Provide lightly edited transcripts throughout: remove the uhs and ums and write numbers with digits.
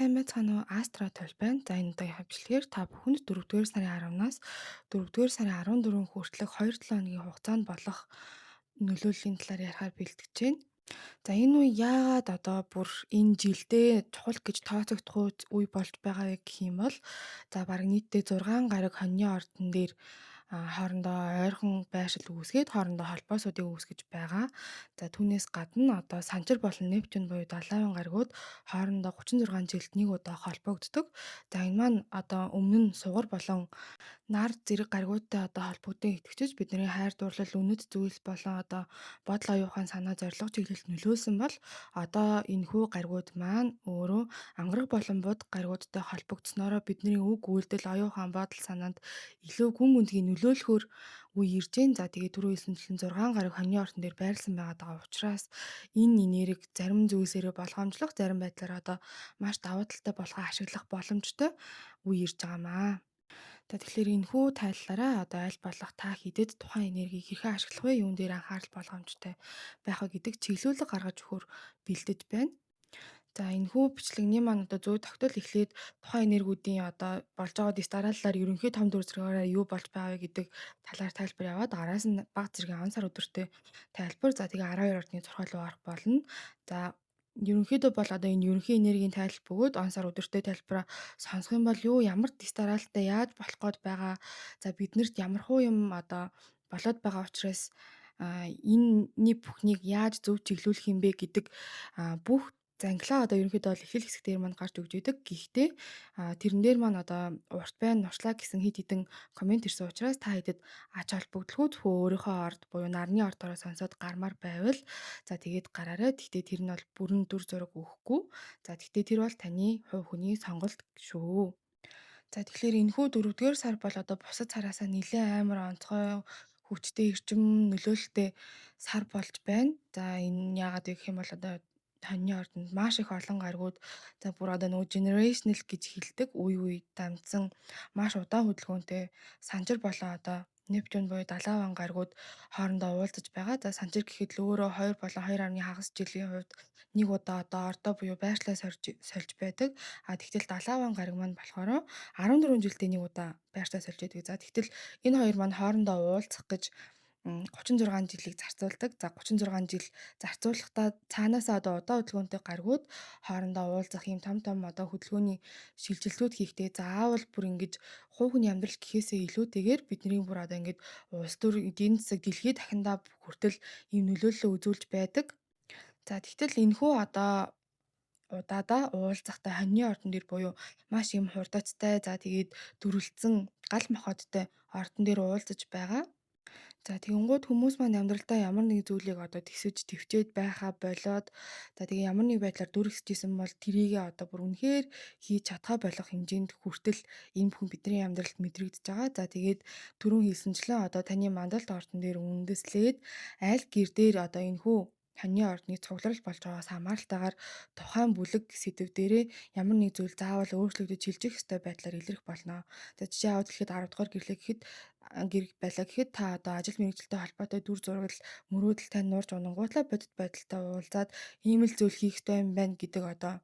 Сайн байцгаана уу? Астра тул байна. За, энэ удаагийн бичлэгээр та бүхэнд 4-р сарын 10-наас 4-р сарын 14 хүртэлх 2-7 хоногийн хугацаанд болох нөлөөллийн талаар ярихаар бэлтгэж байна. За, энэ үе яагаад одоо бүр энэ жилдээ чухал гэж тооцогдох үе болж байгаа вэ гэх юм бол, за, бараг нийтдээ 6 гараг хоньны ордон дээр хоорондоо ойрхон байршил үүсгээд, хоорондоо холбоосуудыг үүсгэж байгаа. За, түүнээс гадна одоо Санчир болон Нептун буюу далайн гаригууд хоорондоо 36 жилд нэг удаа холбогддог. За, энэ маань одоо өмнө нь сугар болон нар зэрэг гаригуудтай одоо холбогдсон итгэгчид бидний хайр дурлал, үнэт зүйл болон одоо бодол, оюун санаа, зорилго чиглэлд нөлөөлсөн бол, одоо энэхүү гаригууд маань өөрөө ангараг болон буд гаригуудтай холбогдсноороо бидний үг үйлдэл, оюун ухаан, бодол санаанд илүү гүн гүнзгий нөлөөлөхөөр үе ирж байна. За, тэгээд түрүү хэлсэнчлэн 6 гариг хоньны ордон дээр байрлсан байгаа даа учраас энэ энерги зарим зүйлсээрээ болгоомжлох, зарим байдлаар одоо маш давуу талтай болохоо ашиглах боломжтой үе ирж байгаа маа. За, тэгэхээр энэхүү тайллаараа одоо аль болох та хэдэд тухайн энергийг хэрхэн ашиглах вэ? Юун дээр анхаарал болгоомжтой байх вэ гэдэг чиглүүлэг гаргаж өгөхөөр бэлдэж байна. За, энэхүү бичлэгний маань одоо зөв тогтол эхлээд тухайн энергиудын одоо болж байгаа дэс дарааллаар ерөнхий том дүр зургаараа юу болж байгаа вэ гэдэг талаар тайлбар яваад, араас нь бага зэргийн он сар өдөртэй тайлбар, за, тэгээ 12 ордны зурхай руу орох болно. За, ерөнхийдөө бол одоо энэ ерөнхий энергийн тайлбар бөгөөд он сар өдөртэй тайлбараа сонсох юм бол юу ямар дэс дараалалтай яаж болох гээд байгаа, за, биднэрт ямар хуу юм одоо болоод байгаа учраас энэний бүхнийг яаж зөв чиглүүлэх юм бэ гэдэг бүх зангилаа одоо ерөнхийдөө бол эхлэл хэсэг дээр маань гарч өгч идэг. Гэхдээ тэрэн дээр маань одоо урт байна, нуршлаа гэсэн хэд хэдэн comment ирсэн учраас та хэдэд ач холбогдолгүй зөвхөн өөрийнхөө орд буюу нарны ордороо сонсоод гармаар байвал, за, тэгээд гараарай. Гэхдээ тэр нь бол бүрэн дүр зураг өгөхгүй. За, гэхдээ тэр бол таны хувь хүний сонголт шүү. За, тэгэхээр энэхүү 4-р сар бол одоо бусад сараасаа нэлээд амар онцгой, хүчтэй эрчим нөлөөлөлтэй сар болж байна. За, энэ нь яагаад вэ гэх юм бол одоо хоньны ордонд маш их олон гаригууд, за, бүр одоо нөгөө generational гэж хэлдэг үе үе дамжсан маш удаан хөдөлгөөнтэй Санчир болон одоо Нептун буюу далайн гаригууд хоорондоо уулзаж байгаа. За, Санчир гэхэд л өөрөө 2 болон 2.1 хагас жилийн хувьд нэг удаа одоо ордоо буюу байршлаа сольж байдаг. А тэгтэл далайн гариг маань болохоор 14 жилдээ нэг удаа байршлаа сольж байдаг. За, тэгтэл энэ хоёр маань хоорондоо уулзах гэж 36 жилийг зарцуулдаг. За, 36 жил зарцуулахдаа цаанаасаа одоо удаан хөдөлгөөнтэй гаригууд хоорондоо уулзах юм том том одоо хөдөлгөөний шилжилтүүд хийхдээ заавал бүр ингэж хувь хүний амьдрал гэхээсээ илүүтэйгээр бидний бүр одоо ингэж улс төр, эдийн засаг, дэлхийд дахиндаа хүртэл ийм нөлөөллөө үзүүлж байдаг. За, тэгтэл энэхүү одоо удаадаа уулзахдаа хоньны ордон дээр буюу маш юм хурдацтай, за, тэгээд дүрэлзсэн гал махбодтой ордон дээр уулзаж байгаа. За, тэгэнгүүт хүмүүс маань амьдралдаа ямар нэг зүйлийг одоо тэсэж тэвчээд байхаа болоод, за, тэгээ ямар нэг байдлаар дүрхсэжсэн бол тэрийгээ одоо бүр үнэхээр хийж чадхаа болох хэмжээнд хүртэл энэ бүхэн бидний амьдралд мэдрэгдэж байгаа. За, тэгээд түрүүн хэлсэнчлэн одоо таны мандалт ордон дээр үндэслээд аль гэр дээр одоо энэ хүү хоньны ордны цугларал болж байгаас хамааралтайгаар тухайн бүлэг сэдэв дээрээ ямар нэг зүйл заавал өөрчлөгдөж шилжих ёстой байдлаар илрэх болно. За, жишээ аваад хэлэхэд 10 дугаар гэрлээ гэхэд, гэр байлаа гэхэд та одоо ажил мэргэжилтэй холбоотой дүр зураг, мөрөөдөл тань нуурж унангуутлаа бодит байдалтай уулзаад ийм л зүйл хийх ёстой юм байна гэдэг одоо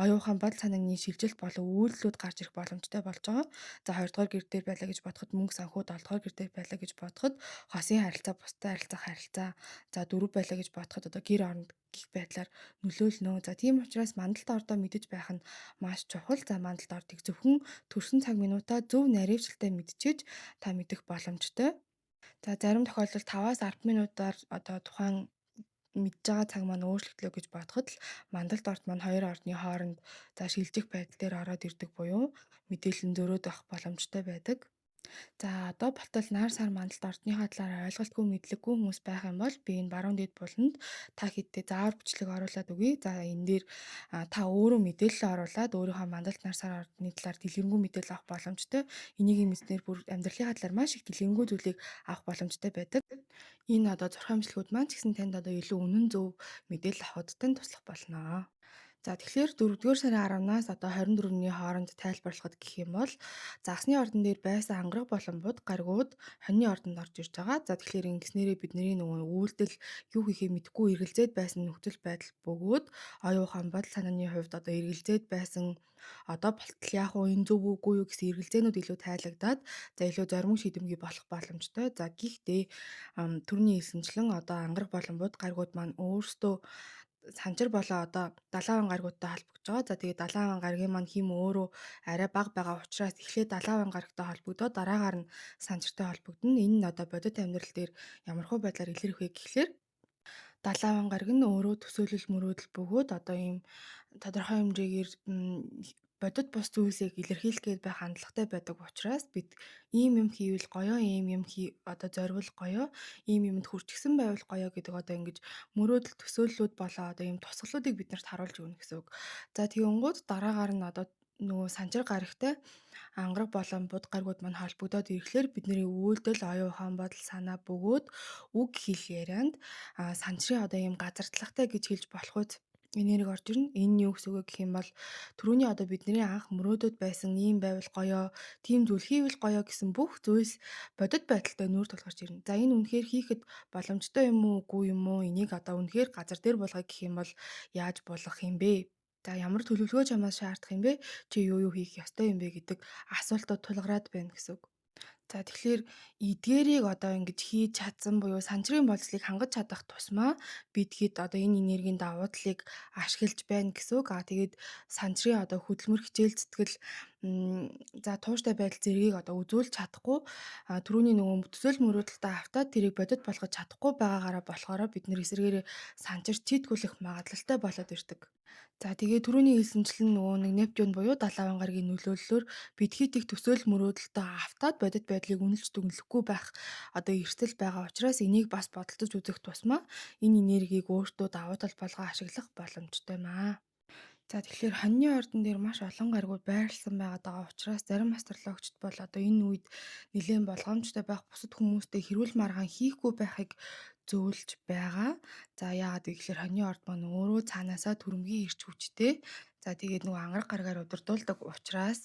оюун ухаан, бодол санааны шилжилт болон үйлдэлүүд гарч ирэх боломжтой болж байгаа. За, 2 дугаар гэр дээр байлаа гэж бодоход мөнгө санхүү, 7 дугаар гэр дээр байлаа гэж бодоход хосын харилцаа, бусдад харилцах харилцаа, за, 4 байлаа гэж бодоход одоо гэр оронд гих байдлаар нөлөөлнө. За, тийм учраас мандалт ордоо мэдэж байх нь маш чухал. За, мандалт ордыг зөвхөн төрсөн цаг минутаа зөв нарийвчлалтай мэдчихэд та мэдэх боломжтой. За, зарим тохиолдолд 5-аас 10 минутаар одоо тухайн мэдж байгаа цаг маань өөрчлөгдлөө гэж бодоход л мандалт орд маань хоёр ордны хооронд, за, шилжих байдал дээр ороод ирдэг буюу мэдээлэл нь зөрөөд авах боломжтой байдаг. За, одоо болтол нар сар мандалт ордныхоо талаар ойлголтгүй, мэдлэггүй хүмүүс байх юм бол би энэ баруун дэд буланд та хэдтэй заавар бичлэг оруулаад өгье. За, энэ дээр та өөрөө мэдээлэл оруулаад өөрийнхөө мандалт, нар сар ордны талаар дэлгэрэнгүй мэдээлэл авах боломжтой. Энийг мэдснээр бүр амьдралынхаа талаар маш их дэлгэрэнгүй зүйлийг авах боломжтой байдаг. Энэ одоо зурхай бичлэгүүд маань ч гэсэн танд одоо илүү үнэн зөв мэдээлэл авахад тань туслах болно. За, тэгэхээр 4-р сарын 10-наас одоо 24-ний хооронд тайлбарлахад гэх юм бол загасны ордон дээр байсан ангараг болон буд гаригууд хоньны ордонд орж ирж байгаа. За, тэгэхээр ингэснээрээ бидний нөгөө үйлдэл юу хийхээ мэдэхгүй эргэлзээд байсан нөхцөл байдал бөгөөд оюун ухаан, бодол санааны хувьд одоо эргэлзээд байсан одоо болтол яах вэ, энэ зөв үгүй юу гэсэн эргэлзээнүүд илүү тайлагдаад, за, илүү зоримог шийдэмгий болох боломжтой. За, гэхдээ түрүүний хэлсэнчлэн одоо ангараг болон буд гаригууд маань өөрсдөө санчир болоо одоо далайн гаригуудтай холбогдож байгаа. За, тэгээд далайн гаригийн маань хэм өөрөө арай бага байгаа учраас эхлээд далайн гаригтай холбогдоод дараагаар нь санчиртай холбогдоно. Энэ нь одоо бодит амьдрал дээр ямархуу байдлаар илэрх вэ гэхлээр далайн гариг нь өөрөө төсөөлөл мөрөөдөл бөгөөд одоо ийм тодорхой хэмжээгээр бодит бус зүйлсийг илэрхийлэх гээд байх хандлагатай байдаг учраас бид ийм юм хийвэл гоё, ийм юм одоо зориул гоё, ийм юмд хүрчихсэн байвал гоё гэдэг одоо ингэж мөрөөдөл төсөөллүүд болоо одоо ийм тусгалуудыг бид нарт харуулж өгнө гэсэн үг. За, тэгэнгүүт дараагаар нь одоо нөгөө санчир гарагтай ангараг болон буд гаригууд маань холбогдоод ирэхлээр бидний үйлдэл, оюун ухаан, бодол санаа бөгөөд үг хэл ярианд санчрын одоо ийм газардлагатай гэж хэлж болох үз энерги орж ирнэ. Энэ нь юу гэсэн үг вэ гэх юм бол түрүүний одоо бидний анх мөрөөдөд байсан ийм байвал гоё, тийм зүйл хийвэл гоё гэсэн бүх зүйлс бодит байдалтай нүүр тулгарч ирнэ. За, энэ үнэхээр хийхэд боломжтой юм уу, үгүй юм уу? Энийг одоо үнэхээр газар дээр буулгая гэх юм бол яаж буулгах юм бэ? За, ямар төлөвлөгөө чамаас шаардах юм бэ? Чи юу юу хийх ёстой юм бэ гэдэг асуултууд тулгараад байна гэсэн үг. За, тэгэхээр эдгээрийг одоо ингэж хийж чадсан буюу санчрын болцлыг хангаж чадах тусмаа бид хэд одоо энэ энергийн давуу талыг ашиглаж байна гэсэн үг. Тэгээд санчрын одоо хөдөлмөр, хичээл зүтгэл, за, тууштай байдал зэргийг одоо үзүүлж чадахгүй, түрүүний нөгөө төсөөл мөрөөдөлтөд автаад тэрийг бодит болгож чадахгүй байгаагаараа болохоор бид нэр эсрэгээрээ санчир чийдгүүлэх магадлалтай болоод ирдэг. За, тэгээ түрүүний хэлсэнчлэн нөгөө нэг Нептун буюу далайн гарагийн нөлөөллөөр бид хэд их төсөөл мөрөөдөлтөө автаад бодит байдлыг үнэлж дүгнэхгүй байх одоо эрсдэл байгаа учраас энийг бас бодолцож үзэх тусмаа энэ энергийг өөртөө давуу тал болгон ашиглах боломжтой юм аа. За, тэгэхээр хоньны ордон дээр маш олон гаригууд байрлсан байгаад байгаа учраас зарим астрологчид бол одоо энэ үед нэлээн болгоомжтой байх, бусад хүмүүстэй хэрүүл маргаан хийхгүй байхыг зөвлөж байгаа. За, яагаад вэ гэхээр хоньны орд маань өөрөө цаанаасаа төрөмгийн эрч хүчтэй. За, тэгээд нөгөө ангараг гаригаар удирдуулдаг учраас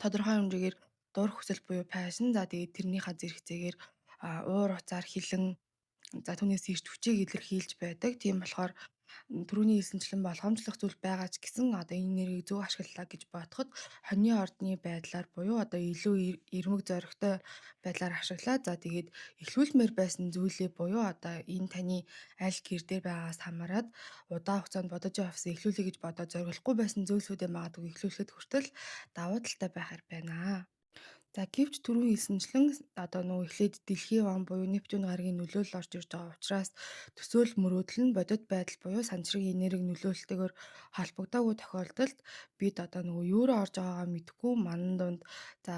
тодорхой хэмжээгээр дур хүсэл буюу passion, за, тэгээд тэрнийхээ зэрэгцээгээр уур уцаар хилэн, за, түүнээс эрч хүчийг илэрхийлж байдаг. Тийм болохоор түрүүний хэлсэнчлэн болгоомжлох зүйл байгаа ч гэсэн одоо энэ нэрийг зөв ашиглалаа гэж бодоход хоньны ордны байдлаар буюу одоо илүү ирмэг зоригтой байдлаар ашиглаа. За, тэгээд эхлүүлмээр байсан зүйлээ буюу одоо энэ таны аль гэр дээр байгаагаас хамаарат удаан хугацаанд бодож явсан, эхлүүлэе гэж бодоод зориглохгүй байсан зүйлсүүдээ магадгүй эхлүүлэхэд хүртэл давуу талтай байхаар байна. За, гэвч түрүүн хэлсэнчлэн одоо нөгөө эхлээд дэлхийн ван буюу Нептун гарагийн нөлөөлөл орж ирж байгаа учраас төсөөл мөрөөдөл нь бодит байдал буюу санчрын энерги нөлөөлөлтөөр холбогдоогүй тохиолдолд бид одоо нөгөө юу руу орж байгаагаа мэдэхгүй манан дунд, за,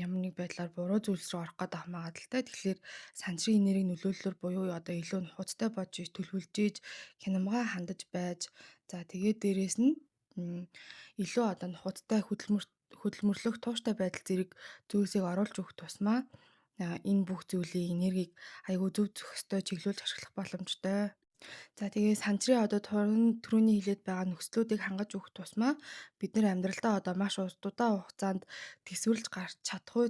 ямар нэг байдлаар буруу зүйлс рүү орох гэдэг магадлалтай. Тэгэхээр санчрын энерги нөлөөллөөр буюу одоо илүү нухацтай бодож төлөвлөж ийж хянамгаа хандаж байж, за, тэгээд дээрэс нь илүү одоо нухацтай хөдөлмөрлөх тууштай байдал зэрэг зүйлсийг оруулж өгөх тусмаа энэ бүх зүйлийн энергийг аягүй зөв зохистой чиглүүлж ашиглах боломжтой. За, тэгээ санчрын одоо түрүүний хэлээд байгаа нөхцлүүдийг хангаж өгөх тусмаа бид нар амьдралдаа одоо маш удаан хугацаанд төсвөрлж гарч чадахгүй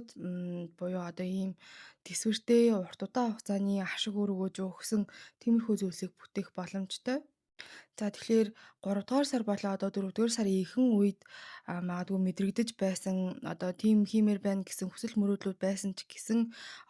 буюу одоо ийм төсвөртэй урт удаан хугацааны ашиг үр өгөөж өгсөн тиймэрхүү зүйлсийг бүтээх боломжтой. За, тэгэхээр 3 дугаар сар болоо одоо 4 дугаар сарын ихэнх үед магадгүй мэдрэгдэж байсан, одоо тийм хиймээр байна гэсэн хүсэл мөрөөдлүүд байсан ч гэсэн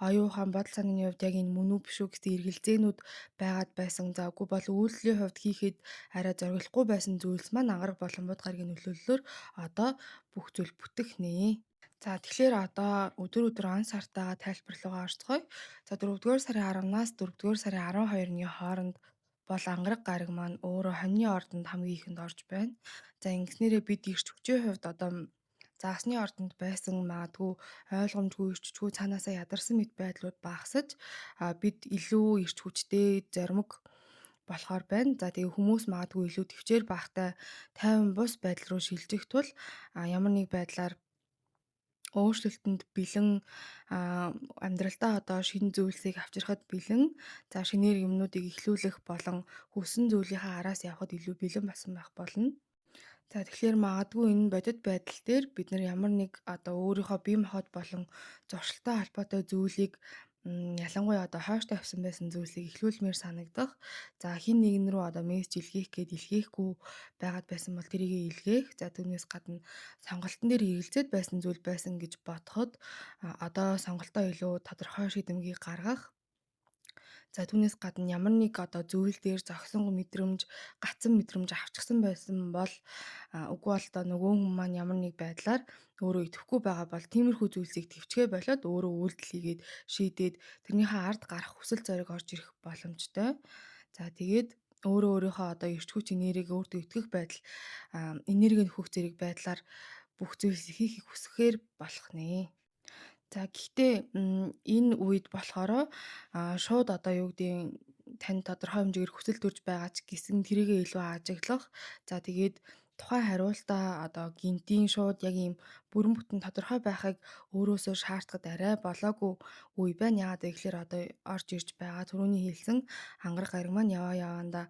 оюун ухаан, бодол санааны хувьд яг энэ мөн үү, биш үү гэсэн эргэлзээнүүд байгаад байсан. За, үгүй бол үйлдэлийн хувьд хийхэд арай зориглохгүй байсан зүйлс маань ангараг болон буд гарагийн нөлөөллөөр одоо бүх зүйл бүтэх нэ. За, тэгэхээр одоо өдөр өдөр он сартайгаа тайлбар руугаа орцгоё. За, 4-р сарын 10-наас 4-р сарын 12-ны хооронд бол ангараг гариг маань өөрөө хоньны ордонд хамгийн ихэнд орж байна. За, ингэснээрээ бид эрч хүчийн хувьд одоо загасны ордонд байсан магадгүй ойлгомжгүй, эрч хүчгүй, цаанаасаа ядарсан мэт байдлууд багасаж, бид илүү эрч хүчтэй, зоримог болохоор байна. За, тэгээ хүмүүс магадгүй илүү тэвчээр баахтай, тайван бус байдал руу шилжих тул ямар нэг байдлаар Өөрчлөлтөнд бэлэн, амьдралдаа одоо шинэ зүйлсийг авчрахад бэлэн, за шинээр юмнуудыг эхлүүлэх болон хүссэн зүйлийнхээ араас явхад илүү бэлэн болсон байх болно. За, тэгэхээр магадгүй энэ бодит байдал дээр бид нар ямар нэг одоо өөрийнхөө бие махбод болон зуршилтай холбоотой зүйлийг, ялангуяа одоо хойш тавьсан байсан зүйлсийг эхлүүлмээр санагдах. За, хин нэгэн рүү одоо мессеж илгээх гээд илгээхгүй байгаад байсан бол тэрийг илгээх. За, түүнээс гадна сонголтон дээр эргэлзээд байсан зүйл байсан гэж бодоход, одоо сонголтоо илүү тодорхой шийдэмгийг гаргах. За, түүнээс гадна ямар нэг одоо зүйл дээр зогсон мэдрэмж, гацсан мэдрэмж авчихсан байсан бол, үгүй бол одоо нөгөө хүн маань ямар нэг байдлаар өөрөө идэвхгүй байгаа бол тиймэрхүү зүйлсийг төвчгээ болиод өөрөө үйлдэл хийгээд шийдээд тэрнийхээ ард гарах хүсэл зориг орж ирэх боломжтой. За, тэгээд өөрөө өөрийнхөө одоо эрч хүч энергийг өөртөө итгэх байдал, энергийг нөхөх зэрэг байдлаар бүх зүйлсийг хийхийг хүсэхээр болох нэ. За, гэхдээ энэ үед болохоор шууд одоо юу гэдгийг тань тодорхой хэмжээгээр хүсэл төрж байгаа ч гэсэн тэрийгээ илүү ажиглах. За, тэгээд тухайн хариултаа одоо гинтийн шууд яг ийм бүрэн бүтэн тодорхой байхыг өөрөөсөө шаардахад арай болоогүй үе байна. Яагаад гэвэл одоо орж ирж байгаа түрүүний хэлсэн ангараг гариг маань яваа яваандаа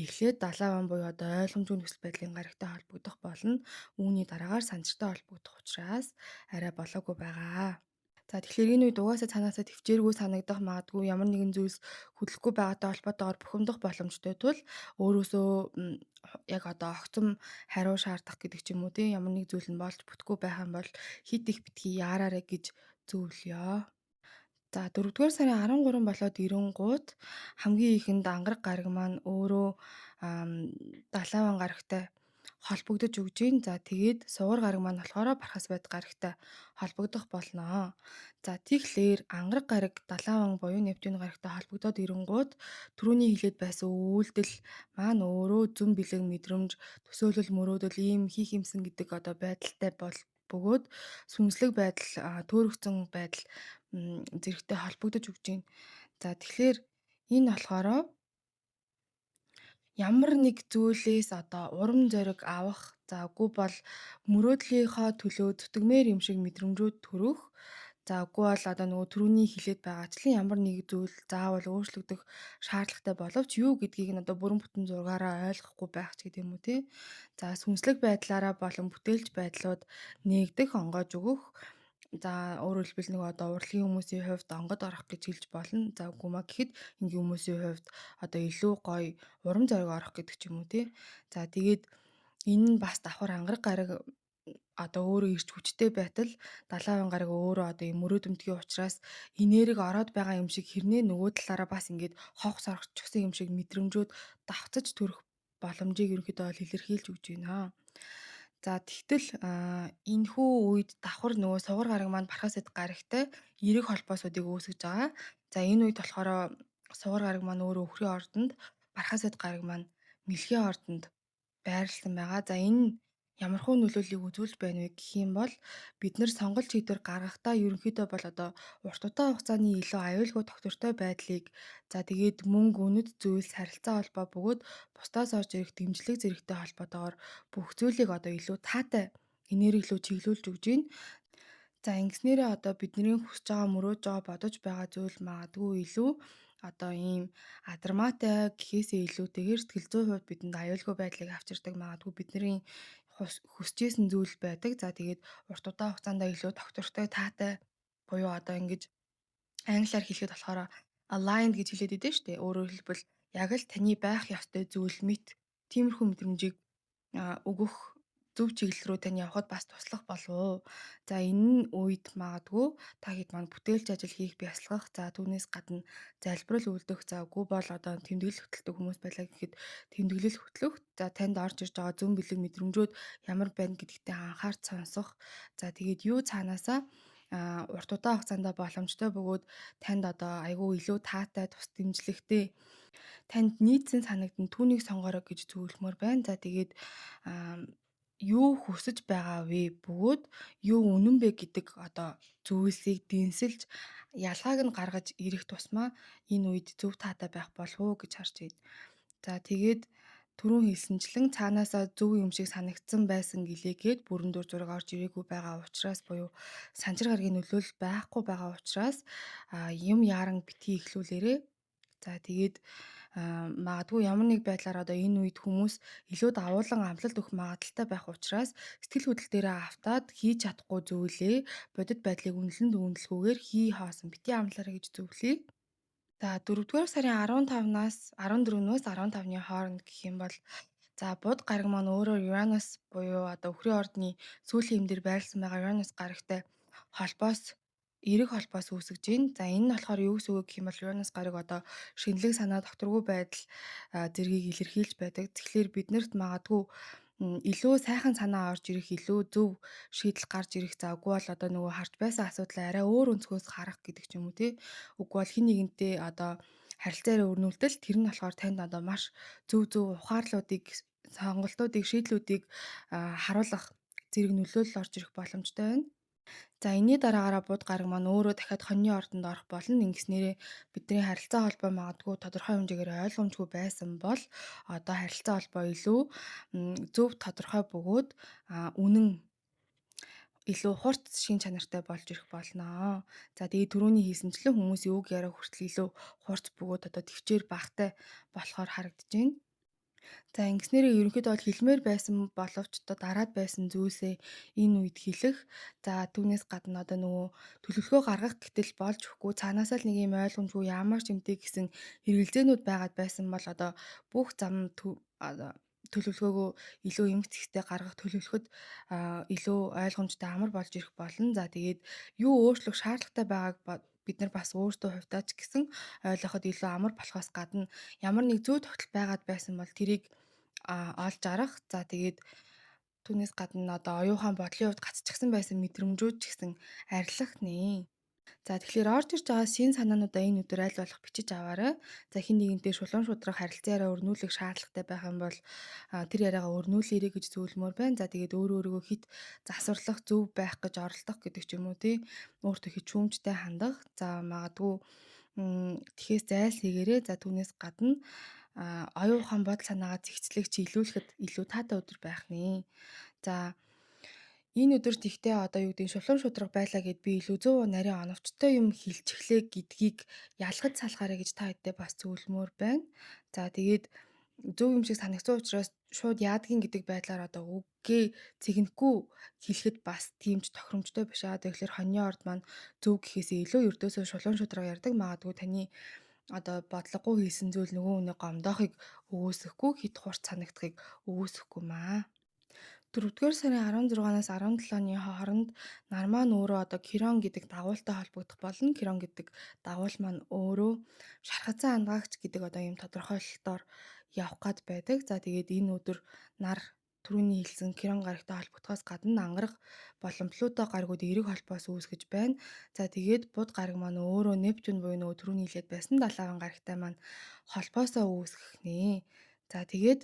эхлээд далайн ван буюу одоо ойлгомжгүй нөхцөл байдлын гаригтай холбогдох болно. Үүний дараагаар санчиртай холбогдох учраас арай болоогүй байгаа. За, тэгэхээр энэ үед угаасаа цаанаасаа төвчээргүй санагдах, магадгүй ямар нэгэн зүйлс хөдлөхгүй байгаатай холбоотойгоор бухимдах боломжтой тул өөрөөсөө яг одоо огцом хариу шаардах гэдэг ч юм уу, тийм ямар нэг зүйл нь болж бүтэхгүй байх юм бол хит их битгий яараарэ гэж зөвлөё. За, 4-р сарын 13 болоод ирэнгуут хамгийн ихэнд ангараг гариг маань өөрөө далайван гарагтай холбогдож өгж гин. За, тэгээд сугар гараг маань болохоор бархас байд гарагтай холбогдох болно. За, тэгэхээр ангараг гараг далайван буюу Нептун гарагтай холбогдоод ирэнгуут түрүүний хэлээд байсан үйлдэл маань өөрөө зүн бэлэн мэдрэмж, төсөөлөл, мөрөөдөл ийм хийх юмсан гэдэг одоо байдалтай бол бөгөөд сүнслэг байдал, төөрөгцөн байдал зэрэгтэй холбогдож өгж гин. За, тэгэхээр энэ болохоор ямар нэг зүйлээс одоо урам зориг авах, за үгүй бол мөрөөдлийнхоо төлөө зүтгэмээр юм шиг мэдрэмжүүд төрөх, за үгүй бол одоо нөгөө түрүүний хэлээд байгаачлан ямар нэг зүйл заавал өөрчлөгдөх шаардлагатай боловч юу гэдгийг нь одоо бүрэн бүтэн зургаараа ойлгохгүй байх ч гэдэг юм уу, тий. За, сүнслэг байдлаараа болон бүтээлч байдлууд нээгдэх, онгойж өгөх. За, өөрөөр хэлбэл нөгөө одоо урлагийн хүмүүсийн хувьд онгод орох гэж хэлж болно. За, үгүй маа гэхэд энгийн хүмүүсийн хувьд одоо илүү гоё урам зориг орох гэдэг ч юм уу, тий. За, тэгээд энэ нь бас давхар ангараг гараг одоо өөрөө ирч хүчтэй байтал далайн гараг өөрөө одоо юм мөрөөдөмтгий учраас энерги ороод байгаа юм шиг хэрнээ нөгөө талаараа бас ингээд ховх соргочихсон юм шиг мэдрэмжүүд давхцаж төрөх боломжийг ерөнхийдөө бол илэрхийлж өгч байна. За, тэгтэл энэхүү үед давхар нөгөө сугар гараг маань бархас эд гарагтай эерэг холбоосуудыг үүсгэж байгаа. За, энэ үед болохоор сугар гараг маань өөрөө өхрийн ордонд, бархас эд гараг маань мэлхийн ордонд байрлсан байгаа. За, энэ ямархуу нөлөөллийг үзүүлж байна вэ гэх юм бол бид нар сонголт шийдвэр гаргахдаа ерөнхийдөө бол одоо урт удаан хугацааны илүү аюулгүй тогтвортой байдлыг, за тэгээд мөнгө, үнэт зүйлс, харилцаа холбоо бөгөөд бусдаас орж ирэх дэмжлэг зэрэгтэй холбоотойгоор бүх зүйлийг одоо илүү таатай энерги рүү чиглүүлж өгч байна. За, ингэснээрээ одоо бидний хүсэж байгаа, мөрөөдж байгаа, бодож байгаа зүйл магадгүй илүү одоо ийм адармаатай гэхээсээ илүүтэйгээр сэтгэл зүйн хувьд бидэнд аюулгүй байдлыг авчирдаг, магадгүй бидний хүсэж исэн зүйл байдаг. За, тэгээд урт удаан хугацаанд илүү тогтвортой, таатай буюу одоо ингэж англиар хэлэхэд болохоор aligned гэж хэлээд идэв шүү дээ. Өөрөөр хэлбэл яг л таны байх ёстой зүйл мэт тиймэрхүү мэдрэмжийг өгөх зөв чиглэл рүү тань явхад бас туслах болов уу? За, энэ үед магадгүй та хэд маань бүтээлч ажил хийх, бясалгах, за түүнээс гадна залбирал үлдэх, за үгүй бол одоо тэмдэглэл хөтэлдэг хүмүүс байлаа гэхэд тэмдэглэл хөтлөх, за танд орж ирж байгаа зөв бэлэг мэдрэмжүүд ямар байна гэдэгтээ анхаарч сонсох, за тэгээд юу цаанаасаа урт удаан хугацаанд боломжтой бөгөөд танд одоо айгүй илүү таатай, тус дэмжлэгтэй, танд нийцсэн санагдан түүнийг сонгоорой гэж зөвлөмөр байна. За, тэгээд юу хүсэж байгаа вэ бөгөөд юу үнэн бэ гэдэг одоо зүйлсийг дэнсэлж ялгааг нь гаргаж ирэх тусмаа энэ үед зөв таатай байх болов уу гэж харж байна. За, тэгээд Түрүүн хэлсэнчлэн цаанаасаа зөв юм шиг санагдсан байсан гэлээгээд бүрэн дүр зураг орж ирээгүй байгаа учраас буюу санчир гарагийн нөлөөлөл байхгүй байгаа учраас юм яаран битгий эхлүүлээрэй. За тэгээд магадгүй ямар нэг байдлаар одоо энэ үед хүмүүс илүү давуулан амлалт өгөх магадлалтай байх учраас сэтгэл хөдлөл дээрээ автаад хийж чадахгүй зүйлээ бодит байдлыг үнэлэн дүгнэлгүйгээр хий хоосон битгий амлаарай гэж зөвлөе. За 4-р сарын 15-наас 14-өөс 15-ны хооронд гэх юм бол за Буд гараг маань өөрөө Uranus буюу одоо Үхрийн ордны сүүлийн хэм дээр байрлсан байгаа Uranus гарагтай холбоос эерэг холбоос үүсгэж байна. За энэ нь болохоор юу гэсэн үг гэх юм бол Uranus гараг одоо шинэлэг санаа, докторгүй байдал зэргийг илэрхийлж байдаг. Тэгэхээр биднэрт магадгүй илүү сайхан санаа орж ирэх, илүү зөв шийдэл гарч ирэх, за үгүй бол одоо нөгөө харж байсан асуудлаа арай өөр өнцгөөс харах гэдэг ч юм уу тий. Үгүй бол хэн нэгэнтэй одоо харилцаа өрнүүлтэл тэр нь болохоор танд одоо маш зөв зөв ухаарлуудыг, сонголтуудыг, шийдлүүдийг харуулах зэрэг нөлөөлөл орж ирэх боломжтой байна. За энэний дараагаараа Буд гараг маань өөрөө дахиад хоньны ордонд орох болно. Ингэснээрээ бидний харилцаа холбоо магадгүй тодорхой хэмжээгээр ойлгомжгүй байсан бол одоо харилцаа холбоо илүү зөв тодорхой бөгөөд үнэн илүү хурц шин чанартай болж ирэх болно. За тэгээ түрүүний хийсэнчлэн хүмүүс юуг яриа хүртэл илүү хурц бөгөөд одоо төвчээр багтай болохоор харагдаж байна. За ингэснээрээ ерөнхийдөө бол хэлмээр байсан боловч одоо дараад байсан зүйлсээ энэ үед хэлэх. За түүнээс гадна одоо нөгөө төлөвлөгөө гаргах гэтэл болж өгөхгүй цаанаасаа л нэг юм ойлгомжгүй ямар ч юмтэй гэсэн хэрэгэлзээнүүд байгаад байсан бол одоо бүх зам төлөвлөгөөгөө илүү эмх зэгтээ гаргах төлөвлөхөд илүү ойлгомжтой амар болж ирэх болно. За тэгээд юу өөрчлөх шаардлагатай байгааг бид нар бас өөртөө хувьдаа ч гэсэн ойлгоход илүү амар болохоос гадна ямар нэг зүй тогтол байгаад байсан бол тэрийг олж арах. За тэгээд түүнээс гадна одоо оюухан бодлын хувьд гацчихсан байсан мэдрэмжүүд ч гэсэн арилах нэ. За тэгэхээр орж ирж байгаа шин санаануудаа энэ өдөр аль болох бичиж аваарай. За хэн нэгэнтэй шулуун шудрах харилцан яриа өрнүүлэх шаардлагатай байх юм бол тэр яриагаа өрнүүлээрэй гэж зөвлөмөр байна. За тэгээд өөрөө өөрийгөө хит засварлах зөв байх гэж оролдох гэдэг ч юм уу тий. Өөртөө хит шүүмжтэй хандах. За магадгүй тэгэхээс зайлсхийгээрэй. За түүнээс гадна оюун ухаан бодол санаагаа зэгцлэх чиглүүлэхэд илүү таатай өдөр байх нэ. За энэ өдөрт ихтэй одоо юу гэдэг шулуун шудраг байлаа гэд би илүү зөв нарийн оновчтой юм хэлчихлээ гэдгийг ялгаж салахаарай гэж та хэдтэй бас зөвлөмөр байна. За тэгээд зөв юм шиг санагдсан учраас шууд яадгийн гэдэг байдлаар одоо үггээ цэгнэхгүй хэлэхэд бас тийм ч тохиромжтой биш аа. Тэгэхээр хоньны орд маань зөв гэхээсээ илүү ердөөсөө шулуун шудраг ярьдаг. Магадгүй таны одоо бодлогогүй хийсэн зүйл нөгөө хүний гомдоохыг өгөөсөхгүй хит хурц санагдахыг өгөөсөхгүй маа. 4-р сарын 16-наас 17-ны хооронд нар маань өөрөө одоо Кирон гэдэг дагуултай холбогдох болно. Кирон гэдэг дагуул маань өөрөө шархацсан андгаагч гэдэг одоо ийм тодорхойлолтоор явах гад байдаг. За тэгээд энэ өдөр нар түрүүний хэлсэн Кирон гарагтай холбогдохоос гадна ангараг болон Плуто гарагууд эерэг холбоос үүсгэж байна. За тэгээд Буд гараг маань өөрөө Нептун буюу нөгөө түрүүний хэлээд байсан далаван гарагтай маань холбоосоо үүсгэх нэ. За тэгээд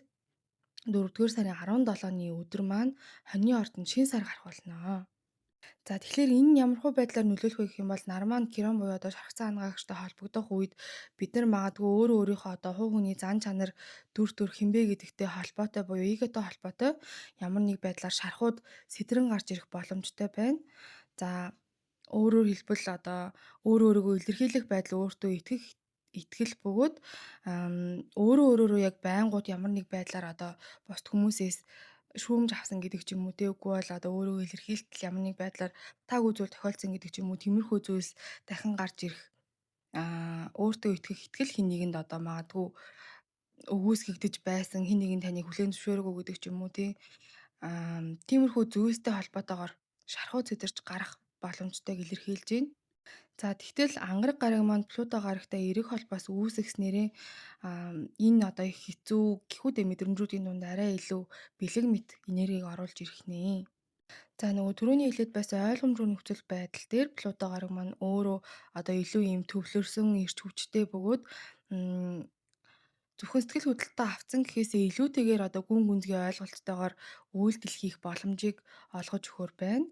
4-р сарын 17-ны өдөр маань хоньны ордонд шинэ сар гарах болно. За тэгэхээр энэ нь ямархуу байдлаар нөлөөлөх вэ гэх юм бол нар маань Кирон буюу одоо шархацсан ангаагчтай холбогдох үед бид нар магадгүй өөрөө өөрийнхөө одоо хувь хүний зан чанар, дүр төрх хинбэ гэдэгтэй холбоотой буюу эготой холбоотой ямар нэг байдлаар шархууд сэтрэн гарч ирэх боломжтой байна. За өөрөөр хэлбэл одоо өөрөө өөрийгөө илэрхийлэх байдал өөртөө итгэх итгэл бөгөөд өөрөө өөрөөрөө яг байнгут ямар нэг байдлаар одоо бусд хүмүүсээс шүүмж авсан гэдэг ч юм уу те үгүй бол одоо өөрийгөө илэрхийлтэл ямар нэг байдлаар таагүй зүйл тохиолдсон гэдэг ч юм уу тиймэрхүү зүйлс дахин гарч ирэх өөртөө итгэх итгэл хэн нэгэнд одоо магадгүй өгөөсгөгдөж байсан хэн нэгэн таныг хүлээн зөвшөөрөөгүй гэдэг ч юм уу те тиймэрхүү зүйлстэй холбоотойгоор шархуу зэдэрч гарах боломжтойг илэрхийлж байна. За тэгтэл ангараг гараг маань Плуто гарагтай эерэг холбоос үүсгэснээрээ энэ одоо их хэцүү гэхүүдээ мэдрэмжүүдийн дунд арай илүү бэлэг мэт энергийг оруулж ирэх нэ. За нөгөө түрүүний хэлээд байсан ойлгомжгүй нөхцөл байдал дээр Плуто гараг маань өөрөө одоо илүү ийм төвлөрсөн эрч хүчтэй бөгөөд зөвхөн сэтгэл хөдлөлтөд автсан гэхээсээ илүүтэйгээр одоо гүн гүнзгий ойлголттойгоор үйлдэл хийх боломжийг олгож өгөхөөр байна.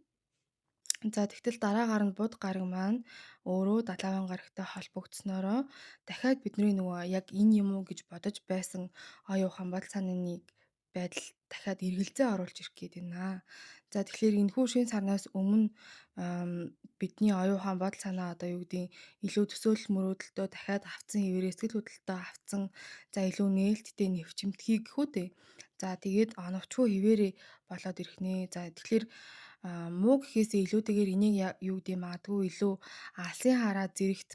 За, тэгтэл дараагаар нь Буд гараг маань өөрөө Далаван гарагтай холбогдсноороо дахиад бидний нөгөө яг энэ юм уу гэж бодож байсан оюун ухаан, бодол санааны байдал дахиад эргэлзээ оруулж ирэх гээд байна. За, тэгэхээр энэхүү шинэ сарнаас өмнө бидний оюун ухаан, бодол санаа одоо юу гэдгийг илүү төсөөлөл мөрөөдөлтөө дахиад авцсан хэвээрээ сэтгэл хөдлөлтөө авцсан, за илүү нээлттэй нэвчимтгий гэхүү дээ. За, тэгээд оновчгүй хэвээрээ болоод ирэх нэ. За, тэгэхээр муу гэхээсээ илүүтэйгээр энийг юу гэдэг магадгүй илүү алсын хараа зэрэгт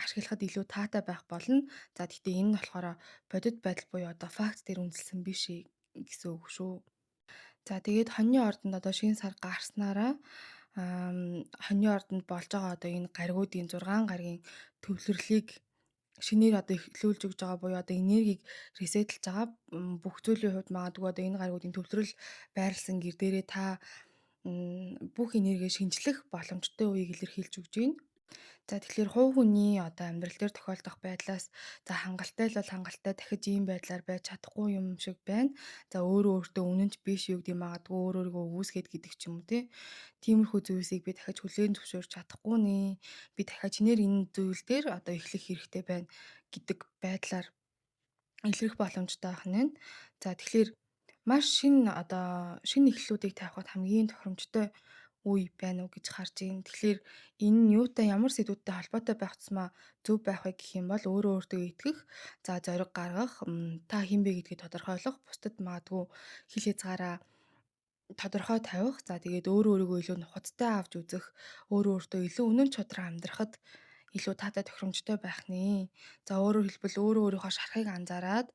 ашиглахад илүү таатай байх болно. За, гэхдээ энэ нь болохоор бодит байдал буюу одоо факт дээр үндэслэсэн биш гэсэн үг шүү. За, тэгээд хоньны ордонд одоо шинэ сар гарснараа хоньны ордонд болж байгаа одоо энэ гаригуудын 6 гаригийн төвлөрлийг шинээр одоо эхлүүлж өгж байгаа буюу одоо энергийг reset лж байгаа. Бүх зүйлийн хувьд магадгүй одоо энэ гаригуудын төвлөрөл байрлсан гэр дээрээ та бүх энергийг шинжлэх боломжтой үеийг илэрхийлж өгч байна. За, тэгэхээр хувь хүний одоо амьдрал дээр тохиолдох байдлаас за хангалттай л бол хангалттай дахиж ийм байдлаар байж чадахгүй юм шиг байна. За, өөрөө өөртөө үнэнч биш юу гэдэг магадгүй өөр өөрийгөө үүсгээд гэдэг ч юм уу тий. Тиймэрхүү зүйлсийг би дахиж хүлээн зөвшөөрч чадахгүй нэ. Би дахиад чинээр энэ зүйл дээр одоо эхлэх хэрэгтэй байна гэдэг байдлаар илрэх боломжтой байх нь. За, тэгэхээр маш шинэ одоо шинэ эхлэлүүдийг тавихад хамгийн тохиромжтой үе байна уу гэж харж байна. Тэгэхээр энэ нь юутай ямар сэдвүүдтэй холбоотой байх тусмаа зөв байх вэ гэх юм бол өөрөө өөртөө итгэх, за зориг гаргах, та хэн бэ гэдгийг тодорхойлох, бусдад магадгүй хил хязгаараа тодорхой тавих, за тэгээд өөрөө өөрийгөө илүү нухацтай авч үзэх, өөрөө өөртөө илүү үнэн чудран амьдрахад илүү таатай тохиромжтой байх нэ. За, өөрөөр хэлбэл өөрөө өөрийнхөө шарахыг анзаараад,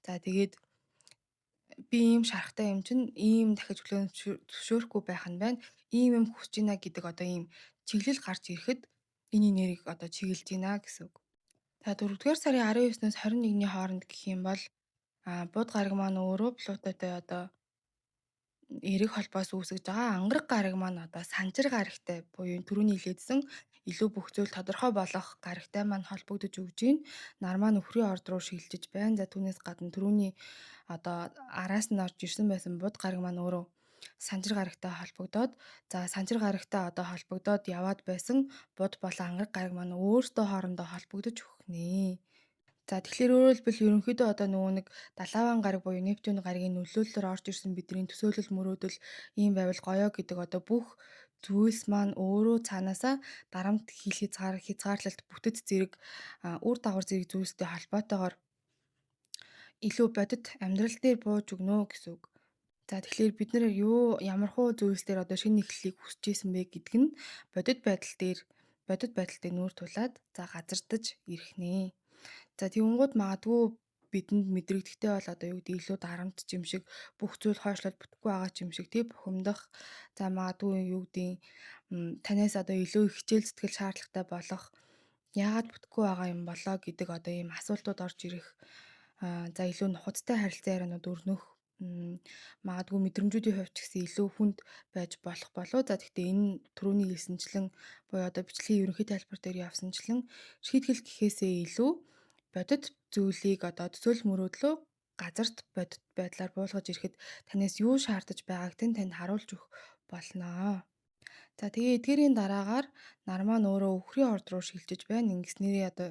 за тэгээд би ийм шарахтай юм чинь ийм дахиж хүлээн зөвшөөрөхгүй байх нь байна. Ийм юм хүсэж байна гэдэг одоо ийм чиглэл гарч ирэхэд энэ нэрийг одоо чиглэж байна гэсэн үг. За, 4-р сарын 19-ноос 21-ний хооронд гэх юм бол Буд гараг маань өөрөө Плутотой одоо эерэг холбоос үүсгэж байгаа. Ангараг гараг маань одоо санжир гарагтай буюу түрүүний хэлээдсэн илүү бүх зүйл тодорхой болох гарагтай маань холбогдож өгж байна. Нар маань үхрийн орд руу шилжиж байна. За, түүнээс гадна түрүүний одоо араас нь орж ирсэн байсан Буд гараг маань өөрөө санжир гарагтай холбогдоод, за санжир гарагтай одоо холбогдоод яваад байсан Буд болон ангараг гараг маань өөрсдөө хоорондоо холбогдож өгөх нэ. За, тэгэхээр өөрөөр хэлбэл ерөнхийдөө одоо нөгөө нэг Далаван гараг буюу Нептун гарагийн нөлөөллөөр орж ирсэн бидний төсөөлөл мөрөөдөл ийм байвал гоё гэдэг одоо бүх зүйлс маань өөрөө цаанаасаа дарамт хил хязгаарлалт бүтэц зэрэг үр дагавар зэрэг зүйлстэй холбоотойгоор илүү бодит амьдрал дээр бууж өгнө гэсэн үг. За, тэгэхээр бид нар юу ямархуу зүйлс дээр одоо шинэ эхлэлийг хүсэж исэн бэ гэдг нь бодит байдал дээр бодит байдал дээр нүүр тулаад за газардаж ирэх нэ. За, тэгэнгүүт магадгүй бидэнд мэдрэгдэхтэй бол одоо юу гэдэг илүү дарамт юм шиг, бүх зүйл хойшлоод бүтэхгүй байгаа ч юм шиг тий бухимдах, за магадгүй юу гэдэг танаас одоо илүү их хичээл зүтгэл шаардлагатай болох, яагаад бүтэхгүй байгаа юм болоо гэдэг одоо ийм асуултууд орж ирэх, за илүү нухацтай харилцан ярианууд өрнөх, магадгүй мэдрэмжүүдийн хувьд ч гэсэн илүү хүнд байж болох болов. За, гэхдээ энэ түрүүний хэлсэнчлэн буюу одоо бичлэгийн ерөнхий тайлбар дээр явсанчлан шийтгэл гэхээсээ илүү бодит зүйлийг одоо төсөөлөл мөрөөдлөө газарт бодит байдлаар буулгаж ирэхэд танаас юу шаардаж байгааг тань танд харуулж өгөх болно. За, тэгээ эдгээрийн дараагаар нар маань өөрөө үхрийн орд руу шилжиж байна. Ингэснээрээ одоо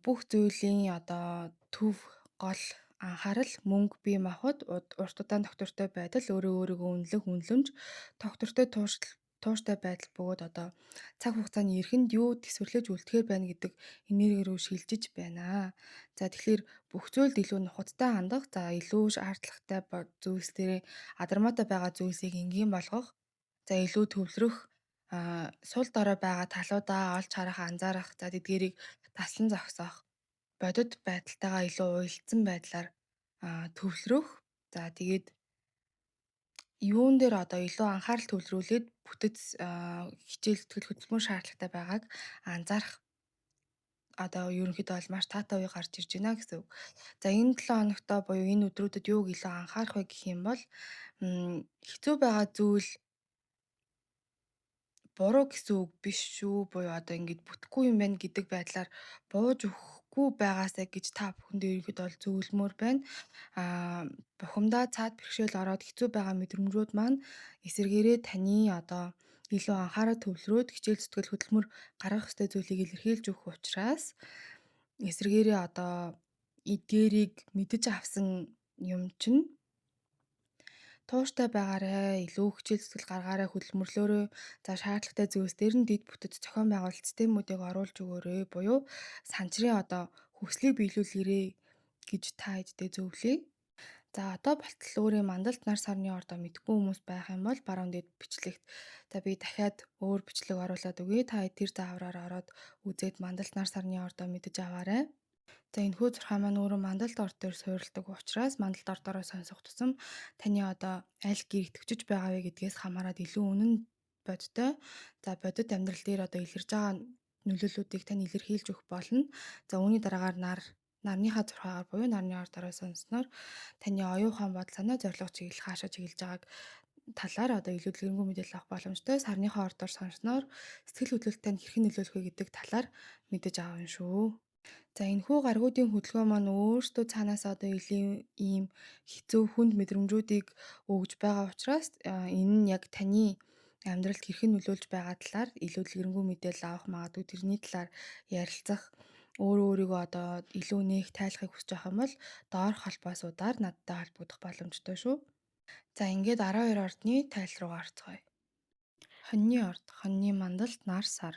бүх зүйлийн одоо төв гол анхаарал мөнгө, бие махбод, урт удаан тогтвортой байдал, өөрөө өөрийгөө үнэлэх үнэлэмж, тогтвортой тууштай байдал бөгөөд одоо цаг хугацааны эрхэнд юу тэсвэрлэж үлдэхээр байна гэдэг энерги рүү шилжиж байна. За, тэгэхээр бүх зүйлд илүү нухацтай хандах, за илүү шаардлагатай зүйлс дээрээ адармаатай байгаа зүйлсийг энгийн болгох, за илүү төвлөрөх, сул дорой байгаа талуудаа олж харах, анзаарах, за тэдгээрийг таслан зогсоох, бодит байдалтайгаа илүү уялдсан байдлаар төвлөрөх. За, тэгээд юун дээр одоо илүү анхаарал төвлөрүүлээд бүтэц хичээл зүтгэл хөдөлмөр шаардлагатай байгааг анзаарах одоо ерөнхийдөө бол маш таатай үе гарч ирж байна гэсэн үг. За, энэ 7 хоногтоо буюу энэ өдрүүдэд юуг илүү анхаарах вэ гэх юм бол хэцүү байгаа зүйл буруу гэсэн үг биш шүү. Буюу одоо ингэж бүтэхгүй юм байна гэдэг байдлаар бууж өгөхгүй байгаасай гэж та бүхэндээ ерөнхийдөө бол зөвлөмөр байна. Бухимдаа цаад бэрхшээл ороод хэцүү байгаа мэдрэмжүүд маань эсэргээрээ таны одоо илүү анхаарал төвлөрөөд хичээл зүтгэл хөдөлмөр гаргах ёстой зүйлийг илэрхийлж өгөх учраас эсрэгээрээ одоо эдгээрийг мэдэж авсан юм чинь тууштай байгаарай, илүү хичээл зүтгэл гаргаарай, хөдөлмөрлөөрэй. За шаардлагатай зүйлс дээр нь дэд бүтэц зохион байгуулалт системүүдийг оруулж өгөөрэй буюу санчрын одоо хүслийг биелүүлээрэй гэж та хэдтэй зөвлөе. За одоо болтол өөрийн мандалт нар сарны ордоо мэдгүй хүмүүс байх юм бол баруун дэд бичлэгт за би дахиад өөр бичлэг оруулаад өгье. Та тэр заавраар ороод үзээд мандалт нар сарны ордоо мэдэж аваарай. За энэхүү зурхай маань өөрөө мандалт орд дээр суурилдаг учраас мандалт ордоороо сонсох тусам таны одоо аль гэр итгэвчж байгаа вэ гэдгээс хамаарат илүү үнэн бодтой. За бодит амьдрал дээр одоо илэрж байгаа нөлөөллүүдийг тань илэрхийлж өгөх болно. За үүний дараагаар нарныхаа зурхаагаар буюу нарны ордоороо сонссноор таны оюун ухаан бодол санаа зорилго чиглэл хаашаа чиглэж байгааг талаар одоо илүү дэлгэрэнгүй мэдээлэл авах боломжтой. Сарныхаа ордоор сонссноор сэтгэл хөдлөлт танд хэрхэн нөлөөлөх вэ гэдэг талаар мэдэж аавна шүү. За энэхүү гаригуудын хөдөлгөөн маань өөрсдөө цаанаас одоо илүү ийм хэцүү хүнд мэдрэмжүүдийг өгж байгаа учраас энэ нь яг таны амьдралд хэрхэн нөлөөлж байгаа талаар илүү дэлгэрэнгүй мэдээлэл авах магадгүй тэрний талаар ярилцах өөрөө өөрийгөө одоо илүү нээх тайлахыг хүсэж байгаа юм бол доорх холбоосуудаар надтай холбогдох боломжтой шүү. За ингээд 12 ордны тайл руу орцгоё. Хоньны орд, хоньны мандалт, нар сар.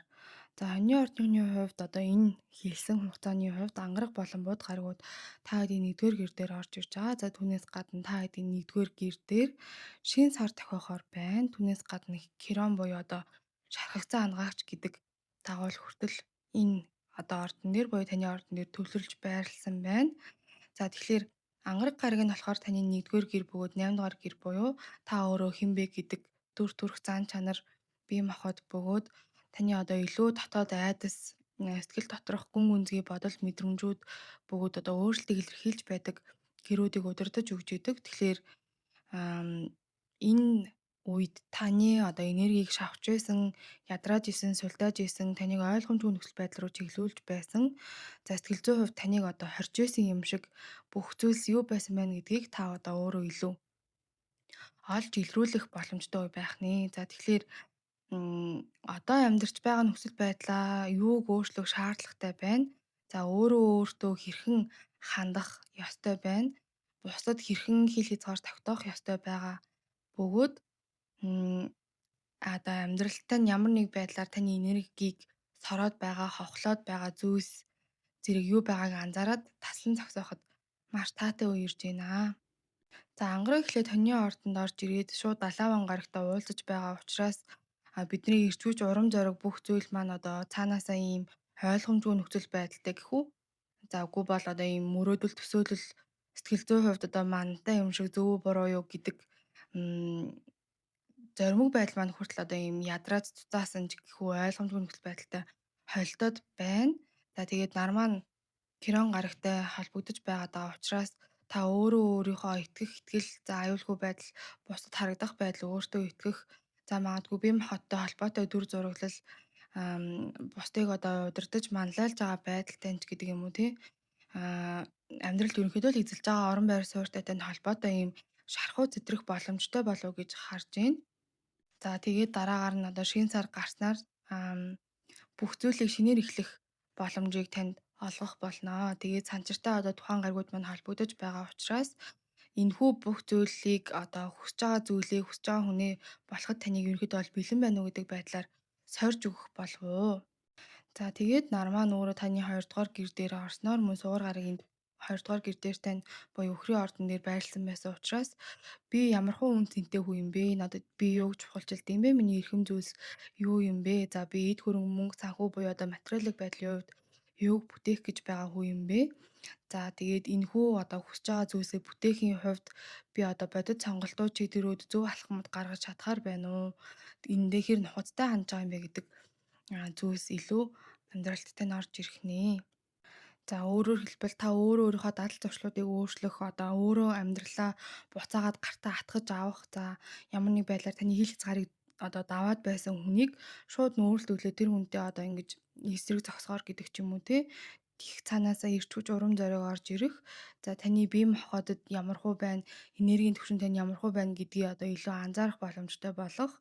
За хоньны ордны хувьд одоо энэ хэлсэн хугацааны хувьд ангараг болон бод гаригууд та хэдийн 1-р гэр дээр орж ирж байгаа. За түүнээс гадна та хэдийн 1-р гэр дээр шин сар тохиохоор байна. Түүнээс гадна Херон буюу одоо шархагцсан ангаагч гэдэг дагуул хүртэл энэ одоо ордон дээр буюу таны ордон дээр төвлөрлж байрлсан байна. За тэгэхээр ангараг гариг нь болохоор таны 1-р гэр бөгөөд 8-р гэр буюу та өөрөө хэн бэ гэдэг дүр төрх зан чанар, бие махбод бөгөөд таны одоо илүү дотоод айдас, сэтгэл доторх гүн гүнзгий бодол мэдрэмжүүд бөгөөд одоо өөрчлөлтийг илэрхийлж байдаг гэрүүдийг удирдах өгч идэг. Тэгэхээр энэ үед таны одоо энергийг шавч байсан, ядрааж исэн, сулдааж исэн, таныг ойлгомжгүй нөхцөл байдал руу чиглүүлж байсан. За сэтгэл зүйн хувьд таныг одоо хорж исэн юм шиг бүх зүйлс юу байсан байна гэдгийг та одоо өөрөө илүү олж илрүүлэх боломжтой үе байх нэ. За тэгэхээр одоо амьдарч байгаа нөхцөл байдлаа юуг өөрчлөх шаардлагатай байна? За өөрөө өөртөө хэрхэн хандах ёстой байна? Бусдад хэрхэн хил хязгаар тогтоох ёстой байгаа бөгөөд одоо амьдралтай нь ямар нэг байдлаар таны энергийг сороод байгаа, ховхлоод байгаа зүйлс зэрэг юу байгааг анзаараад таслан зогсооход маш таатай үе ирж байна. За ангараг эхлээд хоньны ордонд орж ирээд шууд далайван гарагтай уулзаж байгаа учраас бидний эрч хүч, урам зориг бүх зүйл маань одоо цаанаасаа ийм ойлгомжгүй нөхцөл байдалтай гэх үү? За үгүй бол одоо ийм мөрөөдөл, төсөөлөл, сэтгэл зүйн хувьд одоо мантай юм шиг зөв буруу юу гэдэг зоримог байдал маань хүртэл одоо ийм ядраад цуцаасан ч гэх үү ойлгомжгүй нөхцөл байдалтай холдоод байна. За тэгээд нар маань Херон гарагтай холбогдож байгаад байгаа учраас та өөрөө өөрийнхөө итгэх итгэл, за аюулгүй байдал, бусдад харагдах байдал өөртөө итгэх, за магадгүй бие махбодтой холбоотой дүр зураглал, бусдыг одоо удирдах манлайлж байгаа байдалтай ч гэдэг юм уу тий. Амьдралд ерөнхийдөө л эзэлж байгаа орон байр суурьтай танд холбоотой ийм шархуу зэтрэх боломжтой болов уу гэж харж байна. За тэгээд дараагаар нь одоо шинэ сар гарснаар бүх зүйлийг шинээр эхлэх боломжийг танд олгох болно. Тэгээд санчиртай одоо тухайн гаригууд маань холбогдож байгаа учраас энэхүү бүх зүйлийг одоо хүсэж байгаа зүйлийг хүсэж байгаа хүнээ болоход таныг ерөнхийдөө бол бэлэн байна уу гэдэг байдлаар сорж өгөх болов уу. За тэгээд нар маань өөрөө таны 2 дугаар гэр дээр орсноор мөн суур гарагийн 2 дугаар гэр дээр тань буюу өхрийн ордон дээр байрлсан байсан учраас би ямархуу үн цэнтэй хүн юм бэ? Надад би юуг чухалчилд юм бэ? Миний эрхэм зүйлс юу юм бэ? За би эд хөрөнгө мөнгө санхүү буюу одоо материалын байдлын хувьд юуг бүтээх гэж байгаа хүн юм бэ? За тэгээд энэхүү одоо хүсэж байгаа зүйлсээ бүтээхийн хувьд би одоо бодит сонголтууд чийдэрүүд зөв алхмууд гаргаж чадхаар байна уу? Эндээ хэр нухацтай хандж байгаа юм бэ гэдэг зүйлс илүү амьдралд тань орж ирэх нэ. За өөрөөр хэлбэл та өөрөө өөрийнхөө дадал зуршлуудыг өөрчлөх, одоо өөрөө амьдралаа буцаагаад гартаа атгаж авах, за ямар нэг байдлаар таны хил хязгаарыг одоо даваад байсан хүнийг шууд нүүрэлтүүлээ тэр хүнтэй одоо ингэж эсрэг зогсохоор гэдэг ч юм уу те. Тех цаанаасаа эрч хүч, урам зориг орж ирэх. За таны бие махбодод ямархуу байна, энергийн түвшин тань ямархуу байна гэдгийг одоо илүү анзаарах боломжтой болох.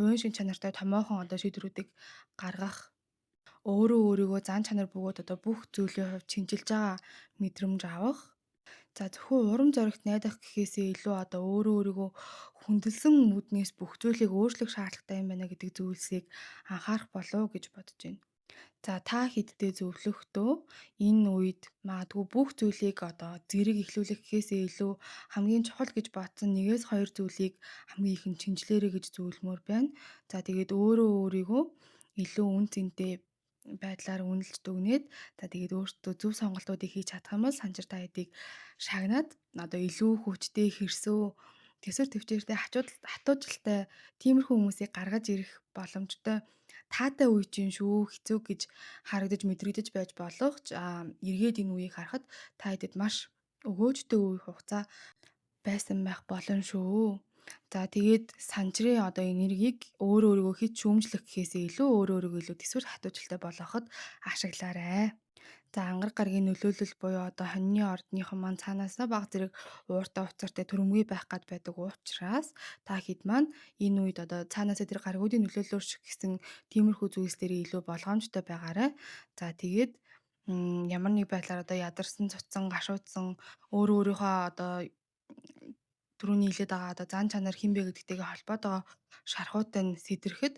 хувийн шин чанартай томоохон одоо шийдвэрүүдийг гаргах, өөрөө өөрийгөө зан чанар бөгөөд одоо бүх зүйлийн хувьд шинжилж байгаа мэдрэмж авах. За, зөвхөн урам зоригт найдах гэхээсээ илүү одоо өөрөө өөрийгөө хүндэлсэн үүднээс бүх зүйлийг өөрчлөх шаардлагатай юм байна гэдэг зүйлсийг анхаарах болов уу гэж бодож байна. За, та хэддээ зөвлөхдөө энэ үед магадгүй бүх зүйлийг одоо зэрэг эхлүүлэх гэхээсээ илүү хамгийн чухал гэж бодсон 1-2 зүйлийг хамгийн ихэнд шинжилээрэй гэж зөвлөмөр байна. За, тэгээд өөрөө өөрийгөө илүү үн цэнтэй байдлаар үнэлж дүгнээд, за тэгээд өөртөө зөв сонголтуудыг хийж чадах юм бол санчир та хэдийг шагнаад одоо илүү хүчтэй, хэрсүү, төсвөр төвчээртэй, хатуужилтай тиймэрхүү хүмүүсийг гаргаж ирэх боломжтой таатай үе чинь шүү, хэцүү гэж харагдаж мэдрэгдэж байж болох ч эргээд энэ үеийг харахад та хэдэд маш өгөөжтэй үе хугацаа байсан байх болно шүү. За, тэгээд санчрын одоо энергийг өөрөө өөрийгөө хэд шүүмжлэх гэхээсээ илүү өөрөө өөрийгөө илүү төсвөр хатуужилтай болгоход ашиглаарай. За, ангараг гарагийн нөлөөлөл буюу одоо хоньны ордныхон маань цаанаасаа баг зэрэг ууртай уцаартай төрөмгүй байх гад байдаг учраас та хэд маань энэ үед одоо цаанаасаа тэр гаригуудын нөлөөллөөр шиг гэсэн тиймэрхүү зүйлс дээр илүү болгоомжтой байгаарай. За, тэгээд ямар нэг байдлаар одоо ядарсан, цуцсан, гашуудсан өөрөө өөрийнхөө одоо түрүүний хэлээд байгаа одоо зан чанар хэн бэ гэдэгтэйгээ холбоотойгоо шархуутай нь сэтрэхэд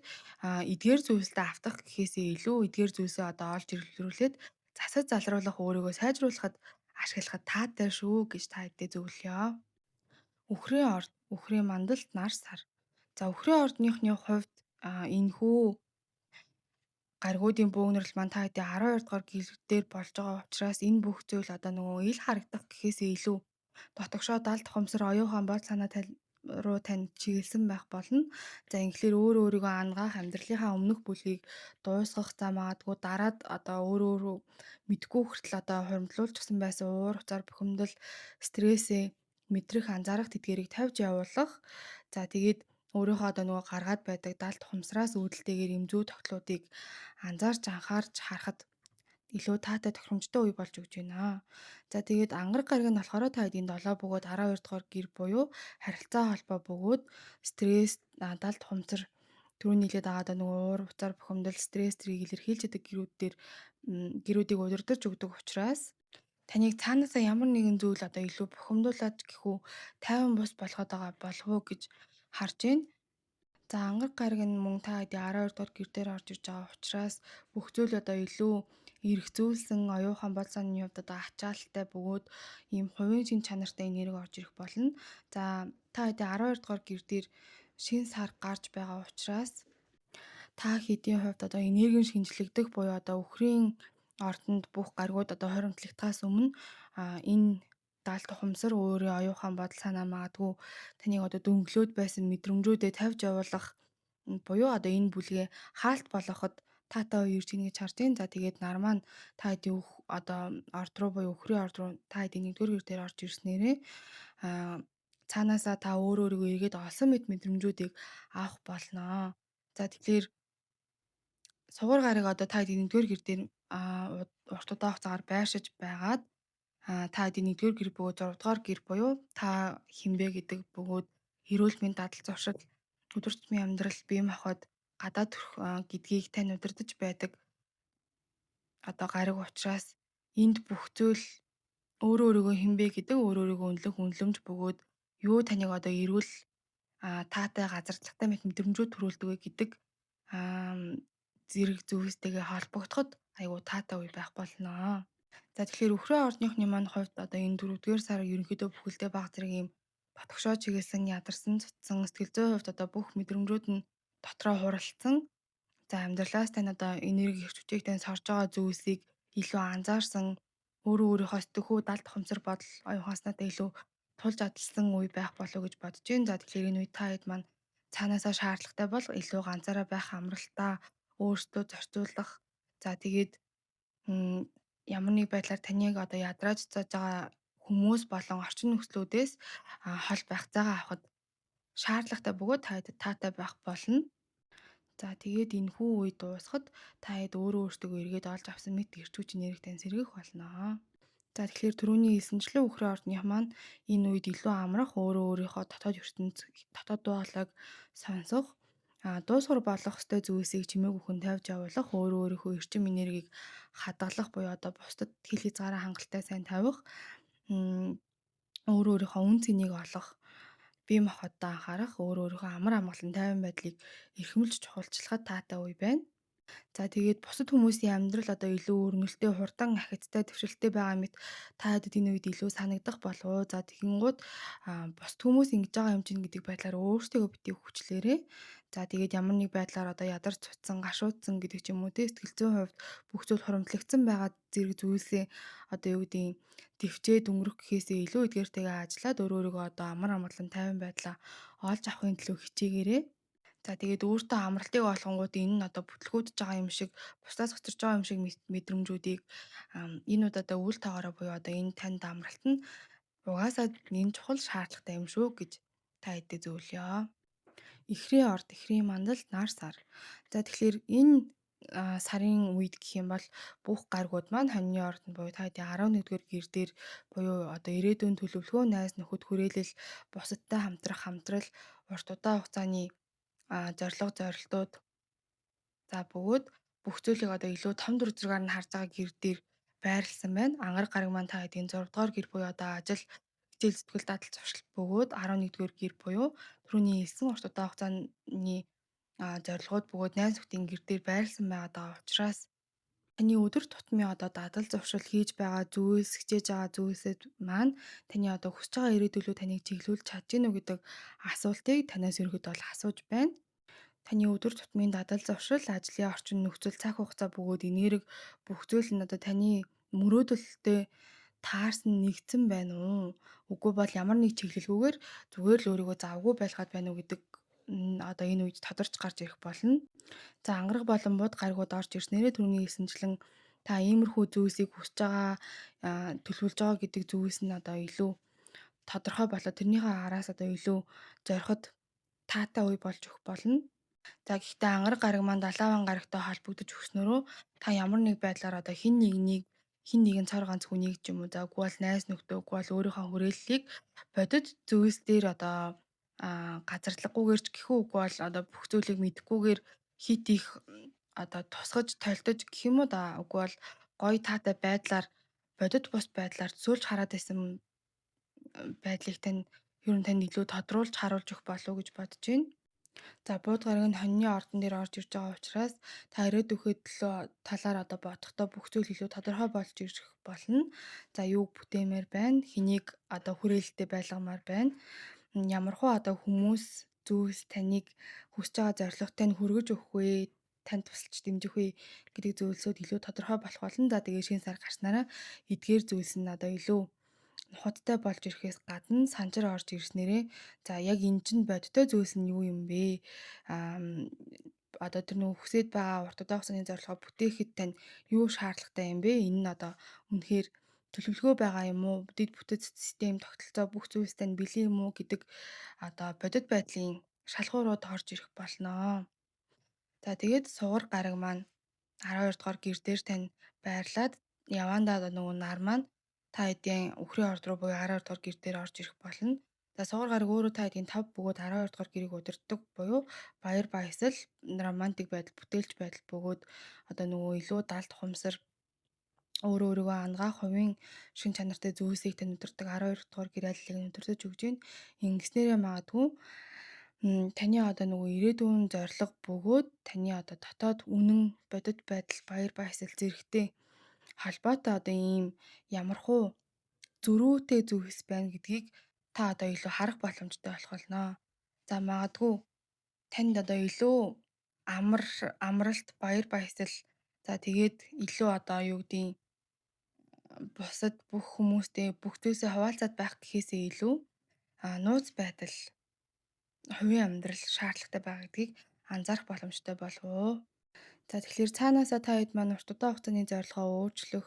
эдгээр зүйлсээ автах гэхээсээ илүү эдгээр зүйлсээ одоо олж ирлрүүлээд засаж залруулах, өөрийгөө сайжруулахад ашиглахад таатай шүү гэж та хэдээ зөвлөё. Үхрийн орд, үхрийн мандалт, нар сар. За, үхрийн ордныхны хувьд энэхүү гаригуудын бөөгнөрөл маань та хэдийн 12 дугаар гэр дээр болж байгаа учраас энэ бүх зүйл одоо нөгөө ил харагдах гэхээсээ илүү дотогшоо далд ухамсар, оюун ухаан, бодол санаа руу тань чиглэсэн байх болно. За, ингэхлээр өөрөө өөрийгөө ангаах, амьдралынхаа өмнөх бүлгийг дуусгах, за магадгүй дараад одоо өөрөө өөрөө мэдгүй хүртэл одоо хуримтлуулчихсан байсан уур уцаар, бухимдал, стрессээ мэдрэх, анзаарах тэдгэрийг тавьж явуулах. За, тэгээд өөрийнхөө одоо нөгөө гаргаад байдаг далд ухамсараас үүдэлтэйгээр юм зүй тогтлуудыг анзаарч анхаарч харахад илүү таатай тохиромжтой үе болж өгч байна. За, тэгээд ангараг гариг нь болохоор та хэдийн 7 бөгөөд 12 дугаар гэр буюу харилцаа холбоо бөгөөд стресс, далд ухамсар, түрүүний хэлээд байгаа одоо нөгөө уур уцаар, бухимдал, стресс тэрийг илэрхийлж идэг гэрүүд дээр гэрүүдийг удирдах өгдөг учраас таныг цаанаасаа ямар нэгэн зүйл одоо илүү бухимдуулаад гэхүү тайван бус болгоод байгаа болов уу гэж харж байна. За, ангараг гариг нь мөн та хэдийн 12 дугаар гэр дээр орж ирж байгаа учраас бүх зүйл одоо илүү эргцүүлсэн оюун ухаан, бодол санааны хувьд одоо ачаалттай бөгөөд ийм хувийн шин чанартай энерги орж ирэх болно. За, та хэдийн 12 дугаар гэр дээр шин сар гарч байгаа учраас та хэдийн хувьд одоо энерги шинжлэгдэх буюу одоо үхрийн ордонд бүх гаригууд одоо хоримтлагдахаас өмнө энэ далд ухамсар, өөрийн оюун ухаан, бодол санаа магадгүй таныг одоо дөнгөлөөд байсан мэдрэмжүүдээ тавьж явуулах буюу одоо энэ бүлгээ хаалт болгоход таатай үе ирж гинэ гэж харж байна. За, тэгээд нар маань та хэдийн одоо орд руу буюу үхрийн орд руу та хэдийн нэгдүгээр гэр дээр орж ирснээрээ цаанаасаа та өөрөө өөрийгөө эргээд олсон мэт мэдрэмжүүдийг авах болно. За, тэгэхээр сугар гариг одоо та хэдийн нэгдүгээр гэр дээр урт удаан хугацаагаар байршиж байгаад та хэдийн нэгдүгээр гэр бөгөөд 6 дугаар гэр буюу та хэн бэ гэдэг бөгөөд эрүүл мэнд, дадал зуршил, өдөр тутмын амьдрал, бие махбод, гадаад төрх гэдгийг тань удирдах байдаг одоо гариг учраас энд бүх зүйл өөрөө өөрийгөө хэн бэ гэдэг, өөрөө өөрийгөө үнэлэх үнэлэмж бөгөөд юу таныг одоо эрүүл таатай газардлагатай мэт мэдрэмжүүд төрүүлдэг вэ гэдэг зэрэг зүйлстэйгээ холбогдоход айгүй таатай үе байх болно. За, тэгэхээр үхрийн ордныхны маань хувьд одоо энэ 4-р сар ерөнхийдөө бүхэлдээ баг зэрэг ийм дотгошоо чиглэсэн, ядарсан, цуцсан, сэтгэл зүйн хувьд одоо бүх мэдрэмжүүд нь дотроо хуралцсан. За, амьдралаас тань одоо энерги, эрч хүчийг тань сорж байгаа зүйлсийг илүү анзаарсан, өөрөө өөрийнхөө сэтгхүү далд ухамсар, бодол, оюун ухаантай илүү тулж адалсан үе байх болов уу гэж бодож байна. За, тэгэхээр энэ үед та хэд маань цаанаасаа шаардлагатай бол илүү ганцаараа байх амралтаа өөртөө зарцуулах. За, тэгээд ямар нэг байдлаар таныг одоо ядрааж цааж байгаа хүмүүс болон орчин нөхцлүүдээс хол байх зайгаа авахад шаардлагатай бөгөөд та таатай байх болно. За, тэгээд энэхүү үе дуусахад та хэд өөрөө өөртөө эргээд олж авсан мэт эрч хүч энерги тань сэргэх болно. За, тэгэхээр түрүүний хэлсэнчлэн үхрийн ордных маань энэ үед илүү амрах, өөрөө өөрийнхөө дотоод ертөнц, дотоод дуу хоолойг сонсох, Дуусгар болох ёстой зүйлсийг чимээгүйхэн тавьж явуулах, өөрөө өөрийнхөө эрчим энергийг хадгалах буюу одоо бусдад хил хязгаараа хангалттай сайн тавих, өөрөө өөрийнхөө үн цэнийг олох, бие махбоддоо анхаарах, өөрөө өөрийнхөө амар амгалан тайван байдлыг эрхэмлж чухалчлахад таатай үе байна. За тэгээд бусад хүмүүсийн амьдрал одоо илүү өрнөлттэй, хурдан ахицтай, дэвшилттэй байгаа мэт та хэдэд энэ үед илүү санагдах болов. За тэгэнгүүт бусад хүмүүс ингэж байгаа юм чинь гэдэг байдлаар өөрсдийгөө битгий хүчлээрээ. За тэгээд ямар нэг байдлаар одоо ядарч цуцсан, гашуудсан гэдэг ч юм уу те, сэтгэл зүйн хувьд бүх зүйл хуримтлагдсан байгаа зэрэг зүйлсээ одоо юу гэдгийг төвчээд өнгөрөх гэхээсээ илүү эдгээртэйгээ ажиллаад өөр өөрийгөө одоо амар амгалан тайван байдлаа олж авахын төлөө хичээгээрэй. За тэгээд өөртөө амралтыг олгонгууд энэ нь одоо бүтлгүүдж байгаа юм шиг, бусдаас хоцорч байгаа юм шиг мэдрэмжүүдийг энэ удаадаа үл тоогоорой буюу одоо энэ танд амралт нь угаасаа энэ чухал шаардлагатай юм шүү гэж та хэдээ зөвлөё. Эхрийн орд, эхрийн мандал, нар сар. За тэгэхээр энэ сарын үед гэх юм бол бүх гаригууд маань хоньны ордонд буюу та хэдийн 11-р гэр дээр буюу одоо ирээдүйн төлөвлөгөө, найз нөхөд хүрээлэл, бусадтай хамтрах хамтрал, урт удаан хугацааны зорилго зорилтууд, за бөгөөд бүх зүйлийг одоо илүү том дүр зургаар нь харж байгаа гэр дээр байрлсан байна. Ангараг гараг маань та хэдийн 6 дугаар гэр буюу одоо ажил, хичээл зүтгэл, дадал зуршил бөгөөд 11-р гэр буюу түрүүний хэлсэн урт удаан хугацааны зорилгууд бөгөөд найз нөхдийн гэр дээр байрлсан байгаа учраас таны өдөр тутмын одоо дадал зуршил хийж байгаа зүйлс, хичээж байгаа зүйлсэд маань таны одоо хүсэж байгаа ирээдүйлөө таныг чиглүүлж чадж гэнэ үү гэдэг асуултыг танаас ерөнхийдөө бол асууж байна. Таны өдөр тутмын дадал зуршил, ажлын орчин, нөхцөл, цаг хугацаа бөгөөд энерги бүх зүйл нь одоо таны мөрөөдөлтэй таарсан нэгдсэн байна уу? Үгүй бол ямар нэг чиглэлгүйгээр зүгээр л өөрийгөө завгүй байлгаад байна уу гэдэг одоо энэ үед тодорч гарч ирэх болно. За ангараг болон бууд гаригууд орж ирснээрээ түрүүний хэлсэнчлэн та иймэрхүү зүйлсийг хүсэж байгаа, төлөвлөж байгаа гэдэг зүйлс нь одоо илүү тодорхой болоод тэрнийхээ араас одоо илүү зориход таатай үе болж өгөх болно. За гэхдээ ангараг гараг маань далааван гарагтай холбогдож өгснөөрөө та ямар нэг байдлаар одоо хэн нэгнийг, хэн нэгэн цор ганц хүнийг ч юм уу, за үгүй бол найз нөхдөө, үгүй бол өөрийнхөө хүрээллийг бодит зүйлс дээр одоо газарлаггүйгээр ч гэхүү, үгүй бол одоо бүх зүйлийг мэдэхгүйгээр хит их одоо тусгаж толдож гэх юм уу да, үгүй бол гоё таатай байдлаар бодит бус байдлаар төсөөлж хараад байсан байдлыг тань ер нь танд илүү тодруулж харуулж өгөх болов уу гэж бодож байна. За бууд гараг нь хоньны ордон дээр орж ирж байгаа учраас та ирээдүйнхээ төлөө талаар одоо бодохдоо бүх зүйл илүү тодорхой болж ирэх болно. За юуг бүтээмээр байна, хэнийг одоо хүрээлэлтэй байлгамаар байна, ямархуу одоо хүмүүс зүйлс таныг хүсэж байгаа зорилготой нь хүргэж өгөх вэ, танд тусалж дэмжих вэ гэдэг зүйлсүүд илүү тодорхой болох болно. За тэгээ шинэ сар гарснараа эдгээр зүйлс нь одоо илүү нухадтай болж ирэхээс гадна санжир орж ирснээрээ за яг энэ чинь бодиттой зүйлс нь юу юм бэ? Одоо тэр нөгөө хүсээд байгаа урт удаан хугацааны зорилгоо бүтээхэд тань юу шаардлагатай юм бэ? Энэ нь одоо үнэхээр төлөвлөгөө байгаа юм уу? Дэд бүтэц систем тогтолцоо бүх зүйлс тань бэлэн юм уу гэдэг одоо бодит байдлын шалгуурууд орж ирэх болно. За тэгээд сугар гараг маань 12 дугаар гэр дээр тань байрлаад явандаа нөгөө нар маань та хэдийн үхрийн орд руу буюу 12 дугаар гэр дээр орж ирэх болно. За сугар гараг өөрөө та хэдийн 5 бөгөөд 12 дугаар гэрийг удирддаг буюу баяр баясгал, романтик байдал, бүтээлч байдал бөгөөд одоо нөгөө илүү далд ухамсар, өөрөө өөрийгөө ангаах хувийн шин чанартай зүйлсийг тань удирддаг 12 дугаар гэр айллыг нь удирдах өгч байна. Ингэснээрээ магадгүй таны одоо нөгөө ирээдүйн зорилго бөгөөд таны одоо дотоод үнэн, бодит байдал, баяр баясгал зэрэгтэй холбоотой одоо ийм ямархуу зөрүүтэй зүйлс байна гэдгийг та одоо илүү харах боломжтой болох болно. За магадгүй танд одоо илүү амар амралт, баяр баясгал, за тэгээд илүү одоо юу гэдгийг бусад бүх хүмүүстэй бүх зүйлсээ хуваалцаад байх гэхээсээ илүү нууц байдал, хувийн амьдрал шаардлагатай байгаа гэдгийг анзаарах боломжтой болов уу. За тэгэхээр цаанаасаа та хэд маань урт удаан хугацааны зорилгоо өөрчлөх,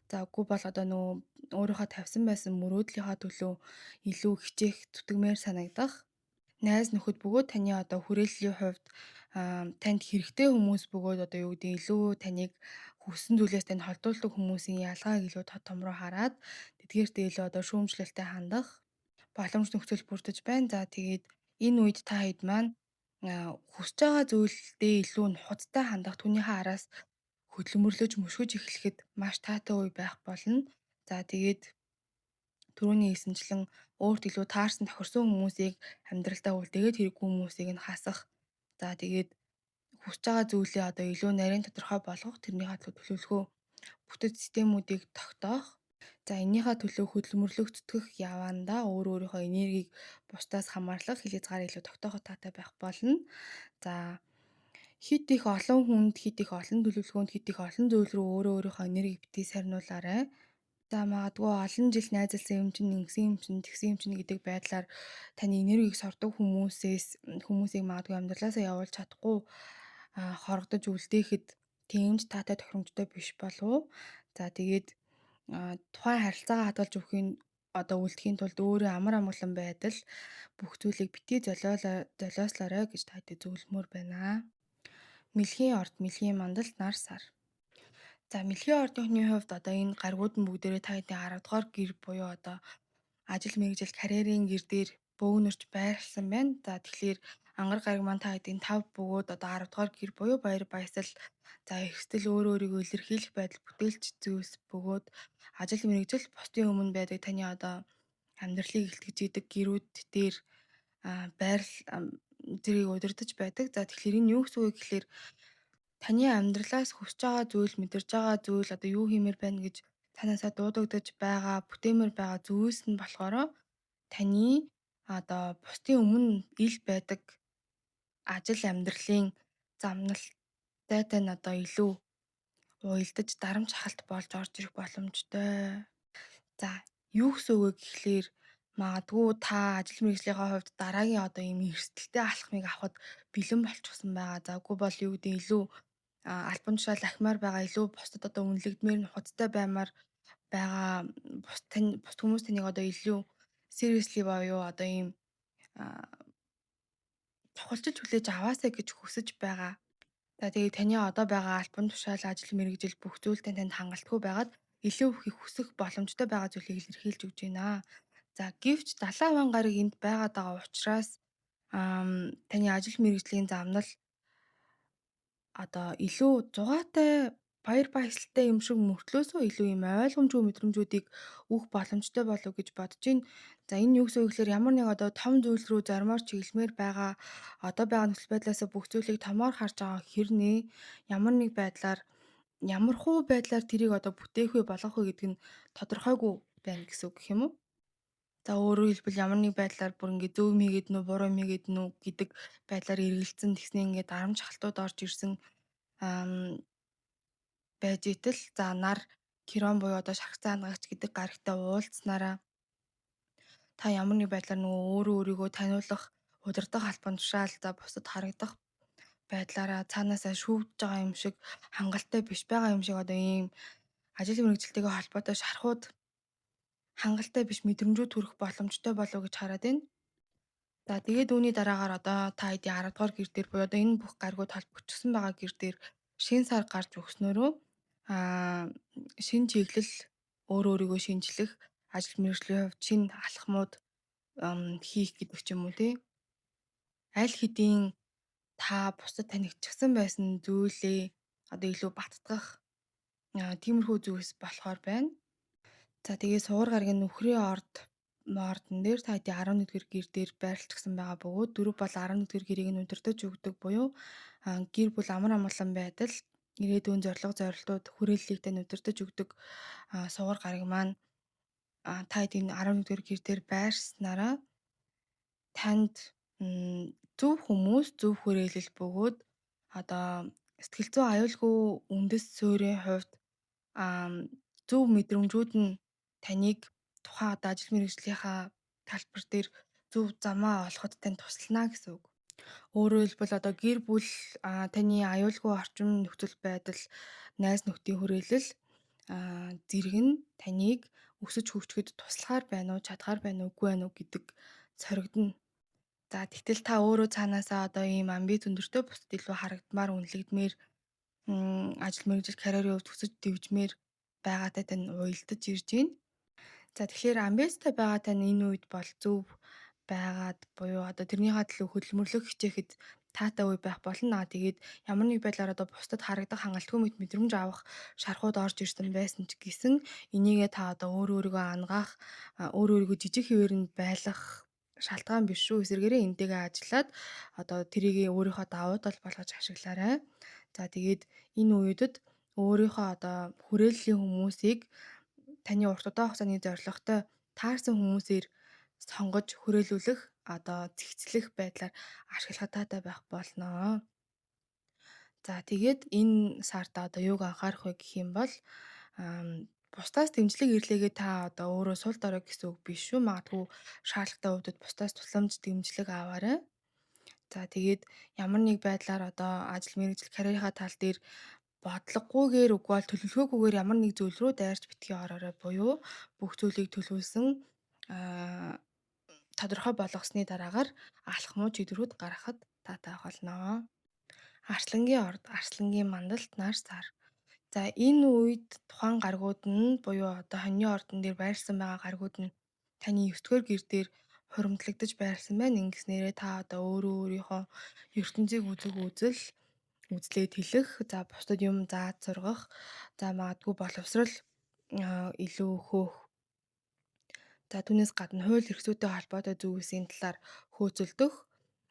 за үгүй бол одоо нөгөө өөрийнхөө тавьсан байсан мөрөөдлийнхаа төлөө илүү хичээх зүтгэмээр санагдах. Найз нөхөд бөгөөд таны одоо хүрээллийн хувьд танд хэрэгтэй хүмүүс бөгөөд одоо юу гэдэг илүү таныг хүссэн зүйлээс тань холдуулдаг хүмүүсийн ялгааг илүү тод томроо хараад тэдгээртээ илүү одоо шүүмжлэлтэй хандах боломж нөхцөл бүрдэж байна. За тэгээд энэ үед та хэд маань Хүсэж байгаа зүйлдээ илүү нухацтай хандах, түүнийхээ араас хөдөлмөрлөж мөшгөж эхлэхэд маш таатай үе байх болно. За тэгээд түрүүний хэлсэнчлэн өөрт илүү таарсан тохирсон хүмүүсийг амьдралдаа үлдээгээд хэрэггүй хүмүүсийг нь хасах. За тэгээд хүсэж байгаа зүйлээ одоо илүү нарийн тодорхой болгох, тэрнийхээ төлөө төлөвлөгөө бүтэц системүүдийг тогтоох. За энэнийхээ төлөө хөдөлмөрлөх зүтгэх яваандаа өөр өөрийнхөө энергийг бусдаас хамгаалах, хил хязгаар илүү тогтооход таатай байх болно. За хит их олон хүнд, хит их олон төлөвлөгөөнд, хит их олон зүйл рүү өөрөө өөрийнхөө энергийг битгий сарниулаарай. За магадгүй олон жил найзалсан юм чинь, ингэсэн юм чинь, тэгсэн юм чинь гэдэг байдлаар таны энергийг сордог хүмүүсийг магадгүй амьдралаасаа явуулж чадахгүй хорогдож үлдээхэд тийм ч таатай тохиромжтой биш болов уу? За тэгээд тухайн харилцаагаа хадгалж өгөхийн одоо үлдэхийн тулд өөрөө амар амгалан байдал бүх зүйлийг битгий золиослоорой гэж та бүхэнд зөвлөмөр байна. Мэлхийн орд, мэлхийн мандал, нар сар. За мэлхийн ордны хувьд одоо энэ гаригууд нь бүгдээрээ та хэдийн 10 дугаар гэр буюу одоо ажил мэргэжил карьерийн гэр дээр бөөгнөрч байрласан байна. За тэгэхээр ангаар гариг маань та хэдийн 5 бөгөөд одоо 10 дугаар гэр буюу баяр баясгал, за эрсдэл өөрөө өөрийгөө илэрхийлэх байдал бүтээлч зүйлс бөгөөд ажил мэргэжил бусдын өмнө байдаг таны одоо амьдралыг илтгэж идэг гэрүүд дээр байрал зэргийг удирдах байдаг. За тэгэхээр энэ юу гэсэн үг вэ гэхлээр таны амьдралаас хүсэж байгаа зүйл, мэдэрч байгаа зүйл одоо юу хиймээр байна гэж цаанаасаа дуудагдаж байгаа, бүтээмээр байгаа зүйлс нь болохоор таны одоо бусдын өмнө ил байдаг ажил амьдралын замналтайтай нь одоо илүү уялдаж дарамт шахалт болж орж ирэх боломжтой. За юу гэсэн үг вэ гэхлээр магадгүй та ажил мэргэжлийнхээ хувьд дараагийн одоо ийм эрсдэлтэй алхмыг авахад бэлэн болчихсон байгаа. За үгүй бол юу гэдэг илүү албан тушаал ахимаар байгаа, илүү бусдад одоо үнэлэгдмээр нухацтай баймаар байгаа бусад хүмүүс таныг одоо илүү seriously буюу одоо ийм чухалчилж хүлээж аваасай гэж хүсэж байгаа. За тэгээд таны одоо байгаа албан тушаал, ажил мэргэжил бүх зүйлтэй танд хангалтгүй байгаад илүү их хүсэх боломжтой байгаа зүйлийг илэрхийлж өгч байна. За гэвч далайн аван гариг энд байгаад байгаа учраас таны ажил мэргэжлийн замнал одоо илүү зугаатай баяр баясгалтай юм шиг мөртлөөсөө илүү юм ойлгомжгүй мэдрэмжүүдийг өгөх боломжтой болов гэж бодож байна. За энэ юу гэсэн үг гэхээр ямар нэг одоо том зүйл рүү зоримоор чиглэмээр байгаа одоо байгаа нөхцөл байдлаасаа бүх зүйлийг томоор харж байгаа хэрнээ ямар нэг байдлаар ямархуу байдлаар тэрийг одоо бүтээх вэ, болгох вэ гэдэг нь тодорхойгүй байна гэсэн үг гэх юм уу? За өөрөөр хэлбэл ямар нэг байдлаар бүр ингээд зөв юм хийгээд нүү, буруу юм хийгээд нүү гэдэг байдлаар эргэлзэн тэгснээ ингээд дарамт шахалтууд орж ирсэн байж итэл за нар Херон буюу одоо шархацсан хандгагч гэдэг гаригтай уулзсанараа та ямар нэг байдлаар нөгөө өөрөө өөрийгөө таниулах, удирдах албан тушаал за бусдад харагдах байдлаараа цаанаасаа шүүгдэж байгаа юм шиг хангалттай биш байгаа юм шиг одоо ийм ажил мэргэжилтэйгээ холбоотой шархууд хангалттай биш мэдрэмжүүд төрөх боломжтой болов гэж хараад байна. За тэгээд үүний дараагаар одоо та хэдийн 10 дугаар гэр дээр буюу одоо энэ бүх гаригууд холбогдчихсон байгаа гэр дээр шинэ сар гарч өгснөөрөө шинэ чиглэл, өөр өөрийгөө шинжлэх, ажил мэргэжлийн хувьд шинэ алхмууд хийх гэдэг ч юм уу тий. Аль хэдийн та бусдад танигдчихсан байсан зүйлээ одоо илүү баттгах тиймэрхүү зүйлс болохоор байна. За тэгээ сугар гарагийн нүхрийн орд мордон дээр та хэдийн 11-р гэр дээр байрлалчихсан байгаа бөгөөд 4 бол 11-р гэрийг нь удирдах өгдөг буюу гэр бүл амар амгалан байдал, ирээдүйн зорилго зорилтууд хүрээллийг тань удирдах өгдөг сугар гараг маань та хэдийн 11-р гэр дээр байршсанараа танд зөв хүмүүс, зөв хүрээлэл бөгөөд одоо сэтгэл зүйн аюулгүй үндэс суурийн хувьд зөв мэдрэмжүүд нь таныг тухайн одоо ажил мэргэжлийнхаа талбар дээр зөв замаа олоход танд туслана гэсэн үг. Өөрөөр хэлбэл одоо гэр бүл таны аюулгүй орчин нөхцөл байдал, найз нөхдийн хүрээлэл зэрэг нь таныг өсөж хөгжихэд туслахаар байна уу, чадхаар байна уу, үгүй байна уу гэдэг соригдоно. За тэгтэл та өөрөө цаанаасаа одоо ийм амбиц өндөртэй бусдад илүү харагдмаар, үнэлэгдмээр ажил мэргэжил карьерийн хувьд өсөж дэвжмээр байгаатай тань уялдаж ирж байна. За тэгэхээр амбицтай байгаа тань энэ үед бол зөв байгаад буюу одоо тэрнийхээ төлөө хөдөлмөрлөх хичээхэд таатай үе байх болно. Тэгээд ямар нэг байдлаар одоо бусдад харагдах хангалтгүй мэт мэдрэмж авах шархууд орж ирсэн байсан ч гэсэн энийгээ та одоо өөрөө өөрийгөө ангаах, өөрөө өөрийгөө жижиг хэвээр нь байлгах шалтгаан биш шүү. Эсвэргээрээ энтэйгээ ажиллаад одоо тэрийг өөрийнхөө давуу тал болгож ашиглаарай. За тэгээд энэ үеүүдэд өөрийнхөө одоо хүрээллийн хүмүүсийг таны урт удаан хугацааны зорилготой таарсан хүмүүсээр сонгож хүрээлүүлэх одоо зэгцлэх байдлаар ашиглахад таатай байх болно. За тэгээд энэ сард одоо юуг анхаарах вэ гэх юм бол бусдаас дэмжлэг ирлээгээ та одоо өөрөө сул дорой гэсэн үг биш шүү. Магадгүй шаардлагатай үедэд бусдаас тусламж дэмжлэг аваарай. За тэгээд ямар нэг байдлаар одоо ажил мэргэжил карьерийнхаа тал дээр бодлогогүйгээр үгүй бол төлөвлөгөөгүйгээр ямар нэг зүйл рүү дайрч битгий ороорой буюу бүх зүйлийг төлөвлөсөн тодорхой болгосны дараагаар алхмуу чиглэлүүд гаргахад таатай болно. Арслангийн орд, арслангийн мандалт нар сар. За энэ үед тухайн гаригууд нь буюу одоо хоньны ордон дээр байрлсан байгаа гаригууд нь таны 9-р гэр дээр хуримтлагдаж байрлсан байна. Ингэснээрээ та одоо өөрөө өөрийнхөө ертөнцийг үзэх үзэл, үзлээ тэлэх, за бусдад юм зааж сургах, за магадгүй боловсрал илүү хөөх. За түүнээс гадна хууль эрх зүйтэй холбоотой зүйлсийн талаар хөөцөлдөх,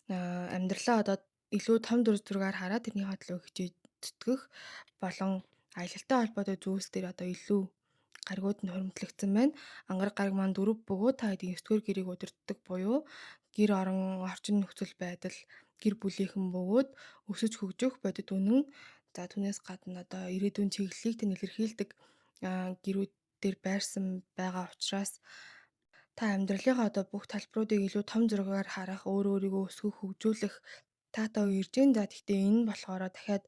амьдралаа одоо илүү том дүр зургаар хараад тэрнийхээ төлөө хичээж зүтгэх болон аялалтай холбоотой зүйлс дээр одоо илүү гаригууд нь хуримтлагдсан байна. Ангараг гариг маань дөрөв бөгөөд та хэдийн 9-р гэрийг удирддаг буюу гэр орон, орчин нөхцөл байдал, гэр бүлийнхэн бөгөөд өсөж хөгжих бодит үнэн, за түүнээс гадна одоо ирээдүйн чиглэлийг тань илэрхийлдэг гэрүүд дээр байрсан байгаа учраас та амьдралынхаа одоо бүх талбаруудыг илүү том зургаар харах, өөрөө өөрийгөө өсгөх, хөгжүүлэх таатай үе ирж байна. За гэхдээ энэ нь болохоор дахиад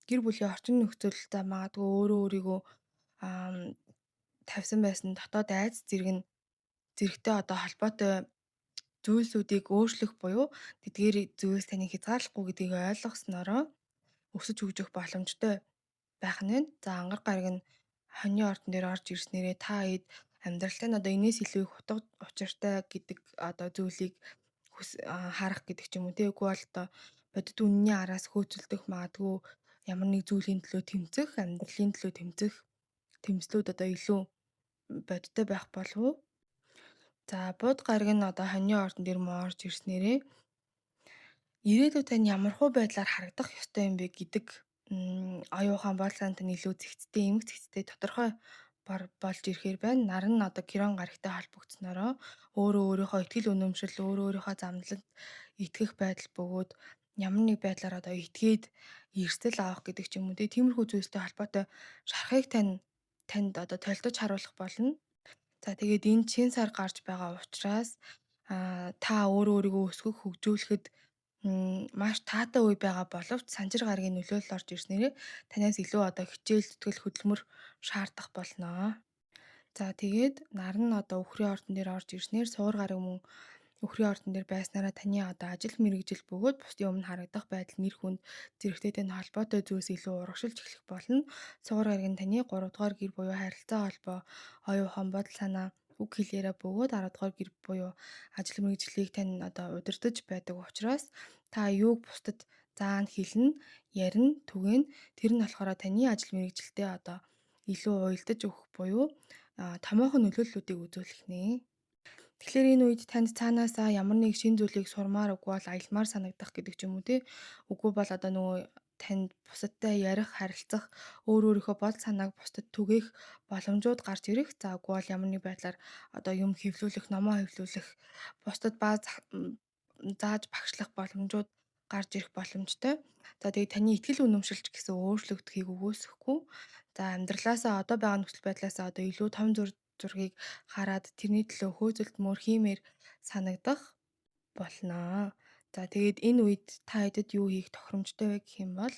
гэр бүлийн орчин нөхцөл, за магадгүй өөрөө өөрийгөө тавьсан байсан дотоод айдас зэрэг нь зэрэгтэй одоо холбоотой зүйлсүүдийг өөрчлөх буюу тэдгээр зүйлс таныг хязгаарлахгүй гэдгийг ойлгоснороо өсөж хөгжих боломжтой байх нь байна. За ангараг гариг нь хоньны ордон дээр орж ирснээрээ та хэд амьдралтай нь одоо энэс илүү их утга учиртай гэдэг одоо зүйлийг харах гэдэг ч юм уу те. Үгүй бол одоо бодит үнний араас хөөцөлдөх, магадгүй ямар нэг зүйлийн төлөө тэмцэх, амьдралын төлөө тэмцэх тэмцлүүд одоо илүү бодиттой байх болов уу? За бууд гариг нь одоо хоньны ордон дээр мөн орж ирснээрээ ирээдүйд тань ямархуу байдлаар харагдах ёстой юм бэ гэдэг оюун ухаан бодол санаа тань илүү зэгцтэй, эмх зэгцтэй тодорхой болж ирэхээр байна. Нар нь одоо Кирон гарагтай холбогдсонороо өөрөө өөрийнхөө итгэл үнэмшил, өөрөө өөрийнхөө замналд итгэх байдал бөгөөд ямар нэг байдлаар одоо итгээд эрсдэл авах гэдэг ч юм уу тиймэрхүү зүйлстэй холбоотой шарахыг танд одоо толдож харуулах болно. За тэгээд энэ чин сар гарч байгаа учраас та өөрөө өөрийгөө өсгөх, хөгжүүлэхэд маш таатай үе байгаа боловч санжир гарагийн нөлөөлөл орж ирснээрээ танаас илүү одоо хичээл зүтгэл хөдөлмөр шаардах болно. За тэгээд нар нь одоо үхрийн ордон дээр орж ирснээр суур гараг мөн үхрийн ордон дээр байснараа таны одоо ажил мэргэжил бөгөөд бусдын өмнө харагдах байдал, нэр хүнд зэрэгтэйтэй нь холбоотой зүйлс илүү урагшилж эхлэх болно. Суур гараг нь таны 3 дугаар гэр буюу харилцаа холбоо, оюун ухаан, бодол санаа, үг хэлээрээ бөгөөд 10 дугаар гэр буюу ажил мэргэжлийг тань одоо удирдах байдаг учраас та юуг бусдад заана, хэлнэ, ярина, түгээнэ. Тэр нь болохоор таны ажил мэргэжилтэд одоо илүү уялдаж өгөх буюу томоохон нөлөөллүүдийг үзүүлэх нэ. Тэгэхээр энэ үед танд цаанаасаа ямар нэг шинэ зүйлийг сурмаар үгүй бол аялмаар санагдах гэдэг ч юм уу тий. Үгүй бол одоо нөгөө танд бусадтай ярих, харилцах, өөр өөрийнхөө бодол санааг бусдад түгээх боломжууд гарч ирэх. За үгүй бол ямар нэг байдлаар одоо юм хэвлүүлэх, номоо хэвлүүлэх, бусдад баа зааж багшлах боломжууд гарч ирэх боломжтой. За тэгээд таны итгэл үнэмшилч гэсэн өөрчлөгдөхийг үгүйсэхгүй. За амьдралаасаа одоо байгаа нөхцөл байдлаасаа одоо илүү том зургийг хараад тэрний төлөө хөөцөлдмөр хиймээр санагдах болно. За тэгээд энэ үед та хэдэд юу хийх тохиромжтой вэ гэх юм бол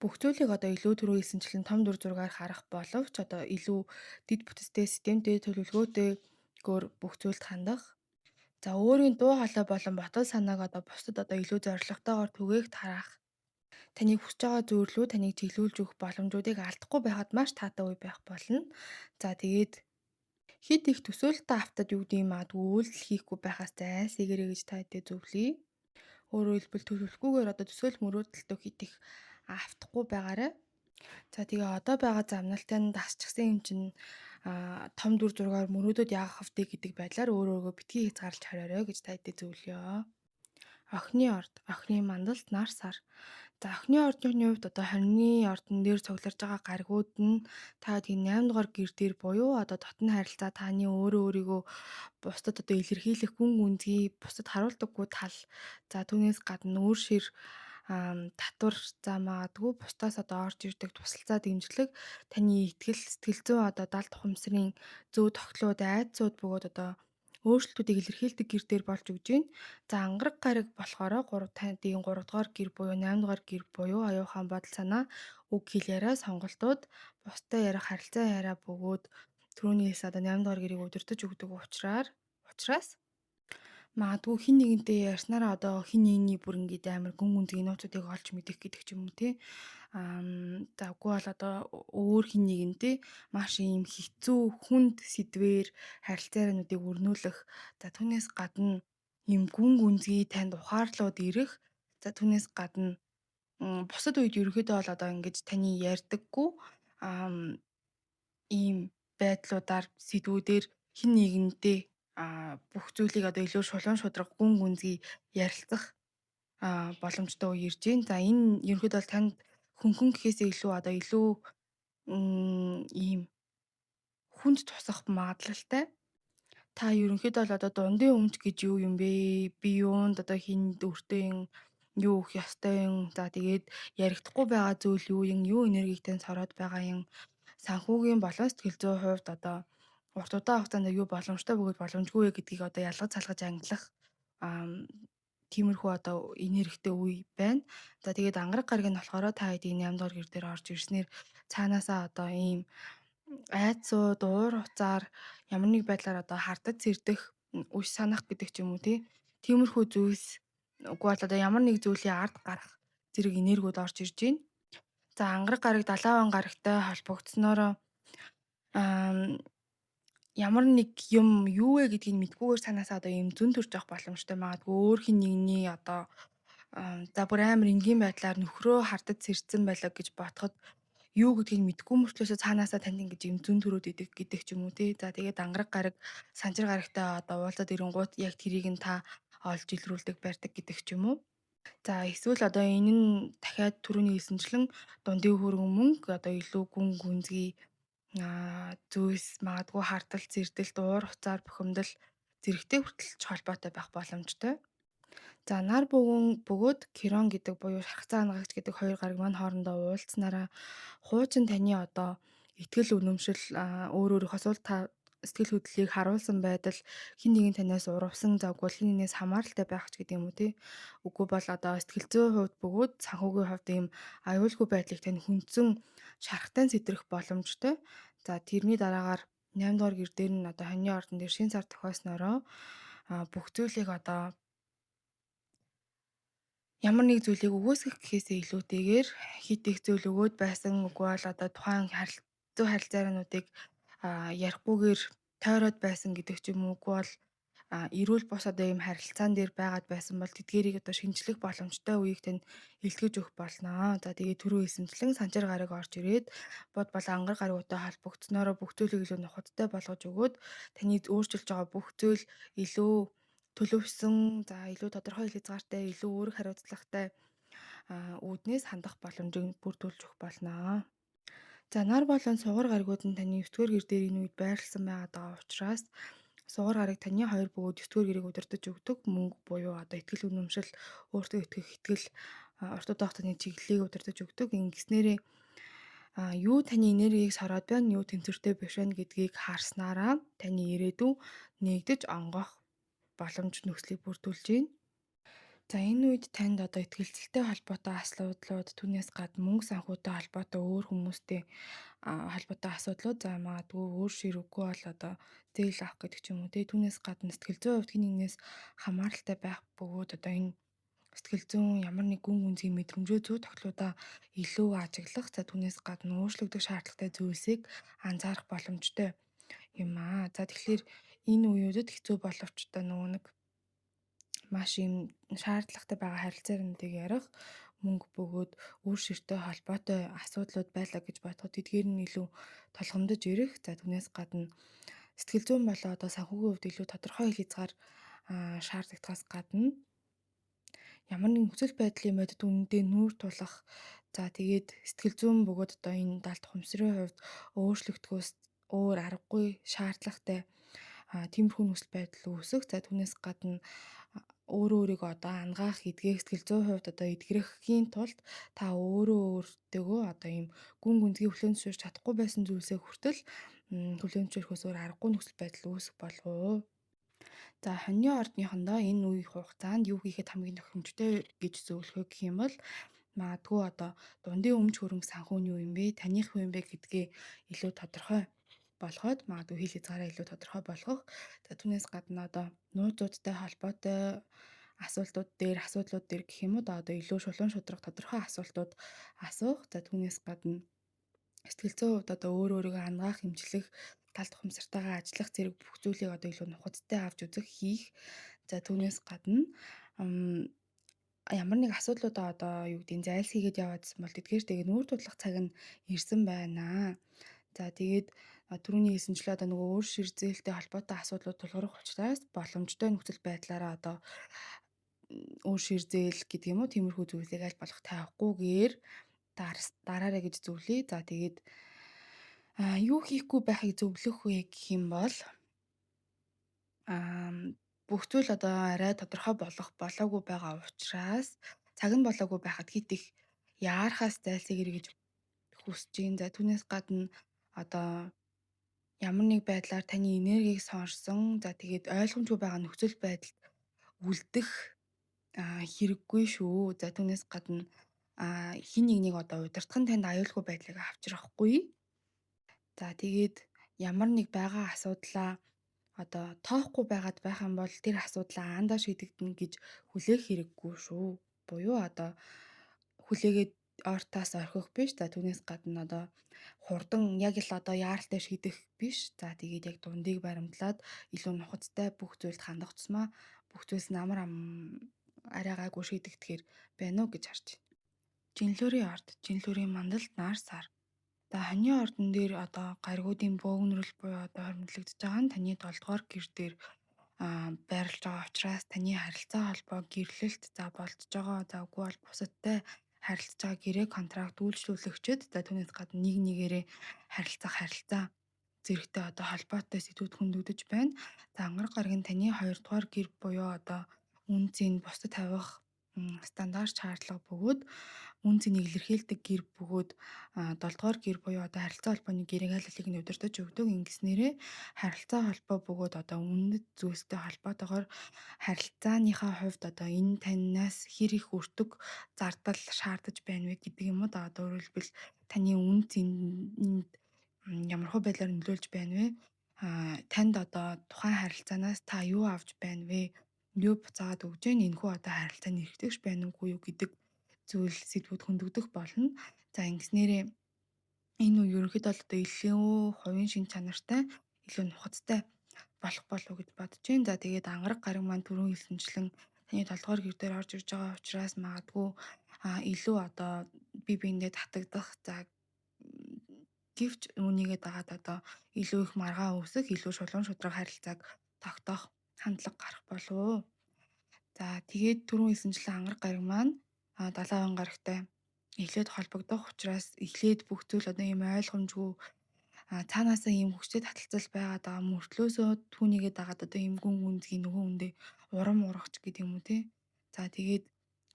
бүх зүйлийг одоо илүү түрүү хэлсэнчлэн том дүр зургаар харах боловч одоо илүү дэд бүтцтэй, системтэй, төлөвлөгөөтэйгээр бүх зүйлд хандах. За өөрийн дуу хоолой болон бодол санааг одоо бусдад одоо илүү зорилготойгоор түгээх тараах. Таныг хүсэж байгаа зүйл рүү таныг чиглүүлж өгөх боломжуудыг алдахгүй байхад маш таатай үе байх болно. За тэгээд хэд их төсөөлөлтөд автад юу гэдэм магадгүй үйлдэл хийхгүй байхаас зайлсхийгээрэй гэж та хэдэд зөвлөе. Өөрөөр хэлбэл төлөвлөхгүйгээр одоо төсөөл мөрөөдөлтөө хит их автахгүй байгаарай. За тэгээ одоо байгаа замналтай нь дасчихсан юм чинь том дүр зургаар мөрөөдөд яах вэ гэдэг байдлаар өөр өөргөө битгий хязгаарлаж хариарай гэж та хэдэд зөвлөё. Охины орд, охины мандалд нар сар. За охины ордны хувьд одоо хорины ордон дээр цугларж байгаа гаригууд нь та тийм 8 дугаар гэр дээр буюу одоо дотны харилцаа таны өөрөө өөрийгөө бусдад одоо илэрхийлэх гүн гүнзгий бусдад харуулдаггүй тал. За түүнээс гадна өөр шир татвар за магадгүй бусдаас одоо орж ирдэг тусалцаа дэмжлэг таны итгэл сэтгэл зүйн одоо далд ухамсарын зөв тогтлууд айдсууд бөгөөд одоо өөрчлөлтүүдийг илэрхийлдэг гэр дээр болж өгж байна. За ангараг гариг болохоор 3 таны 3 дугаар гэр буюу 8 дугаар гэр буюу оюун бодол санаа үг хэл яриа сонголтууд бусдад ярих харилцаа яриа бөгөөд түрүүний хэлсэн одоо 8 дугаар гэрийг удирдах өгдөг учраас магадгүй хэн нэгэнтэй ярьснараа одоо хэн нэгний бүр ингээд амар гүн гүнзгий нууцуудыг олж мэдэх гэдэг ч юм уу те. За үгүй бол одоо өөр хэн нэгэнтэй маш ийм хэцүү хүнд сэдвээр харилцаа яриануудыг өрнүүлэх. За түүнээс гадна ийм гүн гүнзгий танд ухаарлууд ирэх. За түүнээс гадна бусад үед ерөнхийдөө бол одоо ингэж таны ярьдаггүй ийм байдлуудаар сэдвүүдээр хэн нэгэнтэй бүх зүйлийг одоо илүү шулуун шударга гүн гүнзгий ярилцах боломжтой үе ирж байна. За энэ ерөнхийдөө бол танд хөнгөн гэхээсээ илүү одоо илүү ийм хүнд тусах магадлалтай. Та ерөнхийдөө бол одоо дундын өмч гэж юу юм бэ? Би юунд одоо хэнд өртөө юм, юу өгөх ёстой юм? За тэгээд яригдахгүй байгаа зүйл юу юм? Юу энергийг тань сороод байгаа юм? Санхүүгийн болон сэтгэл зүйн хувьд одоо урт удаан хугацаанд юу боломжтой бөгөөд боломжгүй вэ гэдгийг одоо ялгаж салгаж ангилах тиймэрхүү одоо энергитэй үе байна. За тэгээд ангараг гариг нь болохоор та хэдийн 8 дугаар гэр дээр орж ирснээр цаанаасаа одоо ийм айдсууд, уур уцаар ямар нэг байдлаар одоо хардаж сэрдэх, үш санах гэдэг ч юм уу тий. Тиймэрхүү зүйлс үгүй бол одоо ямар нэг зүйлийн ард гарах зэрэг энергиуд орж ирж байна. За ангараг гариг далайн гарагтай холбогдсноороо ямар нэг юм юу вэ гэдгийг мэдгүйгээр цаанаасаа одоо ийм зөн төрж явах боломжтой. Магадгүй өөр хэн нэгний одоо за бүр амар энгийн байдлаар нөхрөө хардаж сэрдсэн байлаа гэж бодоход юу гэдгийг мэдгүй мөртлөөсөө цаанаасаа танд ингэж юм зөн төрөөд идэг гэдэг ч юм уу тий. За тэгээд ангараг гараг санчир гарагтай одоо уулзаад ирэнгуут яг тэрийг нь та олж илрүүлдэг барьдаг гэдэг ч юм уу. За эсвэл одоо энэ нь дахиад түрүүний хэлсэнчлэн дундын хөрөнгө мөнгө одоо илүү гүн гүнзгий зүйлс магадгүй хардал, зэрдэлт, уур уцаар бухимдал зэрэгтэй хүртэл ч холбоотой байх боломжтой. За нар бөгөн бөгөөд Кирон гэдэг буюу шархацаа ангагч гэдэг хоёр гариг маань хоорондоо уулзсанараа хуучин таны одоо итгэл үнэмшил өөр өөрийнхөө сул та сэтгэл хөдлөлийг харуулсан байдал хэн нэгэн танаас урвсан завгүй хэн нэгнээс хамааралтай байх ч гэдэг юм уу тий. Үгүй бол одоо сэтгэл зүйн хувьд бөгөөд санхүүгийн хувьд ийм аюулгүй байдлыг тань хүндсэн шархтай сэтрэх боломжтой. За тэрний дараагаар 8 дугаар гэр дээр нь одоо хоньны ордон дээр шин сар тохиосноороо бүх зүйлийг одоо ямар нэг зүйлийг үгүйсгэх гэхээсээ илүүтэйгээр хит их зүйл өгөөд байсан үгүй бол одоо тухайн зөв харилцаануудыг ярихгүйгээр тойроод байсан гэдэг ч юм уу үгүй бол эрүүл бус одоо ийм харилцаан дээр байгаад байсан бол тэдгэрийг одоо шинжлэх боломжтой үеийг тань илтгэж өгөх болно. За тэгээд түрүү хэлсэнчлэн санчир гараг орж ирээд бод бол ангар гарагтай холбогдсноороо бүх зүйлийг илүү нухацтай болгож өгөөд таны өөрчилж байгаа бүх зүйл илүү төлөвшсөн, за илүү тодорхой хил хязгаартай, илүү үүрэг хариуцлагатай үүднээс хандах боломжийг бүрдүүлж өгөх болно. За нар болон сугар гаригууд нь таны 9 дугаар гэр дээр энэ үед байрлсан байгаад байгаа учраас сугар гариг таны 2 бөгөөд 9 дугаар гэрийг удирдах өгдөг мөнгө буюу одоо итгэл үнэмшил, өөртөө итгэх итгэл, урт удаан хугацааны чиглэлийг удирдах өгдөг. Ингэснээрээ юу таны энергийг сороод байна, юу тэнцвэртэй биш байна гэдгийг харснараа таны ирээдүйн нэгдэж онгох боломж нөхцөлийг бүрдүүлж байна. За энэ үед танд одоо итгэлцэлтэй холбоотой асуудлууд, түүнээс гадна мөнгө санхүүтэй холбоотой өөр хүмүүстэй холбоотой асуудлууд, за магадгүй өөр ширүүгүй бол одоо зээл авах гэдэг ч юм уу тий. Түүнээс гадна сэтгэл зүйн хувьд хэн нэгнээс хамааралтай байх бөгөөд одоо энэ сэтгэл зүйн ямар нэг гүн гүнзгий мэдрэмжөө зүй тогтлуудаа илүү ажиглах, за түүнээс гадна өөрчлөгдөх шаардлагатай зүйлсийг анзаарах боломжтой юм аа. За тэгэхээр энэ үеүүдэд хэцүү боловч одоо нөгөө нэг Маш юм шаардлагатай байгаа харилцаануудыг ярих, мөнгө бөгөөд үр ширтэй холбоотой асуудлууд байлаа гэж бодоход тэдгээр нь илүү толгомдож ирэх. За түүнээс гадна сэтгэл зүйн болоо одоо санхүүгийн хувьд илүү тодорхой хил хязгаар шаардлагатаас гадна ямар нэгэн нөхцөл байдлын бодит үнэндээ нүүр тулах, за тэгээд сэтгэл зүйн бөгөөд одоо энэ далд ухамсарын хувьд өөрчлөгдөхөөс өөр аргагүй шаардлагатай тиймэрхүү нөхцөл байдал үүсэх. За түүнээс гадна өөрөө өөрийгөө одоо ангаах, эдгэх, сэтгэл зүйн хувьд одоо эдгэрэхийн тулд та өөрөө өөртөөгөө одоо ийм гүн гүнзгий хүлээн зөвшөөрч чадахгүй байсан зүйлсээ хүртэл хүлээн зөвшөөрөхөөс өөр аргагүй нөхцөл байдал үүсэх болов уу. За хоньны ордныхондоо энэ үе хугацаанд юу хийхэд хамгийн тохиромжтой гэж зөвлөх вэ гэх юм бол магадгүй одоо дундын өмч хөрөнгө санхүү нь юу юм бэ, таных юу юм бэ гэдгээ илүү тодорхой болгоод магадгүй хил хязгаараа илүү тодорхой болгох. За түүнээс гадна одоо нууцудтай холбоотой асуудлууд дээр гэх юм уу да одоо илүү шулуун шударга тодорхой асуултууд асуух. За түүнээс гадна сэтгэл зүйн хувьд одоо өөр өөрийгөө ангаах, эмчлэх, талд ухамсартайгаа ажиллах зэрэг бүх зүйлийг одоо илүү нухацтай авч үзэх, хийх. За түүнээс гадна ямар нэг асуудлуудаа одоо юу гэдгийг зайлсхийгээд яваадсан бол тэдгээр тэгээ нүүр тулах цаг нь ирсэн байна. За тэгээд түрүүний хэлсэнчлээ одоо нөгөө өөр ширзээлтэй холбоотой асуудлууд тулгарх учраас боломжтой нөхцөл байдлаараа одоо өөр ширзээл гэдэг юм уу тиймэрхүү зүйлийг аль болох тавихгүйгээр дараарай гэж зөвлөе. За тэгээд юу хийхгүй байхыг зөвлөх вэ гэх юм бол бүх зүйл одоо арай тодорхой болох болоогүй байгаа учраас цаг нь болоогүй байхад хит их яарахаас зайлсхийгэрэй гэж хүсэж байна. За түүнээс гадна одоо ямар нэг байдлаар таны энергийг сонорсон, за тэгээд ойлгомжгүй байгаа нөхцөл байдалд үлдэх хэрэггүй шүү. За түүнээс гадна хэн нэгнийг одоо удирдах нь танд аюулгүй байдлыг авчрахгүй. За тэгээд ямар нэг байгаа асуудлаа одоо тоохгүй байгаад байх юм бол тэр асуудлаа аандаа шийдэгдэнэ гэж хүлээх хэрэггүй шүү. Буюу одоо хүлээгээд ортоос орхих биш. За түүнээс гадна одоо хурдан яг л одоо яаралтай шийдэх биш. За тэгээд яг дундыг баримтлаад илүү нухацтай бүх зүйлд хандах тусмаа бүх зүйлс намар арай гайгүй шийдэгдэхээр байна уу гэж харж байна. Жинлүүрийн орд, жинлүүрийн мандалд нар сар. За хоньны ордон дээр одоо гаригуудын бөөгнөрөл буюу одоо хоримтлагдж байгаа нь таны 7 дугаар гэр дээр байрлаж байгаа учраас таны харилцаа холбоо, гэрлэлт, за болдож байгаа, за үгүй бол бусадтай харилцаж байгаа гэрээ контракт үйлчлүүлэгчид, за түүнээс гадна нэг нэгээрээ харилцах харилцаа зэрэгтэй одоо холбоотой сэдвүүд хөндөгдөж байна. За ангараг гараг нь таны 2 дугаар гэр буюу одоо үн цэн бусдад тавих стандарт шаардлага бөгөөд үн цэнийг илэрхийлдэг гэр бөгөөд 7 дугаар гэр буюу одоо харилцаа холбооны гэрээг аль алийг нь удирдах өгдөг. Ингэснээрээ харилцаа холбоо бөгөөд одоо үнэт зүйлстэй холбоотойгоор харилцааныхаа хувьд одоо энэ танаас хэр их өртөг зардал шаардаж байна вэ гэдэг юм уу да. Одоо өөрөөр хэлбэл таны үн цэнд ямархуу байдлаар нөлөөлж байна вэ? Танд одоо тухайн харилцаанаас та юу авч байна вэ? Юу буцаагаад өгж гэн энэхүү одоо харилцааны эрхтгч байна уугүй юу гэдэг зүйл сэдвүүд хөндөгдөх болно. За ингэснээрээ энэ үе ерөнхийдөө л одоо илүү хувийн шинж чанартай, илүү нухацтай болох болов уу гэж бодож байна. За тэгээд ангараг гараг маань түрүүн хэлсэнчлэн таны 7 дугаар гэр дээр орж ирж байгаа учраас магадгүй илүү одоо бие биендээ татагдах, за гэвч үүнийгээ дагаад одоо илүү их маргаан үүсэх, илүү шулуун шударга харилцааг тогтоох хандлага гарах болов уу. За тэгээд түрүүн хэлсэнчлэн ангараг гараг маань далайн гарагтай эхлээд холбогдох учраас эхлээд бүх зүйл одоо ийм ойлгомжгүй цаанаасаа ийм хүчтэй таталцал байгаад байгаа мөртлөөсөө түүнийгээ дагаад одоо ийм гүн гүнзгий нөгөө хүндээ урам ургах гэдэг юм уу те. За тэгээд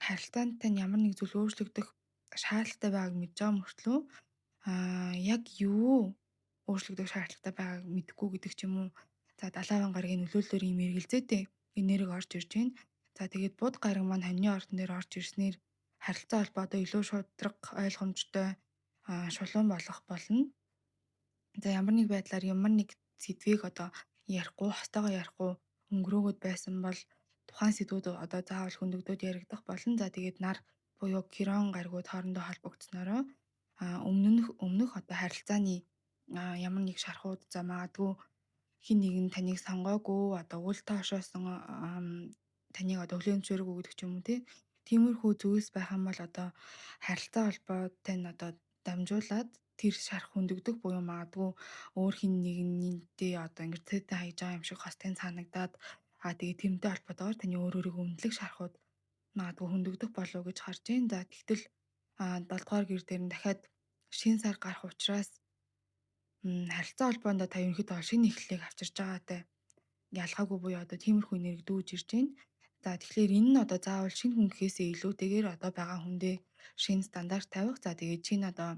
харилцаанд тань ямар нэг зүйл өөрчлөгдөх шаардлагатай байгааг мэдж байгаа мөртлөө яг юу өөрчлөгдөх шаардлагатай байгааг мэдэхгүй гэдэг ч юм уу. За далайн гарагийн нөлөөллөөр ийм эргэлзээтэй энерги орж ирж байна. За тэгээд буд гараг маань хоньны ордон дээр орж ирснээр харилцаа холбоо одоо илүү шударга, ойлгомжтой, шулуун болох болно. За ямар нэг байдлаар ямар нэг сэдвийг одоо ярихгүй, хостойгоо ярихгүй өнгөрөөгөөд байсан бол тухайн сэдвүүд одоо заавал хөндөгдөөд яригдах болно. За тэгээд нар буюу Кирон гаригууд хоорондоо холбогдсноороо өмнөх одоо харилцааны ямар нэг шархууд, за магадгүй хэн нэгэн таныг сонгоогүй, одоо үл тоошоосон таныг одоо хүлээн зөвшөөрөөгүй гэдэг ч юм уу тий. Тиймэрхүү зүйлс байх юм бол одоо харилцаа холбоо тань одоо дамжуулаад тэр шарх хөндөгдөх буюу магадгүй өөр хин нэгнийдээ одоо ингэж цэдэн хайж байгаа юм шиг хос тань санагдаад тэгээ тэрнтэй холбоотойгоор таны өөр өөрийгөө үнэлэх шархууд магадгүй хөндөгдөх болов гэж харж байна. За тэгтэл 7 дугаар гэр дээр нь дахиад шинэ сар гарах учраас харилцаа холбоонд та ерөнхийдөө шинэ эхлэлийг авчирч байгаатай ялгаагүй буюу одоо тиймэрхүү энерги дүүж ирж байна. За тэгэхээр энэ нь одоо заавал шинэ хүн гэхээсээ илүүтэйгээр одоо байгаа хүндээ шинэ стандарт тавих. За тэгээд шинэ одоо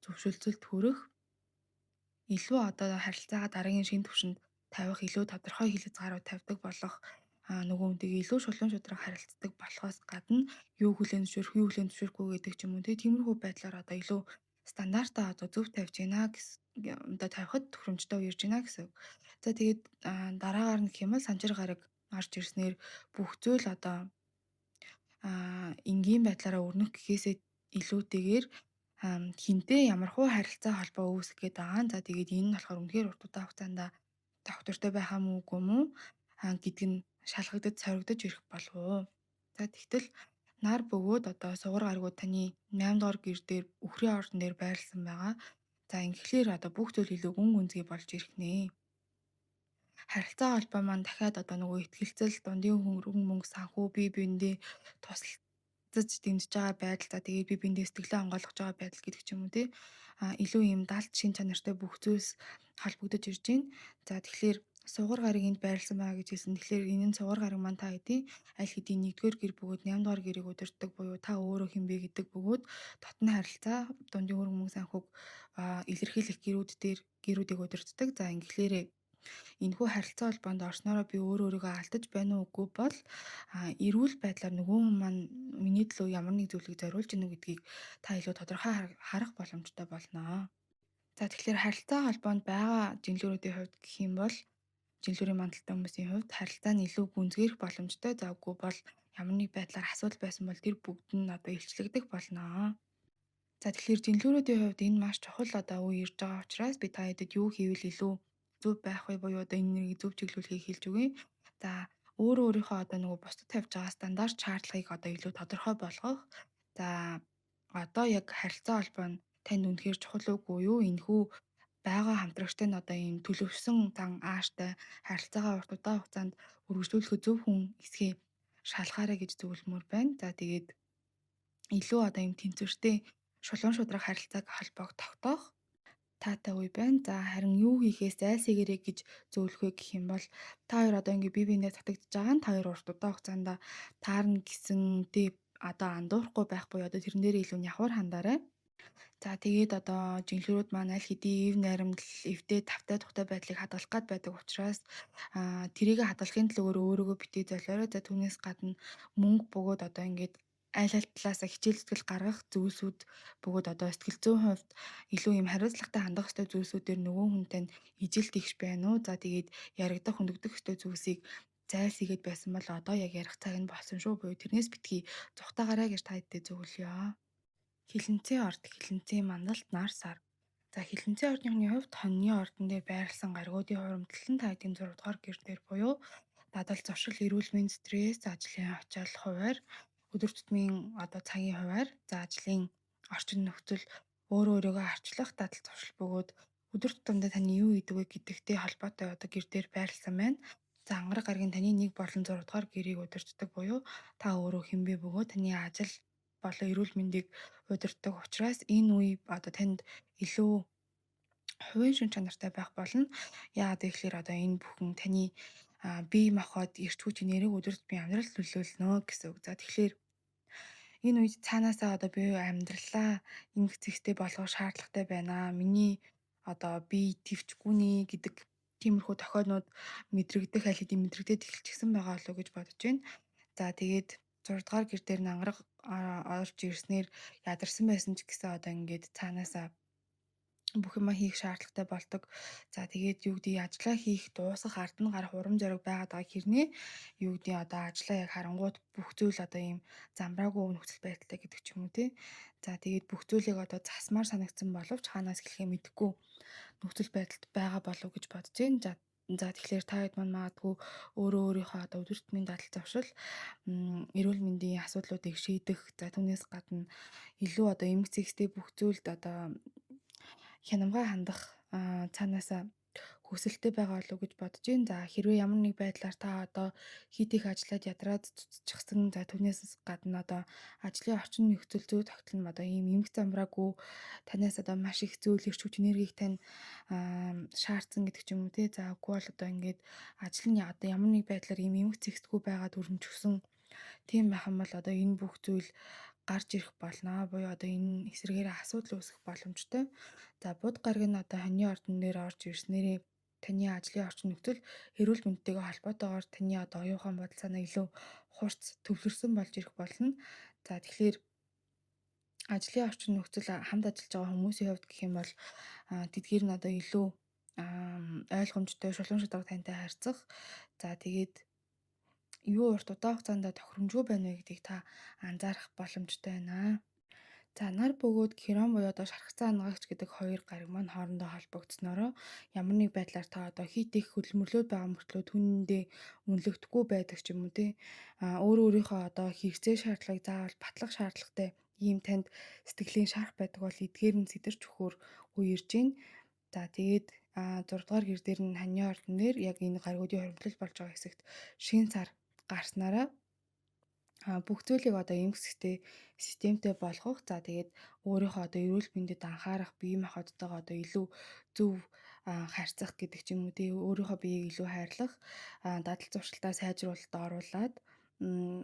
зөвшөлтсөлд хүрэх, илүү одоо харилцаагаа дараагийн шинэ түвшинд тавих, илүү тодорхой хил хязгаарууд тавьдаг болох, нөгөө хүнтэйгээ илүү шулуун шударга харилцдаг болохоос гадна юу хүлээн зөвшөөрөх, юу хүлээн зөвшөөрөхгүй гэдэг ч юм уу тиймэрхүү байдлаар одоо илүү стандартаа одоо зөв тавьж гинэ гэсэн одоо тавихад тохиромжтой үе ирж байна гэсэн үг. За тэгээд дараагаар нь гэх юм бол санжир гараг орж ирснээр бүх зүйл одоо энгийн байдлаараа өрнөх гэхээсээ илүүтэйгээр хинтээ ямархуу харилцаа холбоо үүсгэх гээд байгаа. За тэгээд энэ нь болохоор үнэхээр урт удаан хугацаанд тогтвортой байх юм уу үгүй юм уу гэдг нь шалгагдаж соригдож ирэх болов уу. За тэгтэл нар бөгөөд одоо сугар гаригууд таны 8 дугаар гэр дээр үхрийн ордон дээр байрлсан байгаа. За ингэхлээр одоо бүх зүйл илүү гүн гүнзгий болж ирэх нэ. Харилцаа холбоо маань дахиад одоо нөгөө итгэлцэл, дундын хөрөнгө мөнгө санхүү бие биендээ тусалцаж дэмжиж байгаа байдал, за тэгээд бие биендээ сэтгэлээ онгойлгож байгаа байдал гэдэг ч юм уу тий. Илүү ийм далд шин чанартай бүх зүйлс холбогдож ирж байна. За тэгэхээр сугар гариг энд байрлсан байгаа гэж хэлсэн. Тэгэхээр энэ нь сугар гариг маань та хэдийн аль хэдийн 1-р гэр бөгөөд 8-р гэрийг удирддаг буюу та өөрөө хэн бэ гэдэг бөгөөд дотны харилцаа, дундын хөрөнгө мөнгө санхүүг илэрхийлэх гэрүүд дээр гэрүүдийг удирддаг. За ингэхлээрээ энэхүү харилцаа холбоонд орсноороо би өөр өөрийгөө алдаж байна уу үгүй бол эрүүл байдлаар нөгөө хүн маань миний төлөө ямар нэг зүйлийг зориулж гинэ гэдгийг та илүү тодорхой харах боломжтой болно. За тэгэхээр харилцаа холбоонд байгаа жинлүүрүүдийн хувьд гэх юм бол жинлүүрийн мандалтай хүмүүсийн хувьд харилцаа нь илүү гүнзгийрэх боломжтой. За үгүй бол ямар нэг байдлаар асуудал байсан бол тэр бүгд нь одоо илчлэгдэх болно. За тэгэхээр жинлүүрүүдийн хувьд энэ маш чухал одоо үе ирж байгаа учраас би та хэдэд юу хийвэл илүү зөв байх вэ буюу одоо энэ нэрийг зөв чиглүүлэхийг хэлж өгье. За өөрөө өөрийнхөө одоо нөгөө бусдад тавьж байгаа стандарт шаардлагыг одоо илүү тодорхой болгох. За одоо яг харилцаа холбоо нь танд үнэхээр чухал үгүй юу? Энэхүү байгаа хамтрагчтай нь одоо ийм төлөвшсөн зан ааштай харилцаагаа урт удаан хугацаанд үргэлжлүүлэхэд зөв хүн эсхийг шалгаарай гэж зөвлөмөр байна. За тэгээд илүү одоо ийм тэнцвэртэй шулуун шударга харилцааг холбоог тогтоох таатай үе байна. За харин юу хийхээс зайлсхийгээрэй гэж зөвлөх вэ гэх юм бол та хоёр одоо ингээ бие биендээ татагдж байгаа нь та хоёр урт удаан хугацаанд таарна гэсэндээ одоо андуурахгүй байх буюу одоо тэрэн дээр илүү нявхар хандаарай. За тэгээд одоо жинлүүрүүд маань аль хэдийн эв найрамдал, эвдээ тавтай тухтай байдлыг хадгалах гад байдаг учраас тэрийг хадгалахын төлөөр өөрийгөө битгий золиорой. За түүнээс гадна мөнгө бөгөөд одоо ингээд аль аль талаасаа хичээл зүтгэл гаргах зүйлсүүд бөгөөд одоо сэтгэл зүйн хувьд илүү юм хариуцлагатай хандах ёстой зүйлсүүдээр нөгөө хүнтэй нь ижил тэгш байна уу? За тэгээд яригдах хөндөгдөх ёстой зүйлсийг зайлсхийгээд байсан бол одоо яг ярих цаг нь болсон шүү. Буюу тэрнээс битгий зугтаагаарай гэж та хэдтэй зөвлөё. Хилэнцээ орд, хилэнцээ мандалт нар сар. За хилэнцээ ордныхны хувьд хоньны ордон дээр байрласан гаригуудын хуримтлал нь та хэдийн 6 дугаар гэр дээр буюу дадал зуршил, эрүүл мэнд, стресс, ажлын ачаал хуваар, өдөр тутмын одоо цагийн хуваар, за ажлын орчин нөхцөл, өөрөө өөрийгөө арчлах дадал зуршил бөгөөд өдөр тутамдаа таны юу хийдэг вэ гэдэгтэй холбоотой одоо гэр дээр байрласан байна. За ангараг гарагийн таны 1 болон 6 дугаар гэрийг удирддаг буюу та өөрөө хэн бэ бөгөөд таны ажил болон эрүүл мэндийг удирддаг учраас энэ үе одоо танд илүү хувийн шин чанартай байх болно. Яагаад гэвэл одоо энэ бүхэн таны бие махбод, эрч хүч, нэрэг өдөр тутмын амьдралд нөлөөлнө гэсэн үг. За тэгэхээр энэ үед цаанаасаа одоо би амьдралаа ингэх зэгтэй болгох шаардлагатай байна. Миний одоо бие төвчгүй нэ гэдэг тиймэрхүү тохиолнууд мэдрэгдэх аль хэдийн мэдрэгдээд эхэлчихсэн байгаа болов уу гэж бодож байна. За тэгээд 6 дугаар гэр дээр нангараг орж ирснээр ядарсан байсан ч гэсэн одоо ингээд цаанаасаа бүх юма хийх шаардлагатай болдог. За тэгээд юу гэдэг ажлаа хийх, дуусгах, ард нь гарах урам зориг байгаад байгаа хэрнээ юу гэдэг одоо ажлаа яг харангуут бүх зүйл одоо ийм замбраагүй нөхцөл байдалтай гэдэг ч юм уу тий. За тэгээд бүх зүйлийг одоо засмаар санагдсан боловч хаанаас эхлэхээ мэдэхгүй нөхцөл байдалд байгаа болов уу гэж бодож байна. За За тэгэхээр та хэд маань магадгүй өөрөө өөрийнхөө одоо өдөр тутмын дадал завшил, эрүүл мэндийн асуудлуудыг шийдэх, за түүнээс гадна илүү одоо эмх зэгстэй бүх зүйлд одоо хянамгай хандах цаанаасаа хүсэлтэй байгаа болов уу гэж бодож байна. За хэрвээ ямар нэг байдлаар та одоо хийх их ажлаад ядраад цуцчихсан. За түүнээс гадна одоо ажлын орчин нөхцөл зүй тогтол нь одоо ийм эмх замбраагүй танаас одоо маш их зүйл эрч хүч энергийг тань шаардсан гэдэг ч юм уу те. За үгүй бол одоо ингээд ажил нь одоо ямар нэг байдлаар ийм эмх зэгсдэггүй байгаад өрнөжсөн. Тийм байх юм бол одоо энэ бүх зүйл гарч ирэх болно. Буюу одоо энэ эсрэгээр асуудал үүсэх боломжтой. За буд гараг нь одоо хоньны ордон дээр орж ирснээрээ таны ажлын орчин нөхцөл эрүүл мэндтэйгээ холбоотойгоор таны одоо оюун ухаан бодол санаа илүү хурц төвлөрсөн болж ирэх болно. За тэгэхээр ажлын орчин нөхцөл хамт ажиллаж байгаа хүмүүсийн хувьд гэх юм бол тэдгээр нь одоо илүү ойлгомжтой, шулуун шударга тантай харьцах. За тэгээд юу урт удаан хугацаанд тохиромжгүй байна вэ гэдгийг та анзаарах боломжтой байна. За нар бөгөөд Херон буюу одоо шархацсан анагаахч гэдэг хоёр гариг маань хоорондоо холбогдсноороо ямар нэг байдлаар та одоо хийх их хөдөлмөрлөөд байгаа мөртлөө түүнэндээ үнэлэгдэхгүй байдаг ч юм уу те. Өөрөө өөрийнхөө одоо хэрэгцээ шаардлагыг заавал батлах шаардлагатай ийм танд сэтгэлийн шарх байдаг бол эдгээр нь сэтэрч өгөхөөр үе ирж байна. За тэгээд 6 дугаар гэр дээр нь ханьны ордон дээр яг энэ гаригуудын хуримтлал болж байгаа хэсэгт шинэ сар гарснараа бүх зүйлийг одоо эмх зэгтэй системтэй болгох. За тэгээд өөрийнхөө одоо эрүүл мэндэд анхаарах, бие махбодтойгоо одоо илүү зөв харьцах гэдэг ч юм уу тий өөрийнхөө биеийг илүү хайрлах, дадал зуршилдаа сайжруулалт оруулаад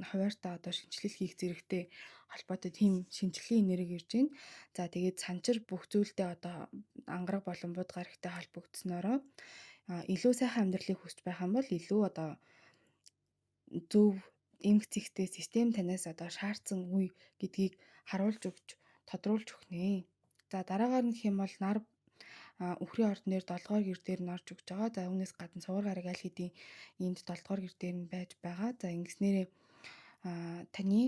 хуваарьтаа одоо шинэчлэл хийх зэрэгтэй холбоотой тийм шинэчлэлийн энерги ирж байна. За тэгээд санчир бүх зүйлдээ одоо ангараг болон буд гарагтай холбогдсноороо илүү сайхан амьдралыг хүсэж байх юм бол илүү одоо зөв эмх зэгтэй систем танаас одоо шаардсан үе гэдгийг харуулж өгч тодруулж өгнө. За дараагаар нь гэх юм бол нар үхрийн ордон дээр 7 дугаар гэр дээр нь орж өгч байгаа. За үүнээс гадна сугар гараг аль хэдийн энд 7 дугаар гэр дээр нь байж байгаа. За ингэснээрээ таны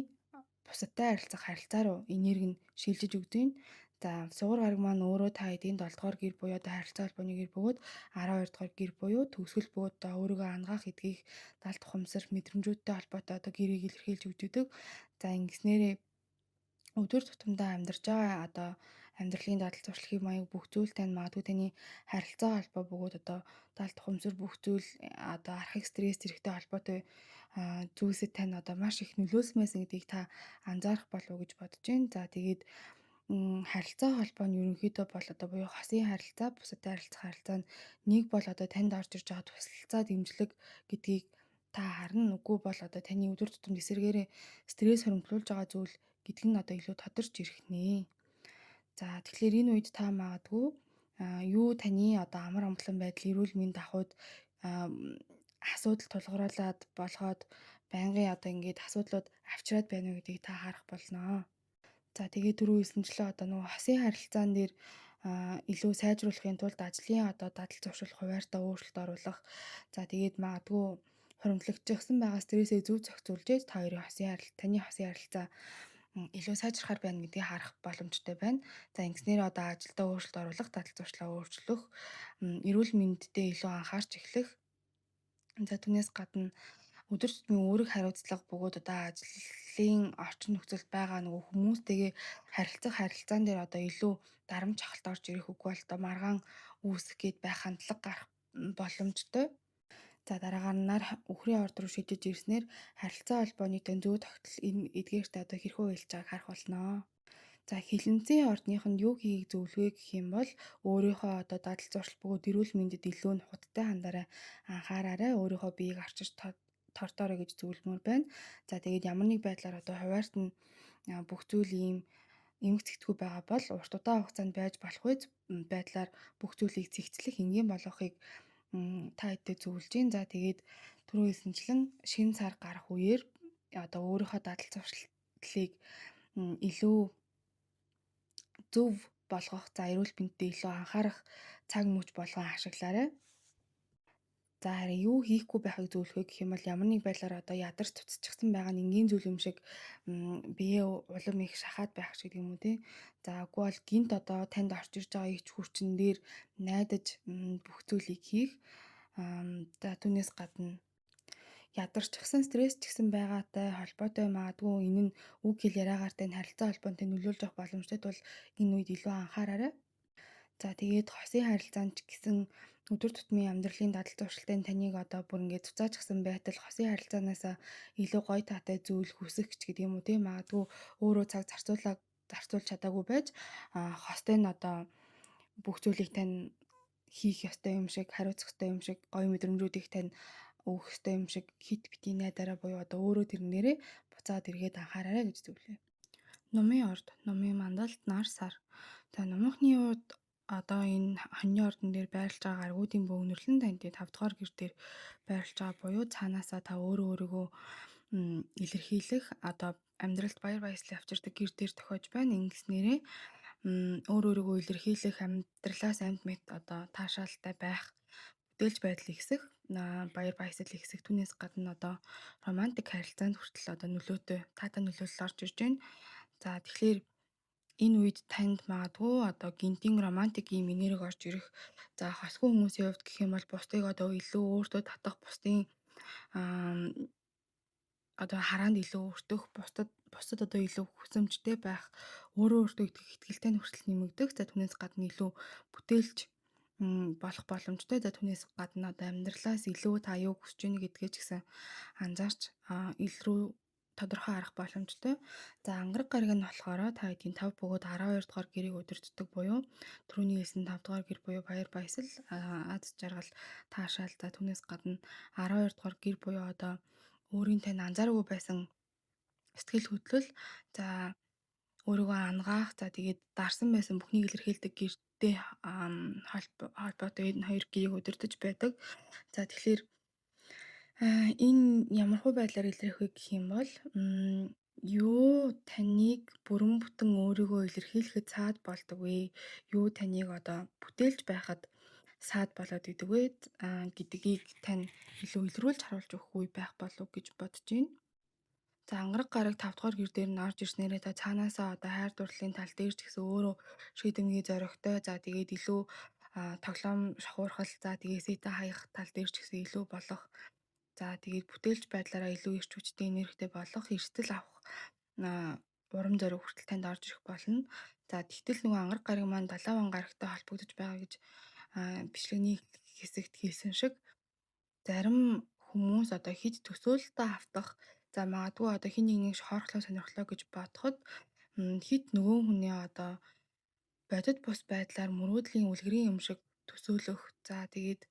бусадтай харилцах харилцаа руу энерги нь шилжиж өгдөг. За сугар гараг маань өөрөө та хэдийн 7 дугаар гэр буюу одоо харилцаа холбооны гэр бөгөөд 12 дугаар гэр буюу төгсгөл бөгөөд одоо өөрийгөө анагаах эдгийх далд ухамсар мэдрэмжүүдтэй холбоотой одоо гэрийг илэрхийлж өгч өгдөг. За ингэснээрээ өдөр тутамдаа амьдарч байгаа одоо амьдралын дадал зуршлын маяг бүх зүйл тань магадгүй таны харилцаа холбоо бөгөөд одоо далд ухамсар бүх зүйл одоо архаг стресс зэрэгтэй холбоотой зүйлсэд тань одоо маш их нөлөөлсөн байсан гэдгийг та анзаарах болов уу гэж бодож байна. За тэгээд харилцаа холбоо нь ерөнхийдөө бол одоо буюу хосын харилцаа, бусадтай харилцах харилцаа нь нэг бол одоо танд орж ирж байгаа тусалцаа дэмжлэг гэдгийг та харна. Үгүй бол одоо таны өдөр тутамд эсэргээрээ стресс хоригдлуулж байгаа зүйл гэдг нь одоо илүү тодорч ирэх нэ. За тэгэхээр энэ үед та магадгүй юу таны одоо амар амгалан байдал, эрүүл мэнд ахуйд асуудал тулгуурлаад болгоод байнгын одоо ингээд асуудлууд авчираад байна уу гэдгийг та харах болно. За тэгээд түрүү хэлсэнчлэн одоо нөгөө хосын харилцаан дээр илүү сайжруулахын тулд ажлын одоо дадал зуршил хуваарьтаа өөрчлөлт оруулах. За тэгээд магадгүй хуримтлагчсан байгаа стрессээ зөв зохицуулж та хоёрын хосын харилцаа, таны хосын харилцаа илүү сайжрахаар байна гэдгийг харах боломжтой байна. За ингэснээр одоо ажилдаа өөрчлөлт оруулах, дадал зуршлаа өөрчлөх, эрүүл мэндэд илүү анхаарч эхлэх. За түүнээс гадна өдөр тутмын үүрэг хариуцлага бөгөөд одоо ажлын орчин нөхцөлд байгаа нөгөө хүмүүстэйгээ харилцах харилцаан дээр одоо илүү дарамт шахалт орж ирэх үгүй бол одоо маргаан үүсэх гээд байх хандлага гарах боломжтой. За дараагаар нь нар үхрийн орд руу шилжиж ирснээр харилцаа холбооны тань зөв тогтол энэ эдгээртэй одоо хэрхэн уялж байгааг харах болно. За хилэнцгийн ордныхонд юу хийхийг зөвлөх вэ гэх юм бол өөрийнхөө одоо дадал зуршил бөгөөд эрүүл мэндэд илүү нухадтай хандараа анхаараарай. Өөрийнхөө биеийг арчиж тордоорой гэж зөвлөмөр байна. За тэгээд ямар нэг байдлаар одоо хуваарьт нь бүх зүйл ийм эмх зэгтгүй байгаа бол урт удаан хугацаанд байж болох үз байдлаар бүх зүйлийг зэгцлэх, энгийн болгохыг та хэдтэй зөвлөж байна. За тэгээд түрүү хэлсэнчлэн шинэ сар гарах үеэр одоо өөрийнхөө дадал зуршлыг илүү зөв болгох, за эрүүл мэндэд илүү анхаарах цаг мөч болгон ашиглаарай. За харин юу хийхгүй байхыг зөвлөх вэ гэх юм бол ямар нэг байдлаар одоо ядарч цуцчихсан байгаа нь энгийн зүйл юм шиг биеэ улам их шахаад байх шиг юм уу тий. За үгүй бол гинт одоо танд орж ирж байгаа ич хүчин дээр найдаж бүх зүйлийг хийх. За түүнээс гадна ядарчихсан, стресс ч гэсэн байгаатай холбоотой магадгүй энэ нь үг хэл яриагаар тань харилцаа холбоонд нөлөөлж явах боломжтой тул энэ үед илүү анхаараарай. За тэгээд хосын харилцаанд ч гэсэн өдөр тутмын амьдралын дадал зуршилтай таныг одоо бүр ингээд цуцаачихсан байтал хосын харилцаанаасаа илүү гоё таатай зүйл хүсэх ч гэдэг юм уу, тийм магадгүй өөрөө цаг зарцуулж чадаагүй байж хостой нь одоо бүх зүйлийг тань хийх ёстой юм шиг, хариуцах ёстой юм шиг, гоё мэдрэмжүүдийг тань өгөх ёстой юм шиг хит битгий найдаараа буюу одоо өөрөө тэрнээрээ буцаад эргээд анхаараарай гэж зөвлөе. Нумын орд, нумын мандалд нар сар. За нумынхны хувьд одоо энэ хоньны ордон дээр байрлаж байгаа гаригуудын бөөгнөрлөн танд 5 дугаар гэр дээр байрлаж байгаа буюу цаанаасаа та өөрөө өөрийгөө илэрхийлэх одоо амьдралд баяр баясгалан авчирдаг гэр дээр тохиож байна. Ингэснээрээ өөр өөрийгөө илэрхийлэх, амьдралаас амьд мэт одоо таашаалтай байх, бүтээлч байдал ихсэх, баяр баясгал ихсэх. Түүнээс гадна одоо романтик харилцаанд хүртэл одоо нөлөөтэй, таатай нөлөөлөл орж ирж байна. За тэгэхээр энэ үед танд магадгүй одоо гинтийн романтик ийм энерги орж ирэх. За хосгүй хүмүүсийн хувьд гэх юм бол бусдыг одоо илүү өөртөө татах, бусдын одоо хараанд илүү өртөх, бусдад одоо илүү хүсэмжтэй байх, өөрөө өөртөө итгэх итгэлтэй нь хүртэл нэмэгдэх. За түүнээс гадна илүү бүтээлч болох боломжтой. За түүнээс гадна одоо амьдралаас илүү та юу хүсэж байна гэдгээ ч гэсэн анзаарч илүү тодорхой харах боломжтой. За ангараг гариг нь болохоор та хэдийн 5 бөгөөд 12 дугаар гэрийг удирддаг буюу түрүүний хэлсэн 5 дугаар гэр буюу баяр баясгал, аз жаргал, таашаал. За түүнээс гадна 12 дугаар гэр буюу одоо өөрийн тань анзаараагүй байсан сэтгэл хөдлөл, за өөрийгөө ангаах, за тэгээд дарсан байсан бүхнийг илэрхийлдэг гэртэй холбоотой энэ хоёр гэрийг удирдах байдаг. За тэгэхээр энэ ямархуу байдлаар илэрх вэ гэх юм бол юу таныг бүрэн бүтэн өөрийгөө илэрхийлэхэд саад болдог вэ? Юу таныг одоо бүтээлч байхад саад болоод идэг вэ гэдгийг тань илүү илрүүлж харуулж өгөх үе байх болов гэж бодож байна. За ангараг гараг 5 дугаар гэр дээр нь орж ирснээрээ та цаанаасаа одоо хайр дурлалын тал дээр ч гэсэн өөрөө шийдэмгий зоригтой, за тэгээд илүү тоглоом шахуурхал, за тэгээд сэтэ хаях тал дээр ч гэсэн илүү болох, за тэгээд бүтээлч байдлаараа илүү эрч хүчтэй энергитэй болох, эрсдэл авах урам зориг хүртэл танд орж ирэх болно. За тэгтэл нөгөө ангараг гараг маань далайн гарагтай холбогдож байгаа гэж бичлэгний хэсэгт хэлсэн шиг зарим хүмүүс одоо хэд төсөөлөлтөө автах, за магадгүй одоо хэн нэгнийг шохорхлоо сонирхлоо гэж бодоход хэд нөгөө хүний одоо бодит бус байдлаар мөрөөдлийн үлгэрийн юм шиг төсөөлөх, за тэгээд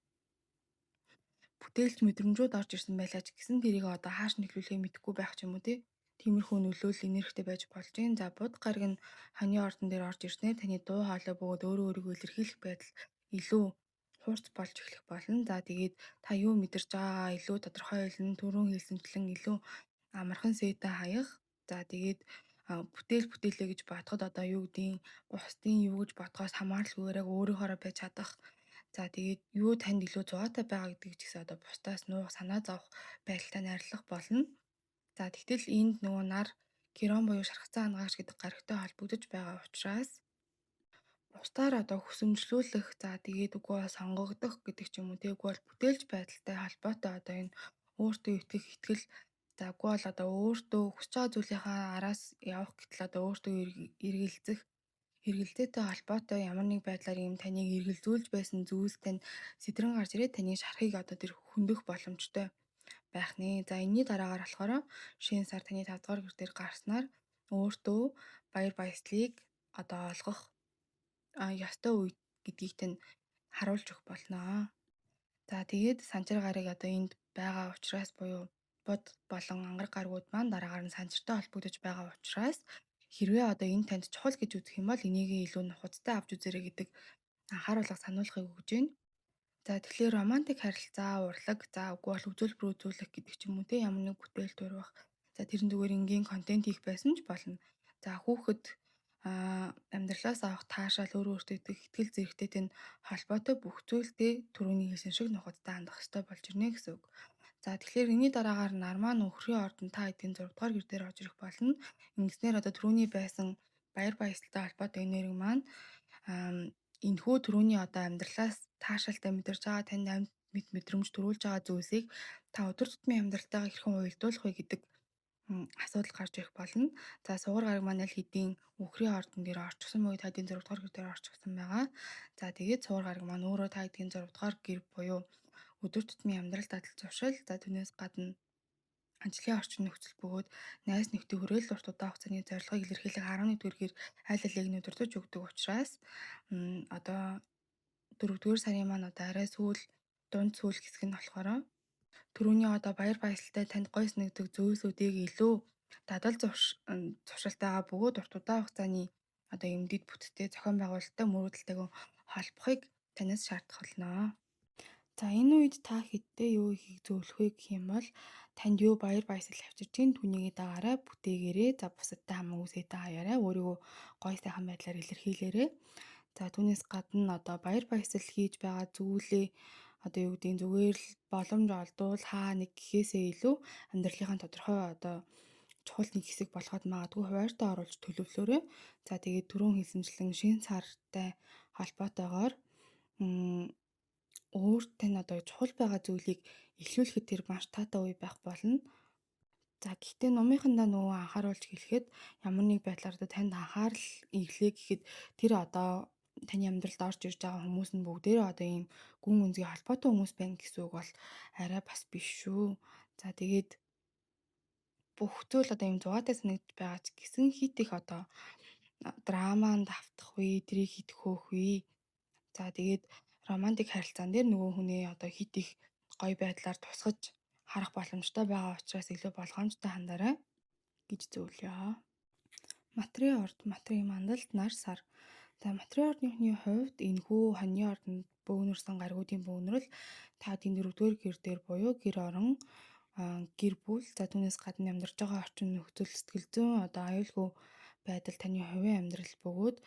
бүтээлч мэдрэмжүүд орж ирсэн байлаа ч гэсэн тэрийг одоо хааш нөлөөлөхөө мэдэхгүй байх ч юм уу тий. Тиймэрхүү нөлөөлөл энергитэй байж болж байна. За буд гараг нь хоньны ордон дээр орж ирснээр таны дуу хоолой бөгөөд өөрөө өөрийгөө илэрхийлэх байдал илүү хурц болж эхлэх болно. За тэгээд та юу мэдэрч байгаагаа илүү тодорхой хэлнэ, түрүүн хэлсэнчлэн илүү амархан сэтэ хаях. За тэгээд бүтээл бүтээлээ гэж бодоход одоо юу гэдгийг бусдын юу гэж бодохоос хамааралгүйгээр яг өөрийнхоороо байж чадах. За тэгээд юу танд илүү зугаатай байгаа гэдгийг ч гэсэн одоо бусдаас нуух, санаа зовох байдалтай найрлах болно. За тэгтэл энд нөгөө нар Кирон буюу шархацсан ангаагч гэдэг гаригтай холбогдож байгаа учраас бусдаар одоо хүсэмжлүүлэх, за тэгээд үгүй бол сонгогдох гэдэг ч юм уу, үгүй бол бүтээлч байдалтай холбоотой одоо энэ өөртөө итгэх итгэл, за үгүй бол одоо өөртөө хүсэж байгаа зүйлийнхаа араас явах гэтэл одоо өөртөө эргэлзэх, эргэлзээтэй холбоотой ямар нэг байдлаар ийм таныг эргэлзүүлж байсан зүйлс тань сэтрэн гарч ирээд таны шархыг одоо тэр хөндөх боломжтой байх нэ. За энэний дараагаар болохоор шинэ сар таны 5 дугаар гэр дээр гарснаар өөртөө баяр баясгалыг одоо олгох ёстой үе гэдгийг тань харуулж өгөх болно. За тэгээд санчир гарыг одоо энд байгаа учраас буюу буд болон ангараг гаргууд маань дараагаар нь санчиртай холбогдож байгаа учраас хэрвээ одоо энэ танд чухал гэж үзэх юм бол энийг илүү нухацтай авч үзээрэй гэдэг анхааруулга сануулгыг өгж байна. За тэгэхээр романтик харилцаа, урлаг, за үгүй бол үзүүлбэр үзүүлэх гэдэг ч юм уу те ямар нэг бүтээл дурвах. За тэр нь зүгээр энгийн контент хийх байсан ч болно. За хүүхэд амьдралаас авах таашаал, өөрөө өөртөө итгэх итгэл зэрэгтэй тань холбоотой бүх зүйлдээ түрүүний хэлсэн шиг нухацтай хандах ёстой болж ирнэ гэсэн үг. За тэгэхээр энэний дараагаар нар маань өхрийн ордон та хэдийн 6 дугаар гэр дээр орж ирэх болно. Ингэснээр одоо түрүүний байсан баяр баясгалтай холбоотой энерги маань энэхүү түрүүний одоо амьдралаас таашаалтай мэдэрч байгаа танд амьд мэд мэдрэмж төрүүлж байгаа зүйлсийг та өдөр тутмын амьдралтайгаа хэрхэн уялдуулах вэ гэдэг асуудал гарч ирэх болно. За, сугар гараг маань аль хэдийн үхрийн ордон дээр орчихсон буюу та хэдийн 6 дугаар гэр дээр орчихсон байгаа. За, тэгээд сугар гараг маань өөрөө та хэдийн 6 дугаар гэр буюу өдөр тутмын амьдрал дадал зуршил, за түүнээс гадна ажлын орчин нөхцөл бөгөөд найз нөхдийн хүрээлэл урт удаан хугацааны зорилгыг илэрхийлэх 11-р гэр аль алийг нь удирдах өгдөг учраас одоо 4-р сарын маань одоо арай сүүл дунд сүүл хэсэг нь болохоор түрүүний одоо баяр баясгалтай танд гой санагддаг зүйлсүүдийг илүү дадал зуршилтайгаа бөгөөд урт удаан хугацааны одоо эмдэд бүтцтэй зохион байгуулалттай мөрөөдөлтэйг холбохыг танаас шаардах болно. За, энэ үед та хэддээ юу хийх зөвлөх вэ гэх юм бол танд юу баяр баясгал авчирч гин түүнийг дагаарай, бүтээгээрэй. За, бусадтай хамаагүй сэдэн хаяарай, өөрийгөө гой сайхан байдлаар илэрхийлээрэй. За, түүнээс гадна одоо баяр баясгал хийж байгаа зүйлээ одоо юу гэдгийг зүгээр л боломж олдвол хаа нэг гэхээсээ илүү амьдралынхаа тодорхой одоо чухал нэг хэсэг болгоод магадгүй хуваарьтаа оруулж төлөвлөөрэй. За, тэгээд түрүүн хэлсэнчлэн шинэ сартай холбоотойгоор өөрт тань одоо чухал байгаа зүйлийг эхлүүлэхэд тэр маш таатай үе байх болно. За, гэхдээ номынхандаа нөгөө анхааруулж хэлэхэд ямар нэг байдлаар одоо танд анхаарал ирлээ гэхэд тэр одоо таны амьдралд орж ирж байгаа хүмүүс нь бүгдээрээ одоо ийм гүн үнзгий холбоотой хүмүүс байна гэсэн үг бол арай бас биш шүү. За, тэгээд бүх зүйл одоо ийм зугаатай санагдаж байгаа ч гэсэн хит их одоо драманд автах вэ, тэрийг хит хөөх вэ. За, тэгээд романтик харилцаан дээр нөгөө хүнээ одоо хит их гоё байдлаар тусгаж харах боломжтой байгаа учраас илүү болгоомжтой хандаарай гэж зөвлөё. Матрийн орд, матрийн мандалд нар сар. За, матрийн ордныхны хувьд энэхүү хоньны ордонд бөөнөрсөн гаригуудын бөөнөрл та тэнд 4-р гэр дээр буюу гэр орон, гэр бүл, за түүнээс гадна амьдарч байгаа орчин нөхцөл, сэтгэл зүйн одоо аюулгүй байдал, таны хувийн амьдрал бөгөөд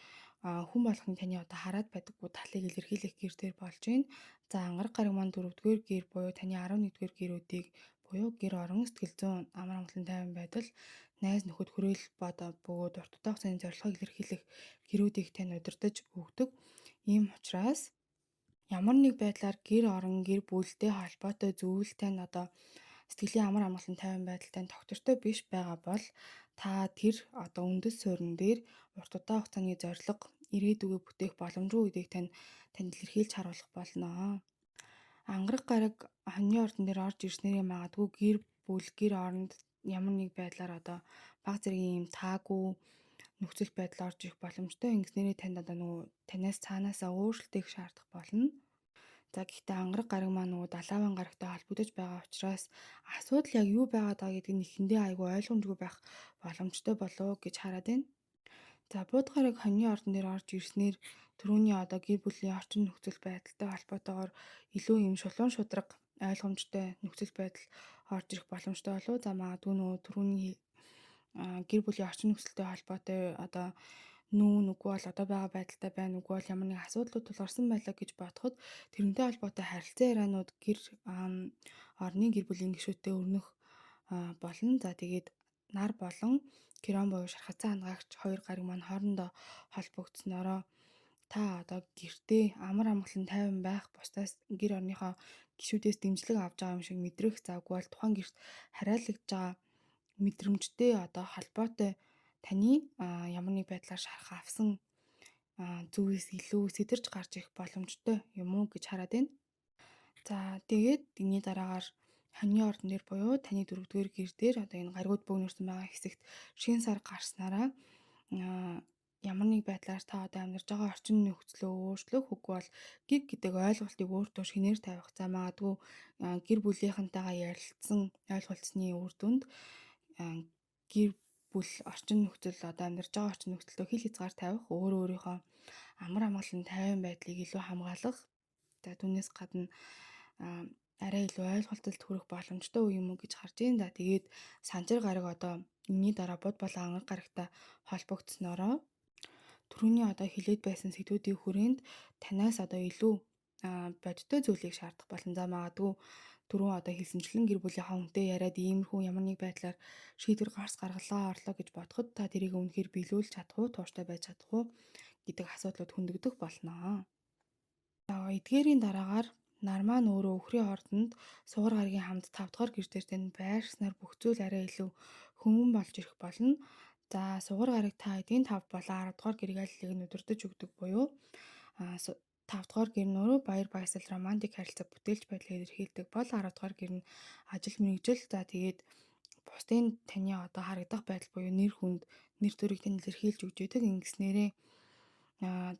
хүн болгоны таны одоо хараад байдаггүй талыг илэрхийлэх гэр дээр болж байна. За, ангараг гараг маань 4-р гэр буюу таны 11-р гэрүүдийг буюу гэр орон, сэтгэл зүйн амар амгалан тайван байдал, найз нөхөд хүрээлэл бодоо бөгөөд урт удаан хугацааны зорилгыг илэрхийлэх гэрүүдийг тань удирдах өгдөг. Ийм учраас ямар нэг байдлаар гэр орон, гэр бүлтэй холбоотой зүйл тань одоо сэтгэлийн амар амгалан тайван байдалтай тогтвортой биш байгаа бол та тэр одоо үндэс суурин дээр урт удаан хугацааны зорилго, ирээдүгөө бүтээх боломжгүй гэдгийг танд илэрхийлж харуулах болно. Ангараг гараг хоньны ордон дээр орж ирснээрээ магадгүй гэр бүл, гэр оронд ямар нэг байдлаар одоо баг зэргийн юм таагүй нөхцөл байдал орж ирэх боломжтой. Ингэснээрээ танд одоо нөгөө танаас цаанаасаа өөрчлөлтийг шаардах болно. За, гэхдээ ангараг гараг маань нөгөө далааван гарагтай холбогдож байгаа учраас асуудал яг юу байгаад байгаа гэдгийг нь эхэндээ айгүй ойлгомжгүй байх боломжтой болов гэж хараад байна. За, бууд гараг хоньны ордон дээр орж ирснээр түрүүний одоо гэр бүлийн орчин нөхцөл байдалтай холбоотойгоор илүү юм шулуун шударга ойлгомжтой нөхцөл байдал орж ирэх боломжтой болов. За, магадгүй нөгөө түрүүний гэр бүлийн орчин нөхцөлтэй холбоотой одоо нүүн үгүй бол одоо байгаа байдалтай байна, үгүй бол ямар нэг асуудлууд тулгарсан байлаа гэж бодоход тэрнтэй холбоотой харилцан ярианууд гэр орны гэр бүлийн гишүүдтэй өрнөх болно. За, тэгээд нар болон Херон буюу шархацсан хандгаагч хоёр гариг маань хоорондоо холбогдсоноороо та одоо гэртээ амар амгалан тайван байх бусдаас гэр орныхоо гишүүдээс дэмжлэг авч байгаа юм шиг мэдрэх, заагүй бол тухайн гэрт хариалагдж байгаа мэдрэмжтэй одоо холбоотой таны ямар нэг байдлаар шарах авсан зүйлс илүү сэтэрч гарч ирэх боломжтой юм уу гэж хараад байна. За, тэгээд энэний дараагаар хоньны ордон дээр буюу таны 4-р гэр дээр одоо энэ гаригууд бөөнөрсөн байгаа хэсэгт шинэ сар гарснараа ямар нэг байдлаар та одоо амьдарч байгаа орчин нөхцлөө өөрчлөх, үгүй бол гэр гэдэг ойлголтыг өөртөө шинээр тавих. За, магадгүй гэр бүлийнхэнтэйгээ ярилцсан ойлголцсны үр дүнд гэр бүл, орчин нөхцөл, одоо амьдарч байгаа орчин нөхцөлдөө хил хязгаар тавих, өөрөө өөрийнхөө амар амгалан тайван байдлыг илүү хамгаалах. За, түүнээс гадна арай илүү ойлголтолд хүрэх боломжтой үе юм уу гэж харж байна. За, тэгээд санжир гараг одоо энэний дараа буд болон ангараг гарагтай холбогдсноороо түрүүний одоо хилээд байсан сэдвүүдийн хүрээнд танаас одоо илүү бодиттой зүйлийг шаардах болно. За, магадгүй түрүүн одоо хэлсэнчлэн гэр бүлийнхаа хүнтэй яриад иймэрхүү ямар нэг байдлаар шийдвэр гарс гаргалаа орлоо гэж бодоход та тэрийг үнэхээр биелүүлж чадах уу, тууштай байж чадах уу гэдэг асуудлууд хөндөгдөх болно. За, эдгээрийн дараагаар Нар маань өөрөө өхрийн ордонд сугар гарагийн хамт 5 дугаар гэр дээр тань байршснаар бүх зүйл арай илүү хөнгөн болж ирэх болно. За сугар гараг та хэдийн 5 болон 10 дугаар гэрийг аль алийг нь удирдах өгдөг буюу 5 дугаар гэр нь өөрөө баяр баясгал, романтик харилцаа, бүтээлч байдлыг илэрхийлдэг бол 10 дугаар гэр нь ажил мэргэжил, за тэгээд бусдын таны одоо харагдах байдал буюу нэр хүнд, нэр төрийг тань илэрхийлж өгч яадаг. Ингэснээрээ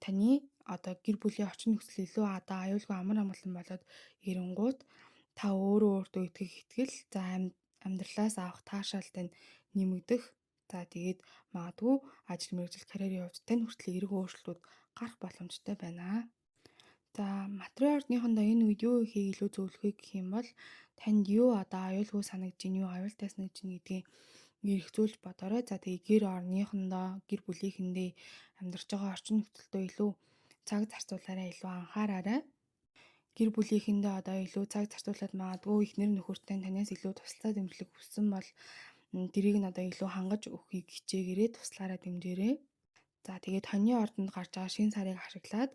таны одоо гэр бүлийн орчин нөхцөл илүү одоо аюулгүй амар амгалан болоод ирэнгуут та өөрөө өөртөө итгэх итгэл, за амьдралаас авах таашаал тань нэмэгдэх. За тэгээд магадгүй ажил мэргэжил, карьерийн хувьд тань хүртэл эерэг өөрчлөлтүүд гарах боломжтой байна. За матрын ордныхондоо энэ үед юу ихийг илүү зөвлөх вэ гэх юм бол танд юу одоо аюулгүй санагдж байна, юу аюултай санагдж байна гэдгийг эргцүүлж бодоорой. За тэгээ гэр орныхондоо, гэр бүлийнхэндээ амьдарч байгаа орчин нөхцөлдөө илүү цаг зарцуулаарай, илүү анхаараарай. Гэр бүлийнхэндээ одоо илүү цаг зарцуулаад магадгүй эхнэр нөхөртэй танаас илүү туслалцаа дэмжлэг хүссэн бол тэрийг нь одоо илүү хангаж өгөхийг хичээгээрэй, туслаараа дэмжээрэй. За тэгээд хоньны ордонд гарч байгаа шинэ сарыг ашиглаад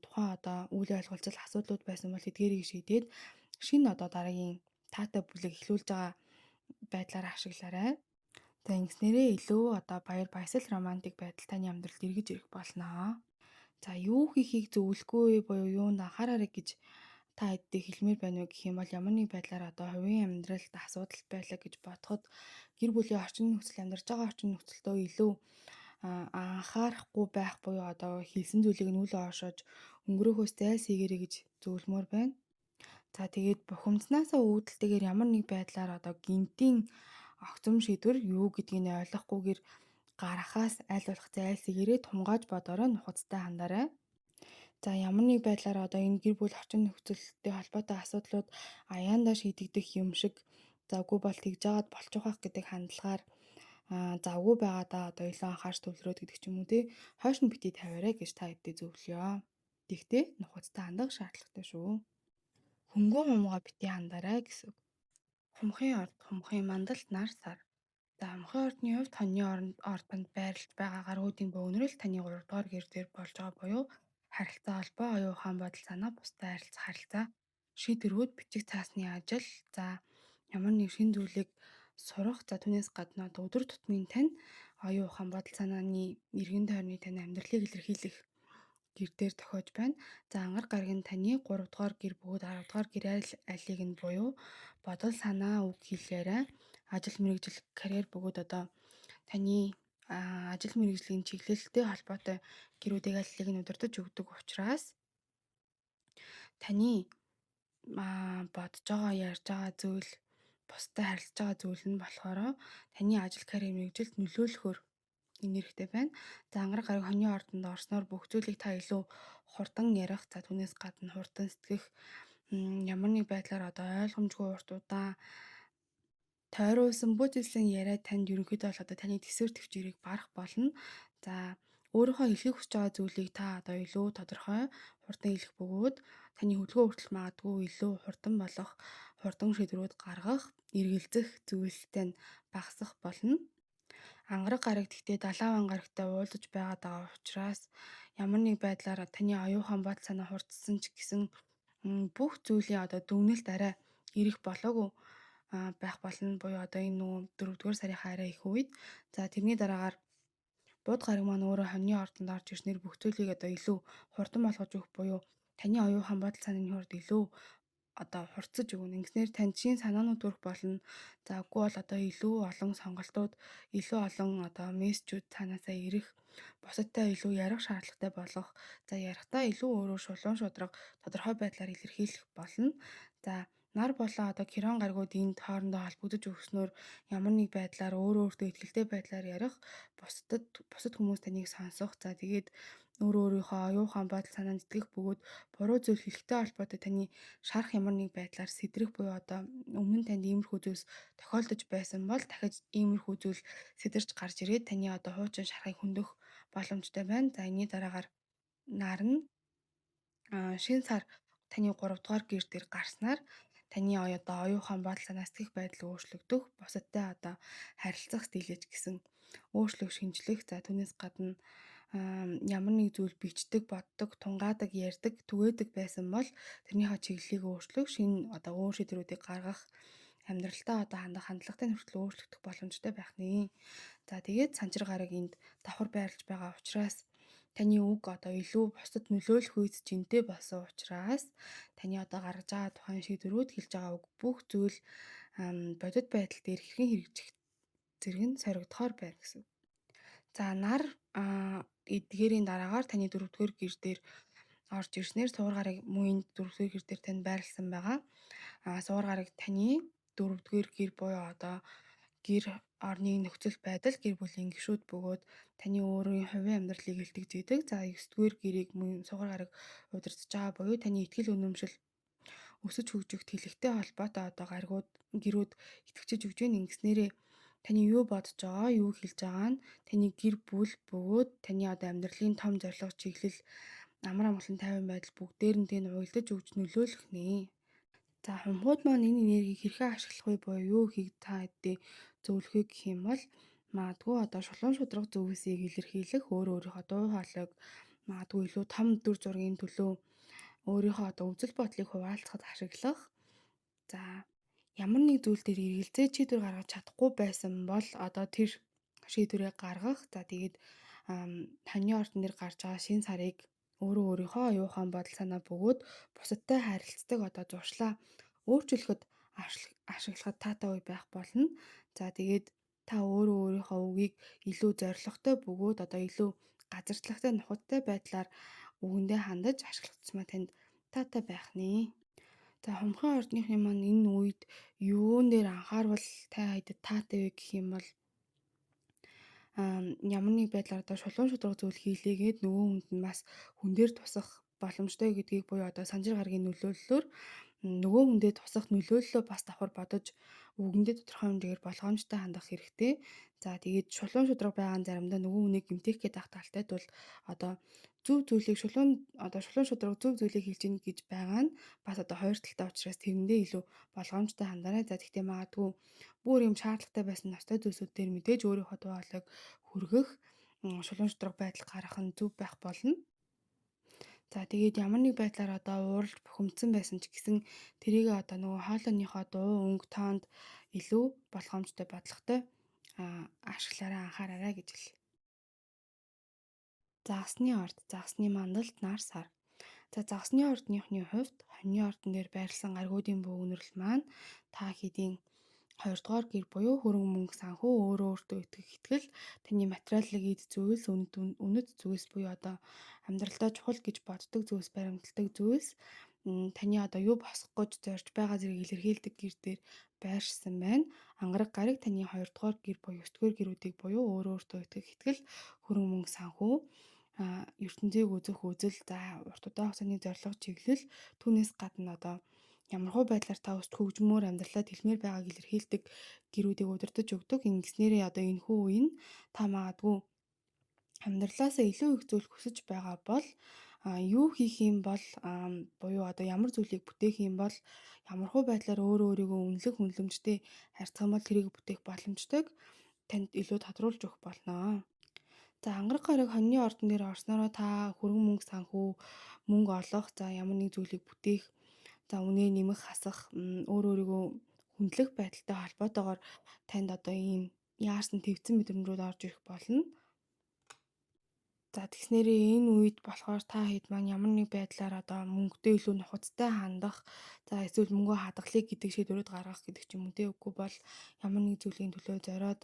тухайн одоо үйл ойлголцол асуудлууд байсан бол эдгээрийг шийдээд шинэ одоо дараагийн таатай бүлэг эхлүүлж байгаа байдлаар ашиглаарай. За ингэснээрээ илүү одоо баяр баясгал, романтик байдал таны амьдралд эргэж ирэх болно. За юу хийхийг зөвлөхгүй буюу юунд анхаараарай гэж та хэддээ хэлмээр байна вэ гэх юм бол ямар нэг байдлаар одоо хувийн амьдралд асуудал байлаа гэж бодоход гэр бүлийн орчин нөхцөл, амьдарч байгаа орчин нөхцөлдөө илүү анхаарахгүй байх буюу одоо хэлсэн зүйлийг нь үл ойшоож өнгөрөөхөөс зайлсхийгээрэй гэж зөвлөмөр байна. За тэгээд бухимдснаасаа үүдэлтэйгээр ямар нэг байдлаар одоо гинтийн огцом шийдвэр юу гэдгийг нь ойлгохгүйгээр гаргахаас аль болох зайлсхийгээрэй, тунгааж бодоорой, нухацтай хандарай. За ямар нэг байдлаар одоо энэ гэр бүл орчин нөхцөлтэй холбоотой асуудлууд аяандаа шийдэгдэх юм шиг, за үгүй бол тэгж жагаад болчих واخ гэдэг хандлагаар завгүй байгаадаа одоо илүү анхаарч төвлөрөөд гэдэг ч юм уу, тий, хойш нь бити тавиарай гэж та хэддээ зөвлөё. Тэгтээ нухацтай хандах шаардлагатай шүү. Хөнгөн хумгаа бити хандарай гэсэн үг. Хумхын орд, хумхын мандалд нар сар. За хумхын ордны хувьд хоньны ордонд байрлаж байгаа гаргуудын бөөгнөрөл таны 3 дугаар гэр дээр болж байгаа буюу харилцаа холбоо, оюун ухаан, бодол санаа, бусдад харилцах харилцаа, шийдвэрүүд, бичиг цаасны ажил, за ямар нэг шинэ зүйлийг сурах, за түүнээс гадна одоо өдөр тутмын тань оюун ухаан, бодол санааны эргэн тойрны тань амьдралыг илэрхийлэх гэр дээр тохиож байна. За ангаар гараг нь таны 3 дугаар гэр бөгөөд 10 дугаар гэр аль алийг нь буюу бодол санаа, үг хэлээрээ ажил мэргэжил, карьер бөгөөд одоо таны ажил мэргэжлийн чиглэлтэй холбоотой гэрүүдийг аль алийг нь удирдах өгдөг учраас таны бодож байгаа, ярьж байгаа зүйл, бусдад харилцаж байгаа зүйл нь болохоор таны ажил, карьер, мэргэжилд нөлөөлөхөөр энергтэй байна. За ангараг гараг хоньны ордонд орсноор бүх зүйлийг та илүү хурдан ярих, за түүнээс гадна хурдан сэтгэх, ямар нэг байдлаар одоо ойлгомжгүй урт удаан тойруулсан бүжиглэн яриа танд ерөнхийдөө бол одоо таны тэсвэр төвчээрийг барах болно. За өөрийнхөө хэлхийг хүсэж байгаа зүйлийг та одоо илүү тодорхой хурдан хэлэх бөгөөд таны хөдөлгөөн хүртэл магадгүй илүү хурдан болох, хурдан шийдвэрүүд гаргах, эргэлзэх зүйлстэй нь багасах болно. Ангараг гараг гэхдээ далайн гарагтай уулзаж байгаад байгаа учраас ямар нэг байдлаар таны оюун ухаан, бодол санаа хурцсан ч гэсэн бүх зүйлийн одоо дүгнэлт арай ирэх болоогүй байх болно буюу одоо энэ нөгөө 4-р сарынхаа арай их үед. За тэрний дараагаар бууд гараг маань өөрөө хоньны ордонд орж ирснээр бүх зүйлийг одоо илүү хурдан болгож өгөх буюу таны оюун ухаан, бодол санааны хурд илүү одоо хурцсаж өгнө. Ингэснээр танд шинэ санаанууд төрөх болно. За үгүй бол одоо илүү олон сонголтууд, илүү олон одоо мессежүүд цаанаасаа ирэх, бусадтай илүү ярих шаардлагатай болох. За ярихдаа илүү өөрөө шулуун шударга, тодорхой байдлаар илэрхийлэх болно. За нар болон одоо Кирон гаригууд энд хоорондоо холбогдож өгснөөр ямар нэг байдлаар өөрөө өөртөө итгэлтэй байдлаар ярих, бусад хүмүүс таныг сонсох. За тэгээд өөрөө өөрийнхөө оюун ухаан, бодол санаанд итгэх бөгөөд буруу зүйл хэлэхтэй холбоотой таны шарах ямар нэг байдлаар сэтрэх буюу одоо өмнө нь танд иймэрхүү зүйлс тохиолдож байсан бол дахиж иймэрхүү зүйл сэтэрч гарч ирээд таны одоо хуучин шарахыг хөндөх боломжтой байна. За энэний дараагаар нар нь шинэ сар таны 3 дугаар гэр дээр гарснаар таны одоо оюун ухаан, бодол санаа, сэтгэх байдал өөрчлөгдөх, бусадтай одоо харилцах стилэж гэсэн өөрчлөх, шинжлэх. За түүнээс гадна Ямар нэг зүйл бичдэг, боддог, тунгаадаг, ярьдаг, түгээдэг байсан бол тэрнийхээ чиглэлийг өөрчлөх, шинэ одоо өөр шийдвэрүүдийг гаргах, амьдралдаа одоо хандах хандлагатай хүртэл өөрчлөгдөх боломжтой байх нэ. За тэгээд санчир гараг энд давхар байрлаж байгаа учраас таны үг одоо илүү бусдад нөлөөлөх үйс жинтэй болсон учраас таны одоо гаргаж байгаа тухайн шийдвэрүүд, хэлж байгаа үг бүх зүйл бодит байдал дээр хэрхэн хэрэгжих зэрэг нь соригдохоор байна гэсэн. За нар эдгээрийн дараагаар таны дөрөвдүгээр гэр дээр орж ирснээр суур гараг мөн энд дөрөвдүгээр гэр дээр танд байрлсан байгаа. Суур гараг таны дөрөвдүгээр гэр буюу одоо гэр орны нөхцөл байдал, гэр бүлийн гишүүд бөгөөд таны өөрийн хувийн амьдралыг илтгэж идэг. За 9-р гэрийг мөн суур гараг удирдах байгаа буюу таны итгэл үнэмшил өсөж хөгжих тэлэгтэй холбоотой одоо гаригууд, гэрүүд итгэвчиж өгч гин. Ингэснээрээ таны юу бодож байгаа, юу хэлж байгаа нь таны гэр бүл бөгөөд таны одоо амьдралын том зорилго, чиглэл, амар амгалан тайван байдал бүгдээр нь тань уялдаж өгч нөлөөлөх нэ. За хумхууд маань энэ энергийг хэрхэн ашиглах вэ буюу юу хийх та хэдий зөвлөх вэ гэх юм бол магадгүй одоо шулуун шударга зүйлсийг илэрхийлэх, өөр өөрийнхөө дуу хоолойг магадгүй илүү том дүр зургийн төлөө өөрийнхөө одоо үзэл бодлыг хуваалцахад ашиглах. За ямар нэг зүйл дээр эргэлзээ шийдвэр гаргаж чадахгүй байсан бол одоо тэр шийдвэрээ гаргах. За тэгээд хоньны ордон дээр гарч байгаа шинэ сарыг өөрөө өөрийнхөө оюун бодол санаа бөгөөд бусадтай харилцдаг одоо зуршлаа өөрчлөхөд ашиглахад таатай үе байх болно. За тэгээд та өөрөө өөрийнхөө үгийг илүү зоригтой бөгөөд одоо илүү газардлагатай, нухацтай байдлаар үгэндээ хандаж ашиглах тусмаа танд таатай байх нэ. За хумхын ордныхны маань энэ үед юун дээр анхаарвал та хэдэд таатай вэ гэх юм бол ямар нэг байдлаар одоо шулуун шударга зүйл хийлээгээд нөгөө хүнд нь бас хүн дээр тусах боломжтой гэдгийг буюу одоо санжир гарагийн нөлөөллөөр нөгөө хүндээ тусах нөлөөллөө бас давхар бодож үгэндээ тодорхой хэмжээгээр болгоомжтой хандах хэрэгтэй. За тэгээд шулуун шударга байгаа нь заримдаа нөгөө хүнийг гэмтэх гээд ах талтай тул одоо зөв зүйлийг шулуун одоо шулуун шударга зөв зүйлийг хэлж ийн гэж байгаа нь бас одоо хоёр талтай учраас тэрэндээ илүү болгоомжтой хандарай. За тэгтээ магадгүй бүр юм шаардлагатай байсан ностой зүйлсүүд дээр мэдээж өөрийнхөө дуу хоолойг хүргэх, шулуун шударга байдал гаргах нь зөв байх болно. За тэгээд ямар нэг байдлаар одоо ууралж бухимдсан байсан ч гэсэн тэрийг одоо нөгөө хоолойныхоо дуу өнгө тоонд илүү болгоомжтой, бодлоготой ашиглаарай, анхаараарай гэж хэлье. Загасны орд, загасны мандалд нар сар. За загасны ордныхны хувьд хоньны ордон дээр байрласан гаригуудын бөөгнөрөл маань та хэдийн 2 дугаар гэр буюу хөрөнгө мөнгө санхүү, өөрөө өөртөө итгэх итгэл, таны материалын эд зүйлс, үнэт зүйлс буюу одоо амьдралдаа чухал гэж боддог зүйлс, баримталдаг зүйлс, таны одоо юу босгох гэж зорж байгаа зэрэг илэрхийлдэг гэр дээр байршсан байна. Ангараг гариг таны 2 дугаар гэр буюу 9 дугаар гэрүүдийг буюу өөрөө өөртөө итгэх итгэл, хөрөнгө мөнгө санхүү, ертөнцийг үзэх үзэл, за урт удаан хугацааны зорилго чиглэл, түүнээс гадна одоо ямархуу байдлаар та өсч хөгжмөөр амьдралаа тэлмээр байгааг илэрхийлдэг гэрүүдийг удирдах өгдөг. Ингэснээрээ одоо энэ хүү үе нь та магадгүй амьдралаасаа илүү их зүйл хүсэж байгаа бол юу хийх юм бол буюу одоо ямар зүйлийг бүтээх юм бол ямархуу байдлаар өөрөө өөрийгөө үнэлэх үнэлэмжтэй харьцах юм бол тэрийг бүтээх боломжтойг танд илүү тодруулж өгөх болно. За ангараг гараг хоньны ордон дээр орсноороо та хөрөнгө мөнгө санхүү, мөнгө олох, за ямар нэг зүйлийг бүтээх, за үнэ нэмэх, хасах, өөр өөрийгөө хүндлэх байдалтай холбоотойгоор танд одоо ийм яарсан твцэн мэдрэмжүүд орж ирэх болно. За тэгснээрээ энэ үед болохоор та хэд маань ямар нэг байдлаар одоо мөнгөдөө илүү нухацтай хандах, за эсвэл мөнгөө хадгалъя гэдэг шийдвэрүүд гаргах гэдэг ч юм уу те. Үгүй бол ямар нэг зүйлийн төлөө зориод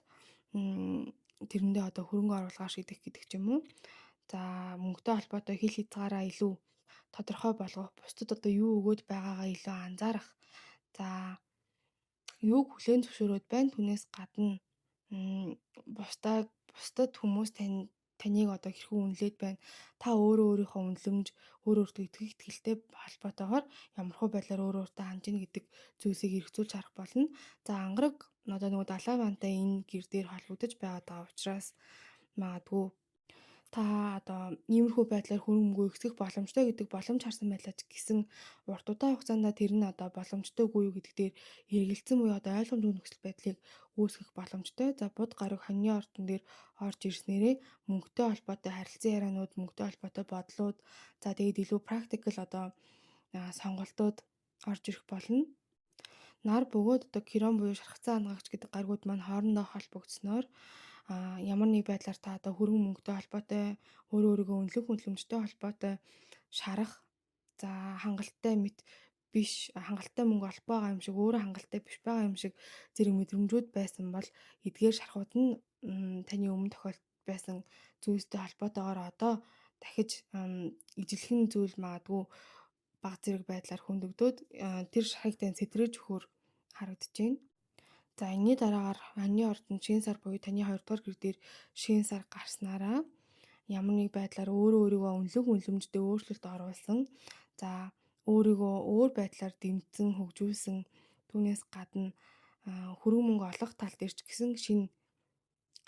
тэрэндээ одоо хөрөнгө оруулахаар шийдэх гэдэг ч юм уу. За мөнгөтэй холбоотой хил хязгаараа илүү тодорхой болгох, бусдад одоо юу өгөөд байгаагаа илүү анзаарах. За юуг хүлээн зөвшөөрөөд байна, түүнээс гадна бусдад хүмүүс таныг одоо хэрхэн үнэлээд байна. Та өөрөө өөрийнхөө үнэлэмж, өөр өөртөө итгэх итгэлтэй холбоотойгоор ямархуу байдлаар өөрөө өөртөө хандж ийн гэдэг зүйлсийг эргцүүлж харах болно. За ангараг одоо нөгөө далай вантай энэ гэр дээр холбогдож байгаад байгаа учраас магадгүй Та одоо иймэрхүү байдлаар хөрөнгө мөнгөө өсгөх боломжтой гэдэг боломж харсан байлаа ч гэсэн урт удаан хугацаанд тэр нь одоо боломжтойгүй юу гэдэг дээр эргэлзсэн буюу одоо ойлгомжгүй нөхцөл байдлыг үүсгэх боломжтой. За буд гараг хоньны ордон дээр орж ирснээрээ мөнгөтэй холбоотой харилцан ярианууд, мөнгөтэй холбоотой бодлууд, за тэгээд илүү practical одоо сонголтууд орж ирэх болно. Нар бөгөөд одоо Хирон буюу шархацсан хангагч гэдэг гаригууд маань хоорондоо холбогдсноор ямар нэг байдлаар та одоо хөрөнгө мөнгөтэй холбоотой, өөрөө өөрийгөө үнэлэх үнэлэмжтэй холбоотой шарах, за хангалттай мэт биш, хангалттай мөнгө олохгүй байгаа юм шиг, өөрөө хангалттай биш байгаа юм шиг зэрэг мэдрэмжүүд байсан бол эдгээр шархууд нь таны өмнө тохиолдсон байсан зүйлстэй холбоотойгоор одоо дахиж ижилхэн зүйл магадгүй баг зэрэг байдлаар хөндөгдөөд тэр шархыг тань сэтрэж өгөхөөр харагдаж байна. За энэний дараагаар хоньны ордонд шинэ сар буюу таны 2 дугаар гэр дээр шинэ сар гарснараа ямар нэг байдлаар өөрөө өөрийгөө үнэлэх үнэлэмжтэй өөрчлөлт оруулсан. За өөрийгөө өөр байдлаар дэмжсэн, хөгжүүлсэн, түүнээс гадна хөрөнгө мөнгө олох тал дээр ч гэсэн шинэ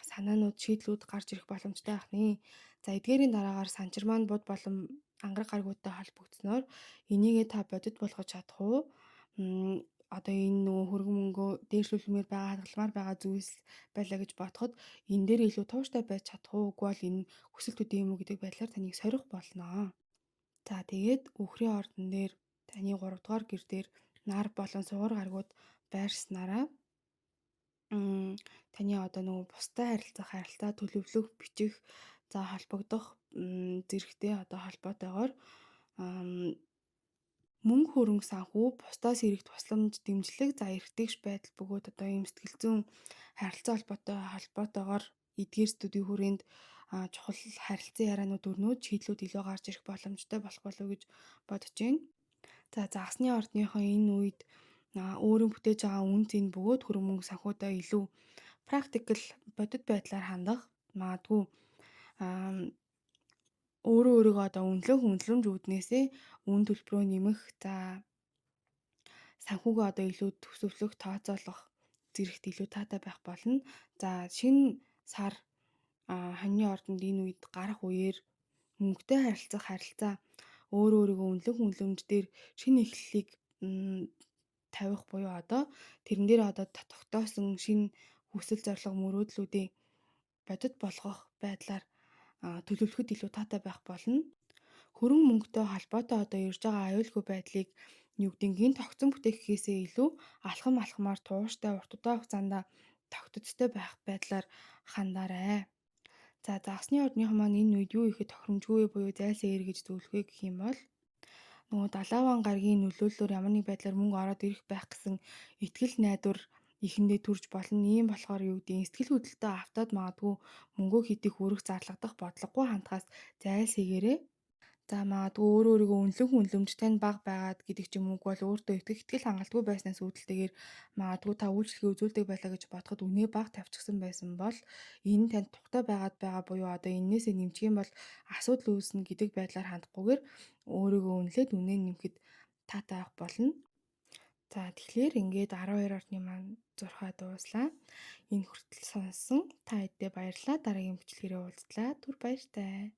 санаанууд, шийдлүүд гарч ирэх боломжтой байх нэ. За эдгээрийн дараагаар санчир маань буд болон ангараг гаригуудтай холбогдсноор энийгээ та бодит болгож чадах уу? Одоо энэ нөгөө хөрөнгө мөнгөө дээшлүүлмээр байгаа, хадгаламаар байгаа зүйлс байлаа гэж бодоход энэ дээр илүү тууштай байж чадах уу? Үгүй бол энэ хүсэл төдий юм уу гэдэг байдлаар таныг сорих болно. За тэгээд үхрийн ордон дээр таны 3 дугаар гэр дээр нар болон сугар гаригууд байршсанараа таны одоо нөгөө бустай харилцах, харилцаа төлөвлөх, бичих, за холбогдох зэрэгтэй одоо холбоотойгоор мөнгө хөрөнгө санхүү, бусдаас ирэх тусламж, дэмжлэг, за эрх тэгш байдал бөгөөд одоо ийм сэтгэл зүйн харилцаа холбоотойгоор эдгээр студийн хүрээнд чухал харилцан ярианууд өрнүүд шийдлүүд илүү гарч ирэх боломжтой болох болов уу гэж бодож байна. За загасны ордныхоо энэ үед өөрийн бүтээж байгаа үн цэн бөгөөд хөрөнгө мөнгө санхүүдээ илүү practical бодит байдлаар хандах, магадгүй өөрөө өөрийгөө одоо үнэлэх үнэлэмж үүднээсээ үн төлбөрөө нэмэх, за санхүүгээ одоо илүү төсөвлөх, тооцоолох зэрэгт илүү таатай байх болно. За шинэ сар хоньны ордонд энэ үед гарах үеэр мөнгөтэй харилцах харилцаа, өөрөө өөрийгөө үнэлэх үнэлэмж дээр шинэ эхлэлийг тавих буюу одоо тэрэн дээр одоо тогтоосон шинэ хүсэл зорилго мөрөөдлүүдийг бодит болгох байдлаар төлөвлөхөд илүү таатай байх болно. Хөрөнгө мөнгөтэй холбоотой одоо ирж байгаа аюулгүй байдлыг юу гэдэг нь гинт тогтсон бүтээх гэхээсээ илүү алхам алхмаар тууштай урт удаан хугацаанд тогтцтой байх байдлаар хандаарай. За загасны ордныхон маань энэ үед юу ихэд тохиромжгүй буюу зайлсаа эргэж зөвлөх вэ гэх юм бол нөгөө далааван гарагийн нөлөөллөөр ямар нэг байдлаар мөнгө ороод ирэх байх гэсэн итгэл найдвар эхэндээ төрж болно. Ийм болохоор юу гэдэг сэтгэл хөдлөлтөд автаад магадгүй мөнгөө хэт их өрөх зарлагдах бодлогогүй хандхаас зайлсхийгээрэй. За магадгүй өөрөө өөрийгөө үнэлэх үнэлэмж тань бага байгаад гэдэг ч юм уу бол өөртөө итгэх итгэл хангалтгүй байснаас үүдэлтэйгээр магадгүй та үйлчлэгээ үзүүлдэг байлаа гэж бодоход үнэ бага тавьчихсан байсан бол энэ танд тухтай байгаад байгаа буюу одоо эннээсээ нэмчих юм бол асуудал үүснэ гэдэг байдлаар хандахгүйгээр өөрийгөө үнэлээд үнэ нэмэхэд таатай авах болно. За тэгэхээр ингээд 12 ордны маань зурхаа дууслаа. Энэ хүртэл сонссон та хэддээ баярлалаа. Дараагийн бичлэгээрээ уулзлаа. Түр баяртай.